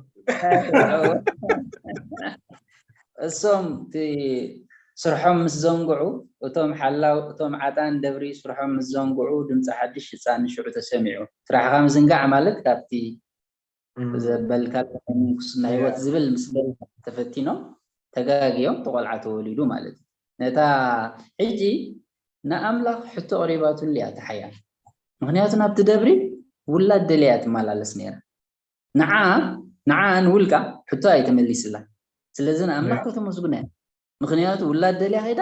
እሶም እቲ ስርሖም ምስ ዘንግዑ እቶም ሓላው እቶም ዓጣን ደብሪ ስርሖም ምስ ዘንግዑ ድምፂ ሓድሽ ህፃን ሽዑ ተሰሚዑ። ስራሕኻ ምዝንጋዕ ማለት ካብቲ ዘበልካ ናይ ህይወት ዝብል ምስ በል ተፈቲኖም ተጋግዮም ተቆልዓ ተወሊዱ ማለት እዩ። ነታ ሕጂ ንኣምላኽ ሕቶ ኣቕሪባትሉ እያ ተሓያ። ምክንያቱ ናብቲ ደብሪ ውላድ ደልያ ትመላለስ ነይራ። ንዓ ንዓ ንውልቃ ሕቶ ኣይተመሊስላ። ስለዚ ንኣምላኽ ከተመስግኖ እያ። ምክንያቱ ውላድ ደልያ ከይዳ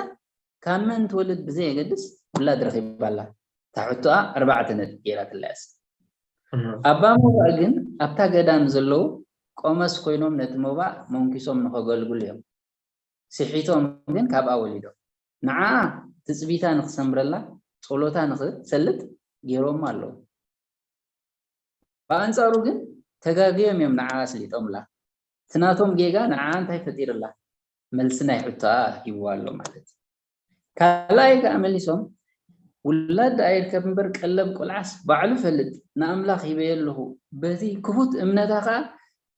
ካብ መን ትወልድ ብዘየገድስ ውላድ ረኺባ ኣላ። እታ ሕቶኣ ኣርባዕተ ነጥቢ ገይራትላ እያ። ኣባ ሞባእ ግን ኣብታ ገዳም ዘለዉ ቆመስ ኮይኖም ነቲ ሞባእ መንኪሶም ንኸገልግሉ እዮም። ስሒቶም ግን ካብኣ ወሊዶም። ንዓ ትፅቢታ ንክሰምረላ ፀሎታ ንክሰልጥ ገይሮማ ኣለዉ። ብኣንፃሩ ግን ተጋግዮም እዮም ንዓ ኣስሊጦምላ። እቲ ናቶም ጌጋ ንዓ እንታይ ፈጢርላ? መልሲ ናይ ሕቶኣ ሂብዋ ኣሎ ማለት እዩ። ካልኣይ ከዓ መሊሶም ውላድ ደኣ ይርከብ እምበር ቀለብ ቆልዓስ ባዕሉ ፈልጥ ንኣምላኽ ሂበዮ ኣለኹ በዚ ክፉት እምነታ ከዓ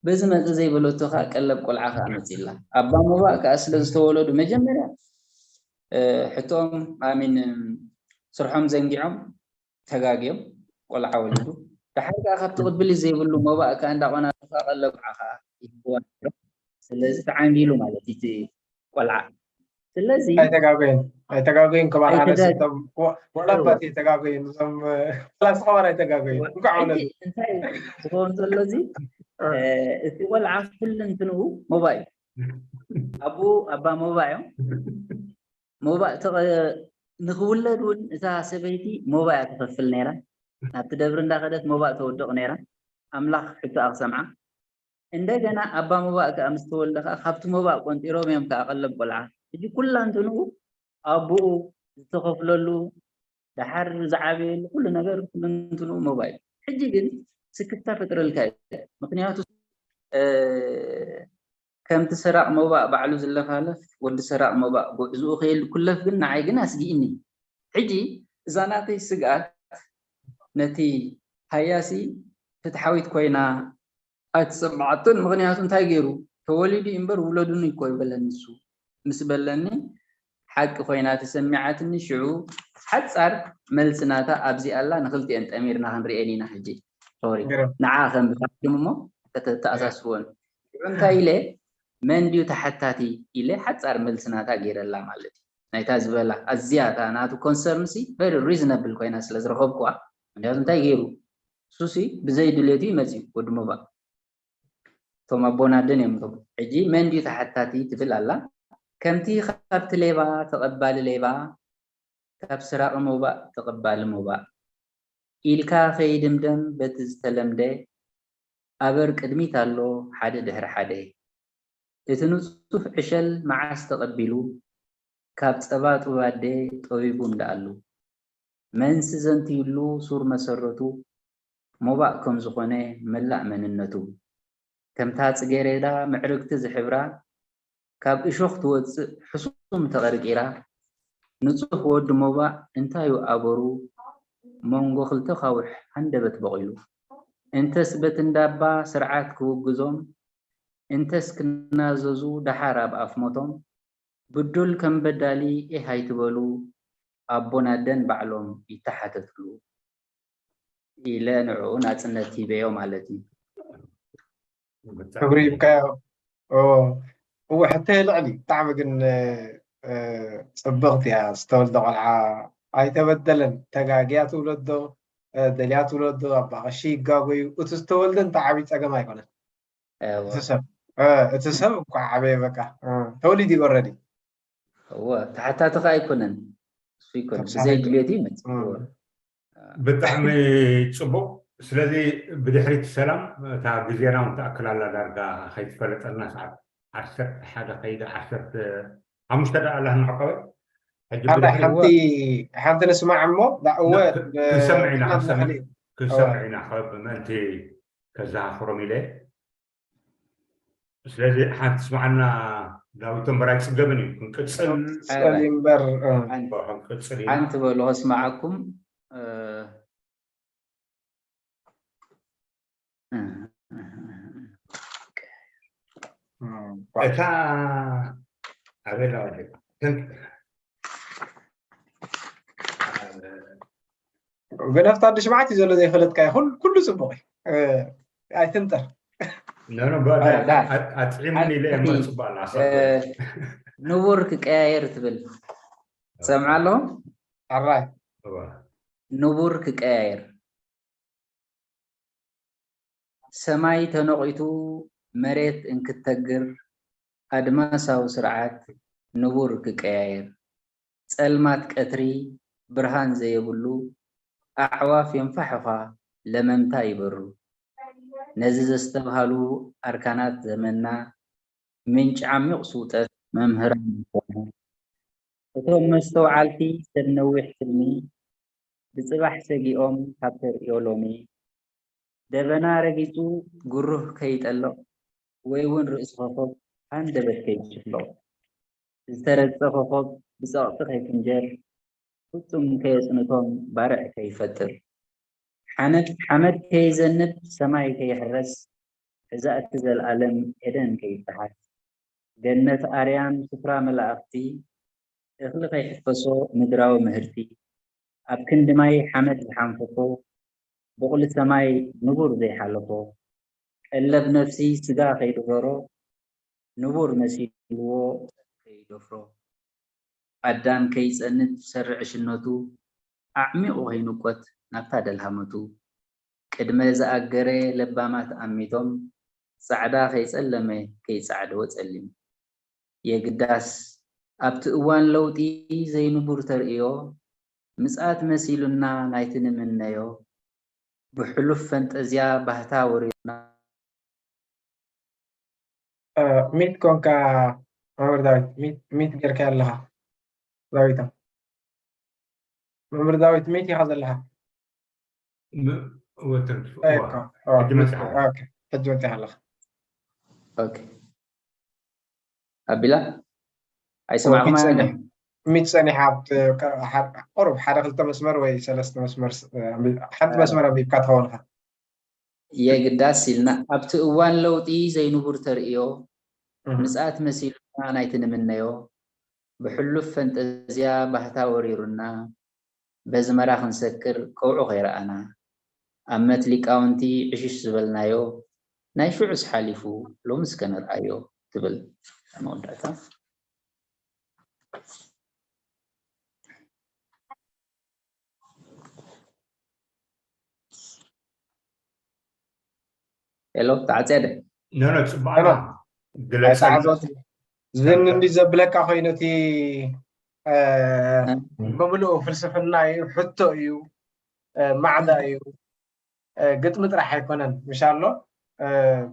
በዚ መፀ ዘይበለቶ ከዓ ቀለብ ቆልዓ ከዓ መፂላ ኣባ ሞባእ ከዓ ስለ ዝተወለዱ መጀመርያ ሕቶም ኣሚን ስርሖም ዘንጊዖም ተጋግዮም ቆልዓ ወሊዱ። ደሓር ከዓ ካብቲ ቅብሊ ዘይብሉ ሞባእ ከዓ እንዳቆናጠፋ ቀለብ ቆልዓ ከዓ ይህብዋ ነይሮም። ስለዚ ተዓንጊሉ ማለት እዩ እቲ ቆልዓ። ስለዚ ኣይተጋገዩን ኣይተጋገዩን ክባር ኣነስ ወላ ኣባት ኣይተጋገዩን እዞም ላስ ከማን ኣይተጋገዩን እንኳዕ ዓውነት እንታይ ዝኸውን ዘሎ እዚ እቲ ቆልዓ ኩሉ እንትንኡ ሞባእ እዩ። ኣቡ ኣባ ሞባእ እዮም። ሞባእ ንክውለድ እውን እታ ሰበይቲ ሞባእ እያ ትኸፍል ነይራ። ናብቲ ደብሪ እንዳኸደት ሞባእ ተወድቕ ነይራ። ኣምላኽ ሕቶኣ ክሰምዓ። እንደገና ኣባ ሞባእ ከዓ ምስ ተወልደ ከዓ ካብቲ ሞባእ ቆንጢሮም እዮም ከዓ ቀለብ ቆልዓ። ሕጂ ኩላ እንትንኡ ኣቦኡ ዝተኸፍለሉ ደሓር ዝዓበየሉ ኩሉ ነገር ኩሉ እንትንኡ ሞባእ እዩ። ሕጂ ግን ስክፍታ ፈጥረልካ እዩ። ምክንያቱ ከምቲ ሰራቕ ሞባእ ባዕሉ ዝለፋለፍ ወዲ ሰራቕ ሞባእ ጉዕዝኡ ከይልኩለፍ ግን ንዓይ ግን ኣስጊእኒ። ሕጂ እዛ ናተይ ስግኣት ነቲ ሃያሲ ፍትሓዊት ኮይና ኣይተሰማዓቶን። ምኽንያቱ እንታይ ገይሩ ተወሊዱ እዩ እምበር ውለዱኒ እኮ ይበለኒ እሱ ምስ በለኒ ሓቂ ኮይና ተሰሚዓትኒ። ሽዑ ሓፃር መልሲ ናታ ኣብዚ ኣላ ንክልቲኤን ጠሚርና ክንሪኤን ኢና ሕጂ ሶሪ ንዓ ከም ብታሕትም እሞ ከተተኣሳስቦን ሽዑ እንታይ ኢለ መን ድዩ ተሓታቲ ኢለ ሓፃር መልሲ ናታ ገይረላ ማለት እዩ። ናይታ ዝበላ ኣዝያ እታ ናቱ ኮንሰርን ሲ very reasonable ኮይና ስለ ዝረኸብኩዋ ምክንያቱ እንታይ ገይሩ እሱሲ ብዘይ ድሌቱ ይመፅዩ ወዲ ሞባእ እቶም ኣቦና ኣደን እዮም እቶም ሕጂ መን ድዩ ተሓታቲ ትብል ኣላ ከምቲ ካብቲ ሌባ ተቐባሊ ሌባ ካብ ስራቂ ሞባእ ተቐባሊ ሞባእ ኢልካ ከይድምደም በቲ ዝተለምደ ኣበር ቅድሚት ኣሎ ሓደ ድሕሪ ሓደ እቲ ንፁፍ ዕሸል መዓስ ተቐቢሉ ካብ ፀባ ጡባዴ ጠቢቡ እንዳኣሉ መንሲ ዘንትዩሉ ሱር መሰረቱ ሞባእ ከም ዝኾነ መላእ መንነቱ ከምታ ጽጌሬዳ ምዕርግቲ ዝሕብራ፣ ካብ እሾኽ ትወጽእ ሕሱም ተቐርቂራ፣ ንጹህ ወዲ ሞባእ እንታዩ ኣበሩ፣ መንጎ ክልተ ካውሕ ሃንደበት በቒሉ። እንተስ በቲ እንዳባ ስርዓት ክውግዞም፣ እንተስ ክናዘዙ ደሓር ኣብ ኣፍ ሞቶም፣ ብዱል ከም በዳሊ ኤህ ኣይትበሉ፣ ኣቦን ኣደን ባዕሎም ይተሓተትሉ ኢለ ንዕኡ ናጽነት ሂበዮ ማለት እዩ። ብጣዕሚ ክብሪ ይብካዮ። እዎ፣ ሕቶ የልዕል እዩ። ብጣዕሚ ግን እ፣ ጽብቕቲ እያ። ዝተወልደ ቆልዓ ኣይተበደለን። ተጋግያ ትውለዶ፣ እ፣ ደልያ ትውለዶ፣ ኣባ ቀሺ ይጋጎዩ። እቲ ዝተወልደ እንተ ዓብይ ጸገም ኣይኮነን። እዎ። እቲ ሰብ እ፣ እቲ ሰብ እኳ ዓበየ በቃ እ፣ ተወሊዱ እዩ ኦረዲ። እዎ፣ ተሓታቲ ከኣ ኣይኮነን። እሱ ይኮን ተሓታቲ ብዘይ ድሌቱ ይመጽእ። እም። እዎ። ብጣዕሚ ጽቡቕ። ስለዚ ብድሕሪት ሰላም እታ ግዜና እውን ትኣክል ኣላ ዳርጋ ከይትፈለጠልና ሰዓት ዓሰርተ ሓደ ከይደ ዓሰርተ ሓሙሽተ ደኣ ኣላ ንዕቀበ። ሕጂ ሓደ ብድሕሪት ሓንቲ ሓንቲ ንስማዕ እሞ ዳ- እወ ክ- ክንሰምዕ ኢና ብፍናት ክንሰምዕ ንኽእል እዩ። ክንሰምዕ ኢና ካብ ምእንቲ ከዘኻኽሮም ኢለ። ስለዚ ሓንቲ ስማዓና ዳዊቶም በራይ ጽገብን እዩ ክንቅጽል ጸሊ እምበር እ፣ ሓንቲ ክንቅጽል ኢና። ሓንቲ በሉ ከስማዓኩም። እ፣ እ፣ እታ ኣበላ ወደ ገነፍታ ኣዲ ሽምዓት እዩ ዘሎ ዘይፈለጥካ ኩሉ ጽቡቕ እዩ። እ፣ ኣይትንጠር። ነኖ ዳይ። ኣጥዒሙኒ ኢለ እሞ ጽቡቕ ኣላ እ፣ ንቡር ክቀያየር ትብል ሰምዓ ኣለኹም። ኣራይ ንቡር ክቀያየር። ሰማይ ተነቒቱ መሬት እንክተግር፣ ኣድማሳዊ ስርዓት ንቡር ክቀያየር። ጸልማት ቀትሪ ብርሃን ዘየብሉ፣ ኣዕዋፍ የንፋሕፋ ለመምታ ይበሩ። ነዚ ዘስተብሃሉ ኣርካናት ዘመንና፣ ምንጪ ዓሚቕ ስውጠት መምህራን ዝኾኑ፣ እቶም መስተውዓልቲ ሰብ ነዊሕ ሕልሚ፣ ብጽባሕ ሰጊኦም ካብ ተርእዮ ሎሚ፣ ደበና ረጊጹ ግሩህ ከይጠልቕ፣ ወይ እውን ርእሲ ኮኾብ ሃንደበት ከይጭፍልቕ፣ ዝተረጸ ኮኾብ ብጸቕጢ ከይፍንጀር፣ ፍጹም ከየጽንቶም ባርዕ ከይፈጥር፣ ሓመድ ሓመድ ከይዘንብ ሰማይ ከይሕረስ፣ ሕዛእቲ ዘልኣለም ኤደን ከይጠሓስ፣ ገነት ኣርያም ስፍራ መላእኽቲ፣ እኽሊ ከይሕፈሶ ምድራዊ ምህርቲ፣ ኣብ ክንዲ ማይ ሓመድ ዝሓንፈፎ፣ ቡቕሊ ሰማይ ንቡር ዘይሓለፎ፣ ቀለብ ነፍሲ ስጋ ከይድፈሮ፣ ንቡር መሲልዎ ከይደፍሮ፣ ኣዳም ከይጸንት ዝሰርዕ ዕሽነቱ፣ ኣዕሚቑ ከይንቆት ናብታ ደልሃመቱ፣ ቅድመ ዝኣገረ ለባማት ኣሚቶም፣ ጻዕዳ ከይጸለመ ከይጻዕደወ ጸሊም። የግዳስ ኣብቲ እዋን ለውጢ ዘይንቡር ተርእዮ፣ ምጽኣት መሲሉና ናይቲ ንምነዮ፣ ብሕሉፍ ፈንጠዝያ ባህታ ወሪሩና። እ፣ ሚት ኮንካ መምህር ዳዊት፣ ሚት፣ ሚት ጌርካ ኣለኻ ዳዊታ። መምህር ዳዊት ሚት ኢኻ ዘለኻ። ም- ወተን- እ፣ ዋ፣ ኮ- ኦ፣ ሕጂ ሚት መጽሓ። ኮ- ኦኬ፣ ሕጂ መጽሓ ኣለኻ። ኦኬ። ኣቢላ? ኣይሰማዕኹም ሚት ኣነ? ጸኒሕ-፣ ሚት ጸኒሓ ኣብቲ ካ-፣ ሓ-፣ ቁሩብ ሓደ ክልተ መስመር ወይ ሰለስተ መስመር ስ-፣ ኣንቢ-፣ ሓንቲ እ። መስመር ኣንቢብካ ትኸውን ኢኻ። የግዳስ ኢልና ኣብቲ እዋን ለውጢ ዘይንቡር ተርእዮ፣ እህ። ምጽኣት መሲሉና ናይቲ ንምነዮ፣ ብሕሉፍ ፈንጠዝያ ባህታ ወሪሩና፣ በዝመራ ክንሰክር ቀውዒ ከይረኣና፣ ኣመት ሊቃውንቲ ዕሽሽ ዝበልናዮ፣ ናይ ሽዑስ ሓሊፉ ሎምስ ከነርኣዮ ትብል መወዳእታ። ሄሎ፣ ተዓጽያ ደ? ኖ፣ ኖ፣ ጽቡቕ ኖ፣ ኖ። ኣላ። ግለጸልና። ኣይተዓዘብኩ። ዝን እንዲ ዘብለካ ኮይኑ እቲ፣ እ፣ ብምልኡ ፍልስፍና እዩ፣ ሕቶ እዩ፣ እ፣ ማዕዳ እዩ፣ እ፣ ግጥሚ ጥራሕ ኣይኮነን፣ ምሽ ኣሎ፣ እ፣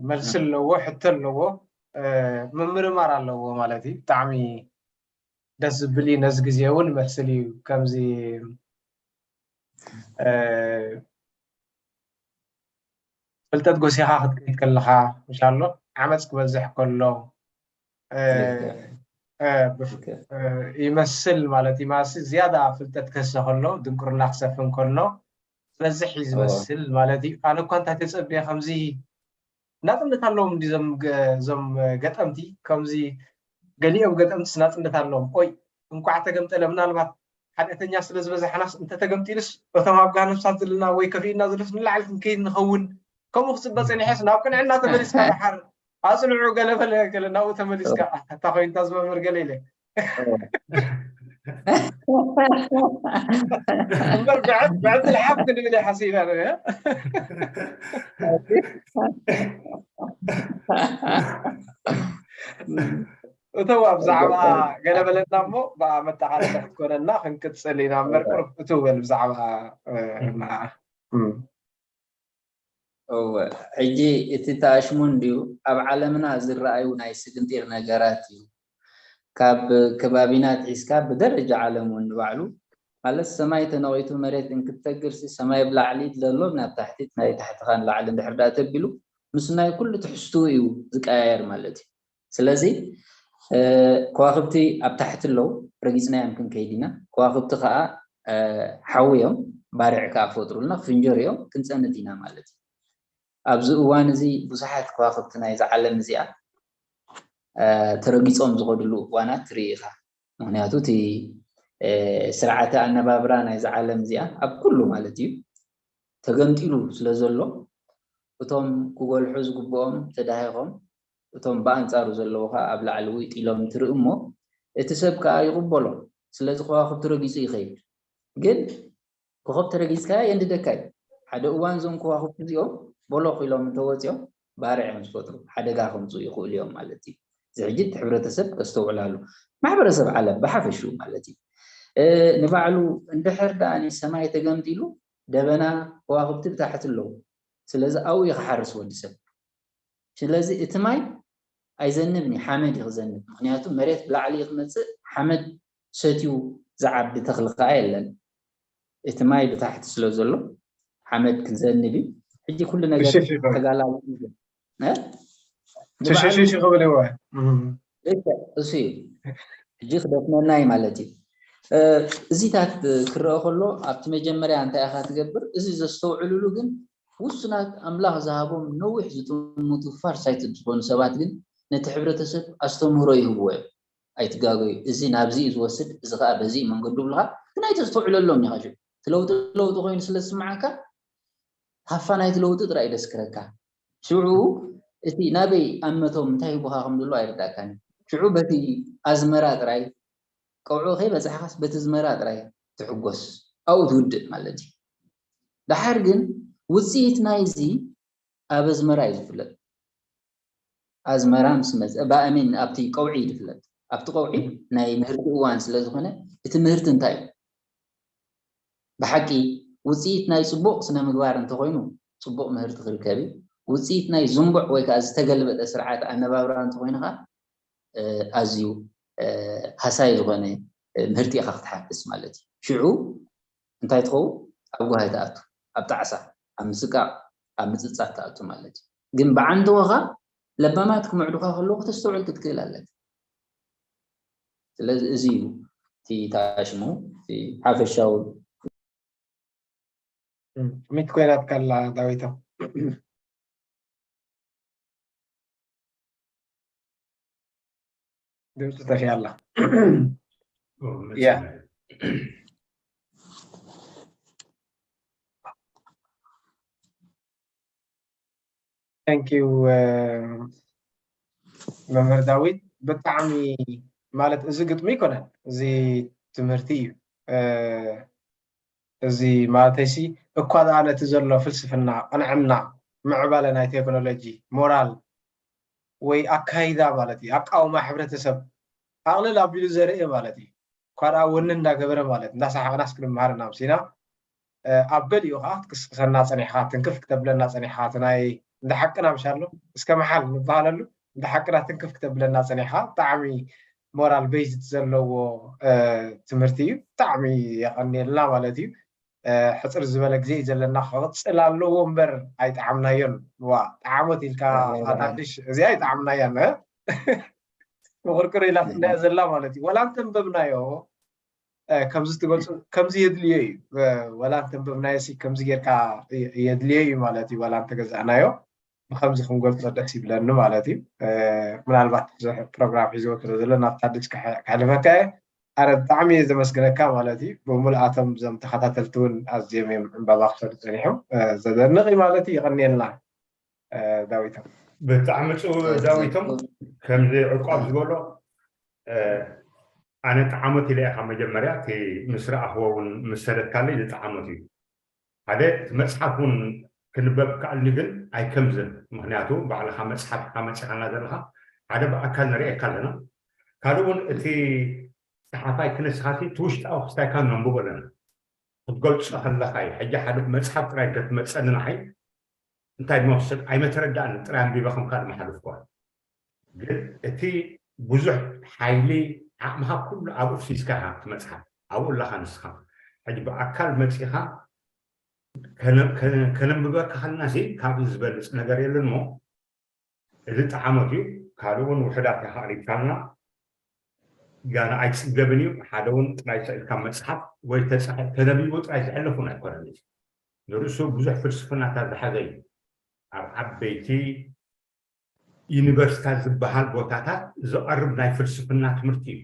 መልሲ ኣለዎ፣ ሕቶ ኣለዎ፣ እ፣ ምምርማር ኣለዎ ማለት እዩ። ብጣዕሚ ደስ ዝብል እዩ። ነዚ ግዜ እውን ይመስል እዩ። ከምዚ፣ እ፣ ፍልጠት ጎሲኻ ክትከይድ ከለኻ፣ ምሻሎ ዓመፅ ክበዝሕ ከሎ፣ እ፣ እ፣ ብፍ- እ፣ ይመስል ማለት እዩ። ማሲ ዝያዳ ፍልጠት ከሰ ከሎ፣ ድንቁርና ክሰፍን ከሎ ዝበዝሕ እዩ ዝመስል ማለት እዩ። ኣነ እኳ እንታይ ተፀብየ፣ ከምዚ ናፅነት ኣለዎም እንዲ ዞም ገ- ዞም ገጠምቲ፣ ከምዚ ገሊኦም ገጠምትስ ናፅነት ኣለዎም። ኦይ፣ እንኳዕ ተገምጠለ። ምናልባት ሓጢኣተኛ ስለ ዝበዛሕናስ እንተተገምጢሉስ፣ እቶም ኣብ ገሃነም እሳት ዘለና ወይ ከፊእና ዘሎስ ንላዕሊ ክንከይድ ንኸውን። ከምኡ ክፅበ ፀኒሐስ ናብ ቅንዕና ተመሊስካ ደሓር ኣፅንዑ ገለ በለ ገለ ናብኡ ተመሊስካ። እታ ኮይንታ ዝመምህር ገለ ኢለ እምበር ብዕድ ብዕድ ልሓፍ ክንብል ሓሲበ እተዋ ብዛዕባ ገለ በለና እሞ ብኣ መጠቓለሊ ክትኮነና ክንቅፅል ኢና እምበር ቁሩብ እትው በል ብዛዕባ እ፣ እና እም። እወ፣ ሕጂ እቲ ተኣሽሙ እንድዩ ኣብ ዓለምና ዝረኣዩ ናይ ስግንጢር ነገራት እዩ። ካብ ከባቢና ትሒዝካ ብደረጃ ዓለም እውን ንባዕሉ ማለት ሰማይ ተነቒቱ መሬት እንክትተግርሲ ሰማይ ብላዕሊ ለሎ ናብ ታሕቲ ናይ ታሕትኻ ንላዕሊ እንድሕር ደኣ ተቢሉ ምስ ናይ ኩሉ ትሕዝትኡ እዩ ዝቀያየር ማለት እዩ። ስለዚ ከዋክብቲ ኣብ ታሕቲ ኣለዉ፣ ረጊፅናዮም ክንከይድ ኢና። ከዋክብቲ ከዓ ሓዊ እዮም፣ ባርዕ ከዓ ክፈጥሩልና ክፍንጀሩ እዮም፣ ክንፀንት ኢና ማለት እዩ። ኣብዚ እዋን እዚ ብዙሓት ከዋክብቲ ናይዛ ዓለም እዚኣ ተረጊፆም ዝኸድሉ እዋናት ትርኢ ኢኻ። ምክንያቱ እቲ ስርዓተ ኣነባብራ ናይዛ ዓለም እዚኣ ኣብ ኩሉ ማለት እዩ ተገምጢሉ ስለ ዘሎ እቶም ክጎልሑ ዝግብኦም ተዳሂኾም እቶም ብኣንፃሩ ዘለዉ ከዓ ኣብ ላዕሊ ውጥ ኢሎም እንትርኢ እሞ እቲ ሰብ ከዓ ይቕበሎ። ስለዚ ከዋኽብቲ ረጊፁ ይኸይድ። ግን ኮኸብ ተረጊፅካያ የንድደካ እዩ። ሓደ እዋን እዞም ከዋኽብቲ እዚኦም ቦሎኽ ኢሎም እንተወፂኦም ባርዕ እዮም ዝፈጥሩ፣ ሓደጋ ከምፅኡ ይኽእሉ እዮም ማለት እዩ። እዚ ሕጂ እቲ ሕብረተሰብ ከስተውዕላሉ ማሕበረሰብ ዓለም ብሓፈሽኡ ማለት እዩ። ንባዕሉ እንድሕር ደኣ ሰማይ ተገምጢሉ ደበና ከዋኽብቲ ብታሕቲ ኣለዉ። ስለዚ ኣብኡ እዩ ክሓርስ ወዲ ሰብ። ስለዚ እቲ ማይ ኣይዘንብን እዩ፣ ሓመድ እዩ ክዘንብ። ምክንያቱ መሬት ብላዕሊ እዩ ክመፅእ፣ ሓመድ ሰትዩ ዝዓቢ ተኽሊ ከዓ የለን። እቲ ማይ ብታሕቲ ስለ ዘሎ ሓመድ ክዘንብ እዩ። ሕጂ ኩሉ ነገር ተጋላቢ እዩ። ተሸሽሽ ክብል ይወ ልክዕ እሱ እዩ። ሕጂ ክደክመና እዩ ማለት እዩ። እዚታት ክረአ ከሎ ኣብቲ መጀመርያ እንታይ ኢኻ ትገብር? እዚ ዘስተውዕልሉ ግን ውሱናት ኣምላኽ ዝሃቦም ነዊሕ ዝጥምቱ ፋርሳይት ዝኾኑ ሰባት ግን ነቲ ሕብረተሰብ ኣስተምህሮ ይህብዎ እዮም። ኣይትጋገዩ፣ እዚ ናብዚ እዩ ዝወስድ፣ እዚ ከዓ በዚ እዩ መንገዱ ብልኻ ግን ኣይተስተውዕለሎም ኢኻ። ሽዑ እቲ ለውጢ ለውጢ ኮይኑ ስለ ዝስምዓካ ሃፋ ናይቲ ለውጢ ጥራይ ደስክረካ። ሽዑ እቲ ናበይ ኣመቶም እንታይ ሂቡኻ ከም ዘሎ ኣይርዳእካን እዩ። ሽዑ በቲ ኣዝመራ ጥራይ ቀውዖ ከይበፅሓኻስ በቲ ዝመራ ጥራይ ትሕጎስ ኣብኡ ትውድእ ማለት እዩ። ደሓር ግን ውፅኢት ናይዚ ኣብ ኣዝመራ እዩ ዝፍለጥ። ኣዝመራ ምስ መፀ ብኣሚን ኣብቲ ቀውዒ እዩ ዝፍለጥ። ኣብቲ ቀውዒ ናይ ምህርቲ እዋን ስለ ዝኾነ እቲ ምህርቲ እንታይ እዩ? ብሓቂ ውፅኢት ናይ ፅቡቕ ስነ ምግባር እንተኾይኑ ፅቡቕ ምህርቲ ክርከብ እዩ። ውፅኢት ናይ ዝንቡዕ ወይ ከዓ ዝተገልበጠ ስርዓት ኣነባብራ እንተኾይኑ ከዓ ኣዝዩ ሃሳይ ዝኾነ ምህርቲ ኢኻ ክትሓፍስ ማለት እዩ። ሽዑ እንታይ ትኸውን? ኣብ ጓሂ ትኣቱ፣ ኣብ ጣዕሳ፣ ኣብ ምስቃቕ፣ ኣብ ምፅፃት ትኣቱ ማለት እዩ። ግን ብዓንተወኻ ለባማት ክምዕዱኻ ከለዉ ክተስተውዕል ክትክእል ኣለካ። ስለዚ እዚ እዩ እቲ ታሽሙ እቲ ሓፈሻዊ ሚት ኮይናትካ ኣላ ዳዊቶ። ድምፂ ጠፊኣ ኣላ። ያ Thank you መምህር ዳዊት፣ ብጣዕሚ ማለት እዚ ግጥሚ ኣይኮነን፣ እዚ ትምህርቲ እዩ። እዚ ማለተይሲ እኳ ደኣ ነቲ ዘሎ ፍልስፍና፣ ቅንዕና፣ ምዕባለ ናይ ቴክኖሎጂ፣ ሞራል ወይ ኣካይዳ ማለት እዩ፣ ኣቃውማ ሕብረተሰብ ኣቕልል ኣቢሉ ዘርኢ ማለት እዩ። እኳ ደኣ ወኒ እንዳገበረ ማለት እንዳሰሓቕናስ ክንመሃር እናምሲና ኣብ ገሊኡ ከዓ ክትቅስቅሰና ፀኒሕካ፣ ትንክፍ ክተብለና ፀኒሕካ፣ እቲ ናይ እንዳ ሓቅና ምሻሎ እስከ መሓል ንበሃለሉ እንዳ ሓቅና ትንክፍ ክተብለና ፀኒሕካ፣ ብጣዕሚ ሞራል ቤዝድ ዘለዎ ትምህርቲ እዩ። ብጣዕሚ የቐንየልና ማለት እዩ። ሕፅር ዝበለ ግዜ እዩ ዘለና። ክቕፅል ኣለዎ እምበር ኣይጠዓምናዮን። ዋ ጠዓሞት ኢልካ ኣታድሽ እዚኣ ኣይጠዓምናያን። ምቕርቅር ኢላ ትንዳየ ዘላ ማለት እዩ። ወላ እንተንበብናዮ ከምዚ ትገልፁ ከምዚ የድልዮ እዩ። ወላ እንተንበብናዮ ሲ ከምዚ ጌርካ የድልዮ እዩ ማለት እዩ። ወላ እንተገዛእናዮ ብከምዚ ክንገልፆ ደስ ይብለኒ ማለት እዩ። ምናልባት ብዙሕ ፕሮግራም ሒዝዎ ስለ ዘሎ ናብታ ድጅ ክሕልፈካ እየ። ኣረ ብጣዕሚ እየ ዘመስግነካ ማለት እዩ። ብምልኣቶም እዞም ተኸታተልቲ እውን ኣዝዮም እዮም ዕምባባ ክሰዱ ፀኒሖም። ዘደንቕ እዩ ማለት እዩ። ይቐንየልና ዳዊቶም። ብጣዕሚ ፅቡቅ ዳዊቶም። ከምዚ ዕቋብ ዝበሎ ኣነ ጠዓሞት ኢለ ኢኻ መጀመርያ እቲ ምስ ረኣኽዎ እውን ምስ ሰደድካለይ ዝጠዓሞት እዩ። ሓደ እቲ መፅሓፍ እውን ክንበብ ከኣልኒ ግን ኣይከምዝን። ምክንያቱ ባዕልኻ መፅሓፍ ኢኻ መፂኻና ዘለኻ ሓደ ብኣካል ንርእየካ ኣለና። ካልእ እውን እቲ ፀሓፋይ ክነስኻሲ እቲ ውሽጣዊ ክስታይካ ነንብቦ ኣለና። ክትገልፆ ከለኻ እዩ። ሕጂ ሓደ መፅሓፍ ጥራይ እንተትመፀኒ ንዓይ እንታይ መወሰድ ኣይመተረዳእኒ ጥራይ ኣንቢበ ከም ካልእ መሓልፍኳ። ግን እቲ ብዙሕ ሓይሊ ዓቕምኻ ኩሉ ኣብኡ ፍሲስካ ኢኻ ትመፅሓፍ ኣብኡ ኣለኻ ንስኻ ሕጂ ብኣካል መፂኻ ከነንብበካ ከለና ሲ ካብዚ ዝበልፅ ነገር የለን እሞ እዚ ጠዓሞት እዩ። ካልእ እውን ውሕዳት ኢኻ ኣቕሪብካልና ጋና ኣይፅገብን እዩ። ሓደ እውን ጥራይ ስዕልካ መፅሓፍ ወይ ተነቢቡ ጥራይ ዝሕለፍ እውን ኣይኮነን። ንርእሱ ብዙሕ ፍልስፍናታት ዝሓዘ እዩ። ኣብ ዓበይቲ ዩኒቨርሲታት ዝበሃል ቦታታት ዝቐርብ ናይ ፍልስፍና ትምህርቲ እዩ።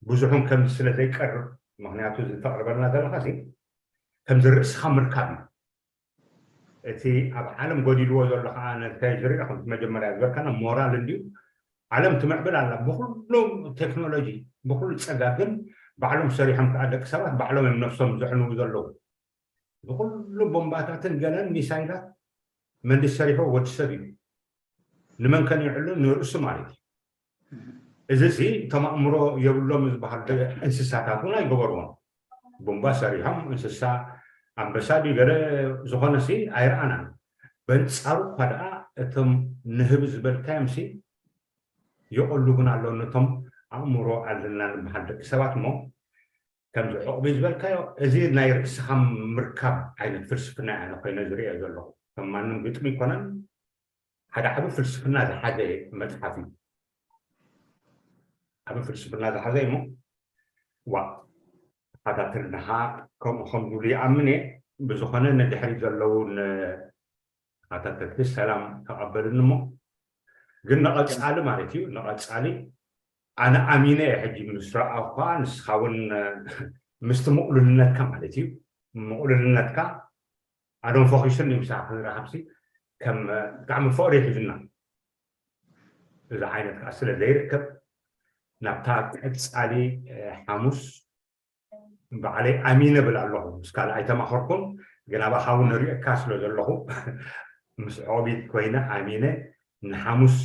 ብዙሑን ከምዚ ስለ ዘይቀርብ ምክንያቱ እዚ ተቕርበልና ዘለካ ከምዚ ርእስኻ ምርካብ እዩ። እቲ ኣብ ዓለም ጎዲልዎ ዘሎ ከዓ ነንታይ ዝሪኦ ከምቲ መጀመርያ ዝበልካና ሞራል እንድዩ። ዓለም ትምዕብል ኣላ ብኩሉ ቴክኖሎጂ ብኩሉ ፀጋ ግን ባዕሎም ሰሪሖም ከዓ ደቂ ሰባት ባዕሎም እዮም ነፍሶም ዘዕንዉ ዘለዉ። ብኩሉ ቦምባታትን ገለን ሚሳይላት መንዲ ሰሪሖ ወዲ ሰብ እዩ። ንመን ከን ይዕሉ ንርእሱ ማለት እዩ። እዚ ሲ እቶም ኣእምሮ የብሎም ዝበሃል እንስሳታት እውን ኣይገበርዎም። ቦምባ ሰሪሖም እንስሳ ኣንበሳ ድዩ ገለ ዝኾነ ሲ ኣይረኣናን። በንፃሩ እኳ ደኣ እቶም ንህቢ ዝበልካዮም ሲ ይቐሉ ግን ኣለዉ ነቶም ኣእምሮ ኣለና ዝበሃል ደቂ ሰባት እሞ ከምዚ ዕቑቢ ዝበልካዮ እዚ ናይ ርእስኻ ምርካብ ዓይነት ፍልስፍና ኣነ ኮይነ ዝሪኦ ዘለኹ ከም ማንም ግጥሚ ይኮነን ሓደ ዓቢ ፍልስፍና ዝሓዘ መፅሓፍ እዩ ዓቢ ፍልስፍና ዝሓዘ እሞ ዋ ተኸታተልናኻ ከምኡ ከም ዝብሉ ይኣምን እየ ብዝኾነ ንድሕሪ ዘለዉ ተኸታተልቲ ሰላም ተቐበልኒ እሞ ግን ንቐፃሊ ማለት እዩ ንቐፃሊ ኣነ ኣሚነ እየ ሕጂ ምስ ረኣኹ ከዓ ንስኻ እውን ምስቲ ምቕሉልነትካ ማለት እዩ ምቕሉልነትካ ኣዶም ፈኺሱኒ ምሳኻ ክንረኸብሲ ከም ብጣዕሚ ፍቕሪ ሒዙና እዚ ዓይነት ከዓ ስለ ዘይርከብ ናብታ ቀፃሊ ሓሙስ ባዕለይ ኣሚነ ብል ኣለኹ ምስ ካልእ ኣይተማኸርኩን ግን ኣባኻ እውን ንሪእካ ስለ ዘለኹ ምስ ዖቢት ኮይነ ኣሚነ ንሓሙስ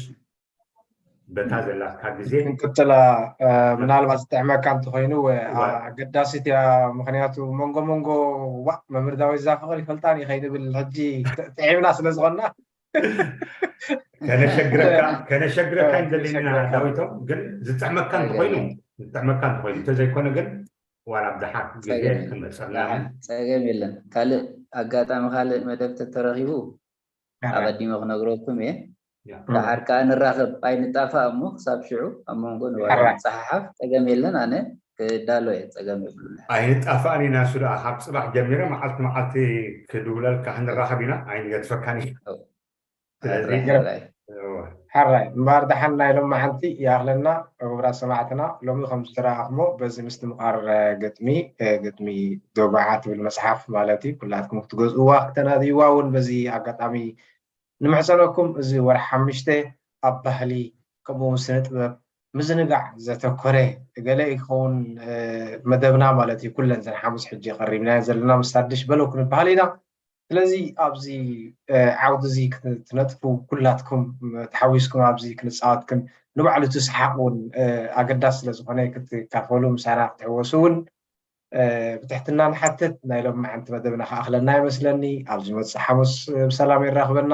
በታ ዘላትካ ግዜ ክንቅፅላ ምናልባት ዝጥዕመካ እንተኮይኑ ኣገዳሲት እያ ምክንያቱ መንጎ መንጎ ዋእ መምህር ዳዊት ዛፍቅር ይፈልጣን እዩ ከይንብል ሕጂ ጥዒምና ስለ ዝኮና ከነሸግረካ ከነሸግረካ እንደሊና ዳዊቶም ግን ዝጥዕመካ እንተኮይኑ ዝጥዕመካ እንተኮይኑ እንተዘይኮነ ግን ዋላ ብድሓር ግዜ ክንመፀና ፀገም የለን ካልእ ኣጋጣሚ ካልእ መደብ ተተረኪቡ ኣቐዲመ ክነግረኩም እየ። ድሓር ከዓ ንራኸብ ኣይንጣፋእ እሞ ክሳብ ሽዑ ኣብ መንጎ ንባዕልና ንፀሓሓፍ ፀገም የለን ኣነ ክዳሎ እየ ፀገም የብሉን። ኣይንጣፋእን ኢና እሱ ደኣ ካብ ፅባሕ ጀሚረ መዓልቲ መዓልቲ ክድውለልካ ክንራኸብ ኢና ኣይንገድፈካን ኢና። ስለዚ ሕራይ እምበኣር ደሓን ናይ ሎማዓንቲ ይኣኽለና። ክቡራት ሰማዕትና ሎሚ ከም ዝተረኣኽሞ በዚ ምስትምቓር ግጥሚ ግጥሚ ዶባዓ ትብል መፅሓፍ ማለት እዩ ኩላትኩም ክትገዝእዋ ክተናድይዋ እውን በዚ ኣጋጣሚ ንምሕፀነኩም። እዚ ወርሒ ሓሙሽተ ኣብ ባህሊ ከምኡ እውን ስነ ጥበብ ምዝንጋዕ ዘተኮረ ገለ ክኸውን መደብና ማለት እዩ። ኩለን ዘን ሓሙስ ሕጂ ቀሪብናዮ ዘለና ምስ ኣድሽ በለው ክንበሃል ኢና። ስለዚ ኣብዚ ዓውዲ እዚ ክትነጥፉ ኩላትኩም ተሓዊስኩም ኣብዚ ክንፃወት ግን ንባዕሉ እቲ ሰሓቅ እውን ኣገዳሲ ስለ ዝኾነ ክትካፈሉ ምሳና ክትሕወሱ እውን ብትሕትና ንሓትት። ናይ ሎም መዓንቲ መደብና ክኣኽለና ይመስለኒ። ኣብ ዝመፅእ ሓሙስ ብሰላም የራኽበና።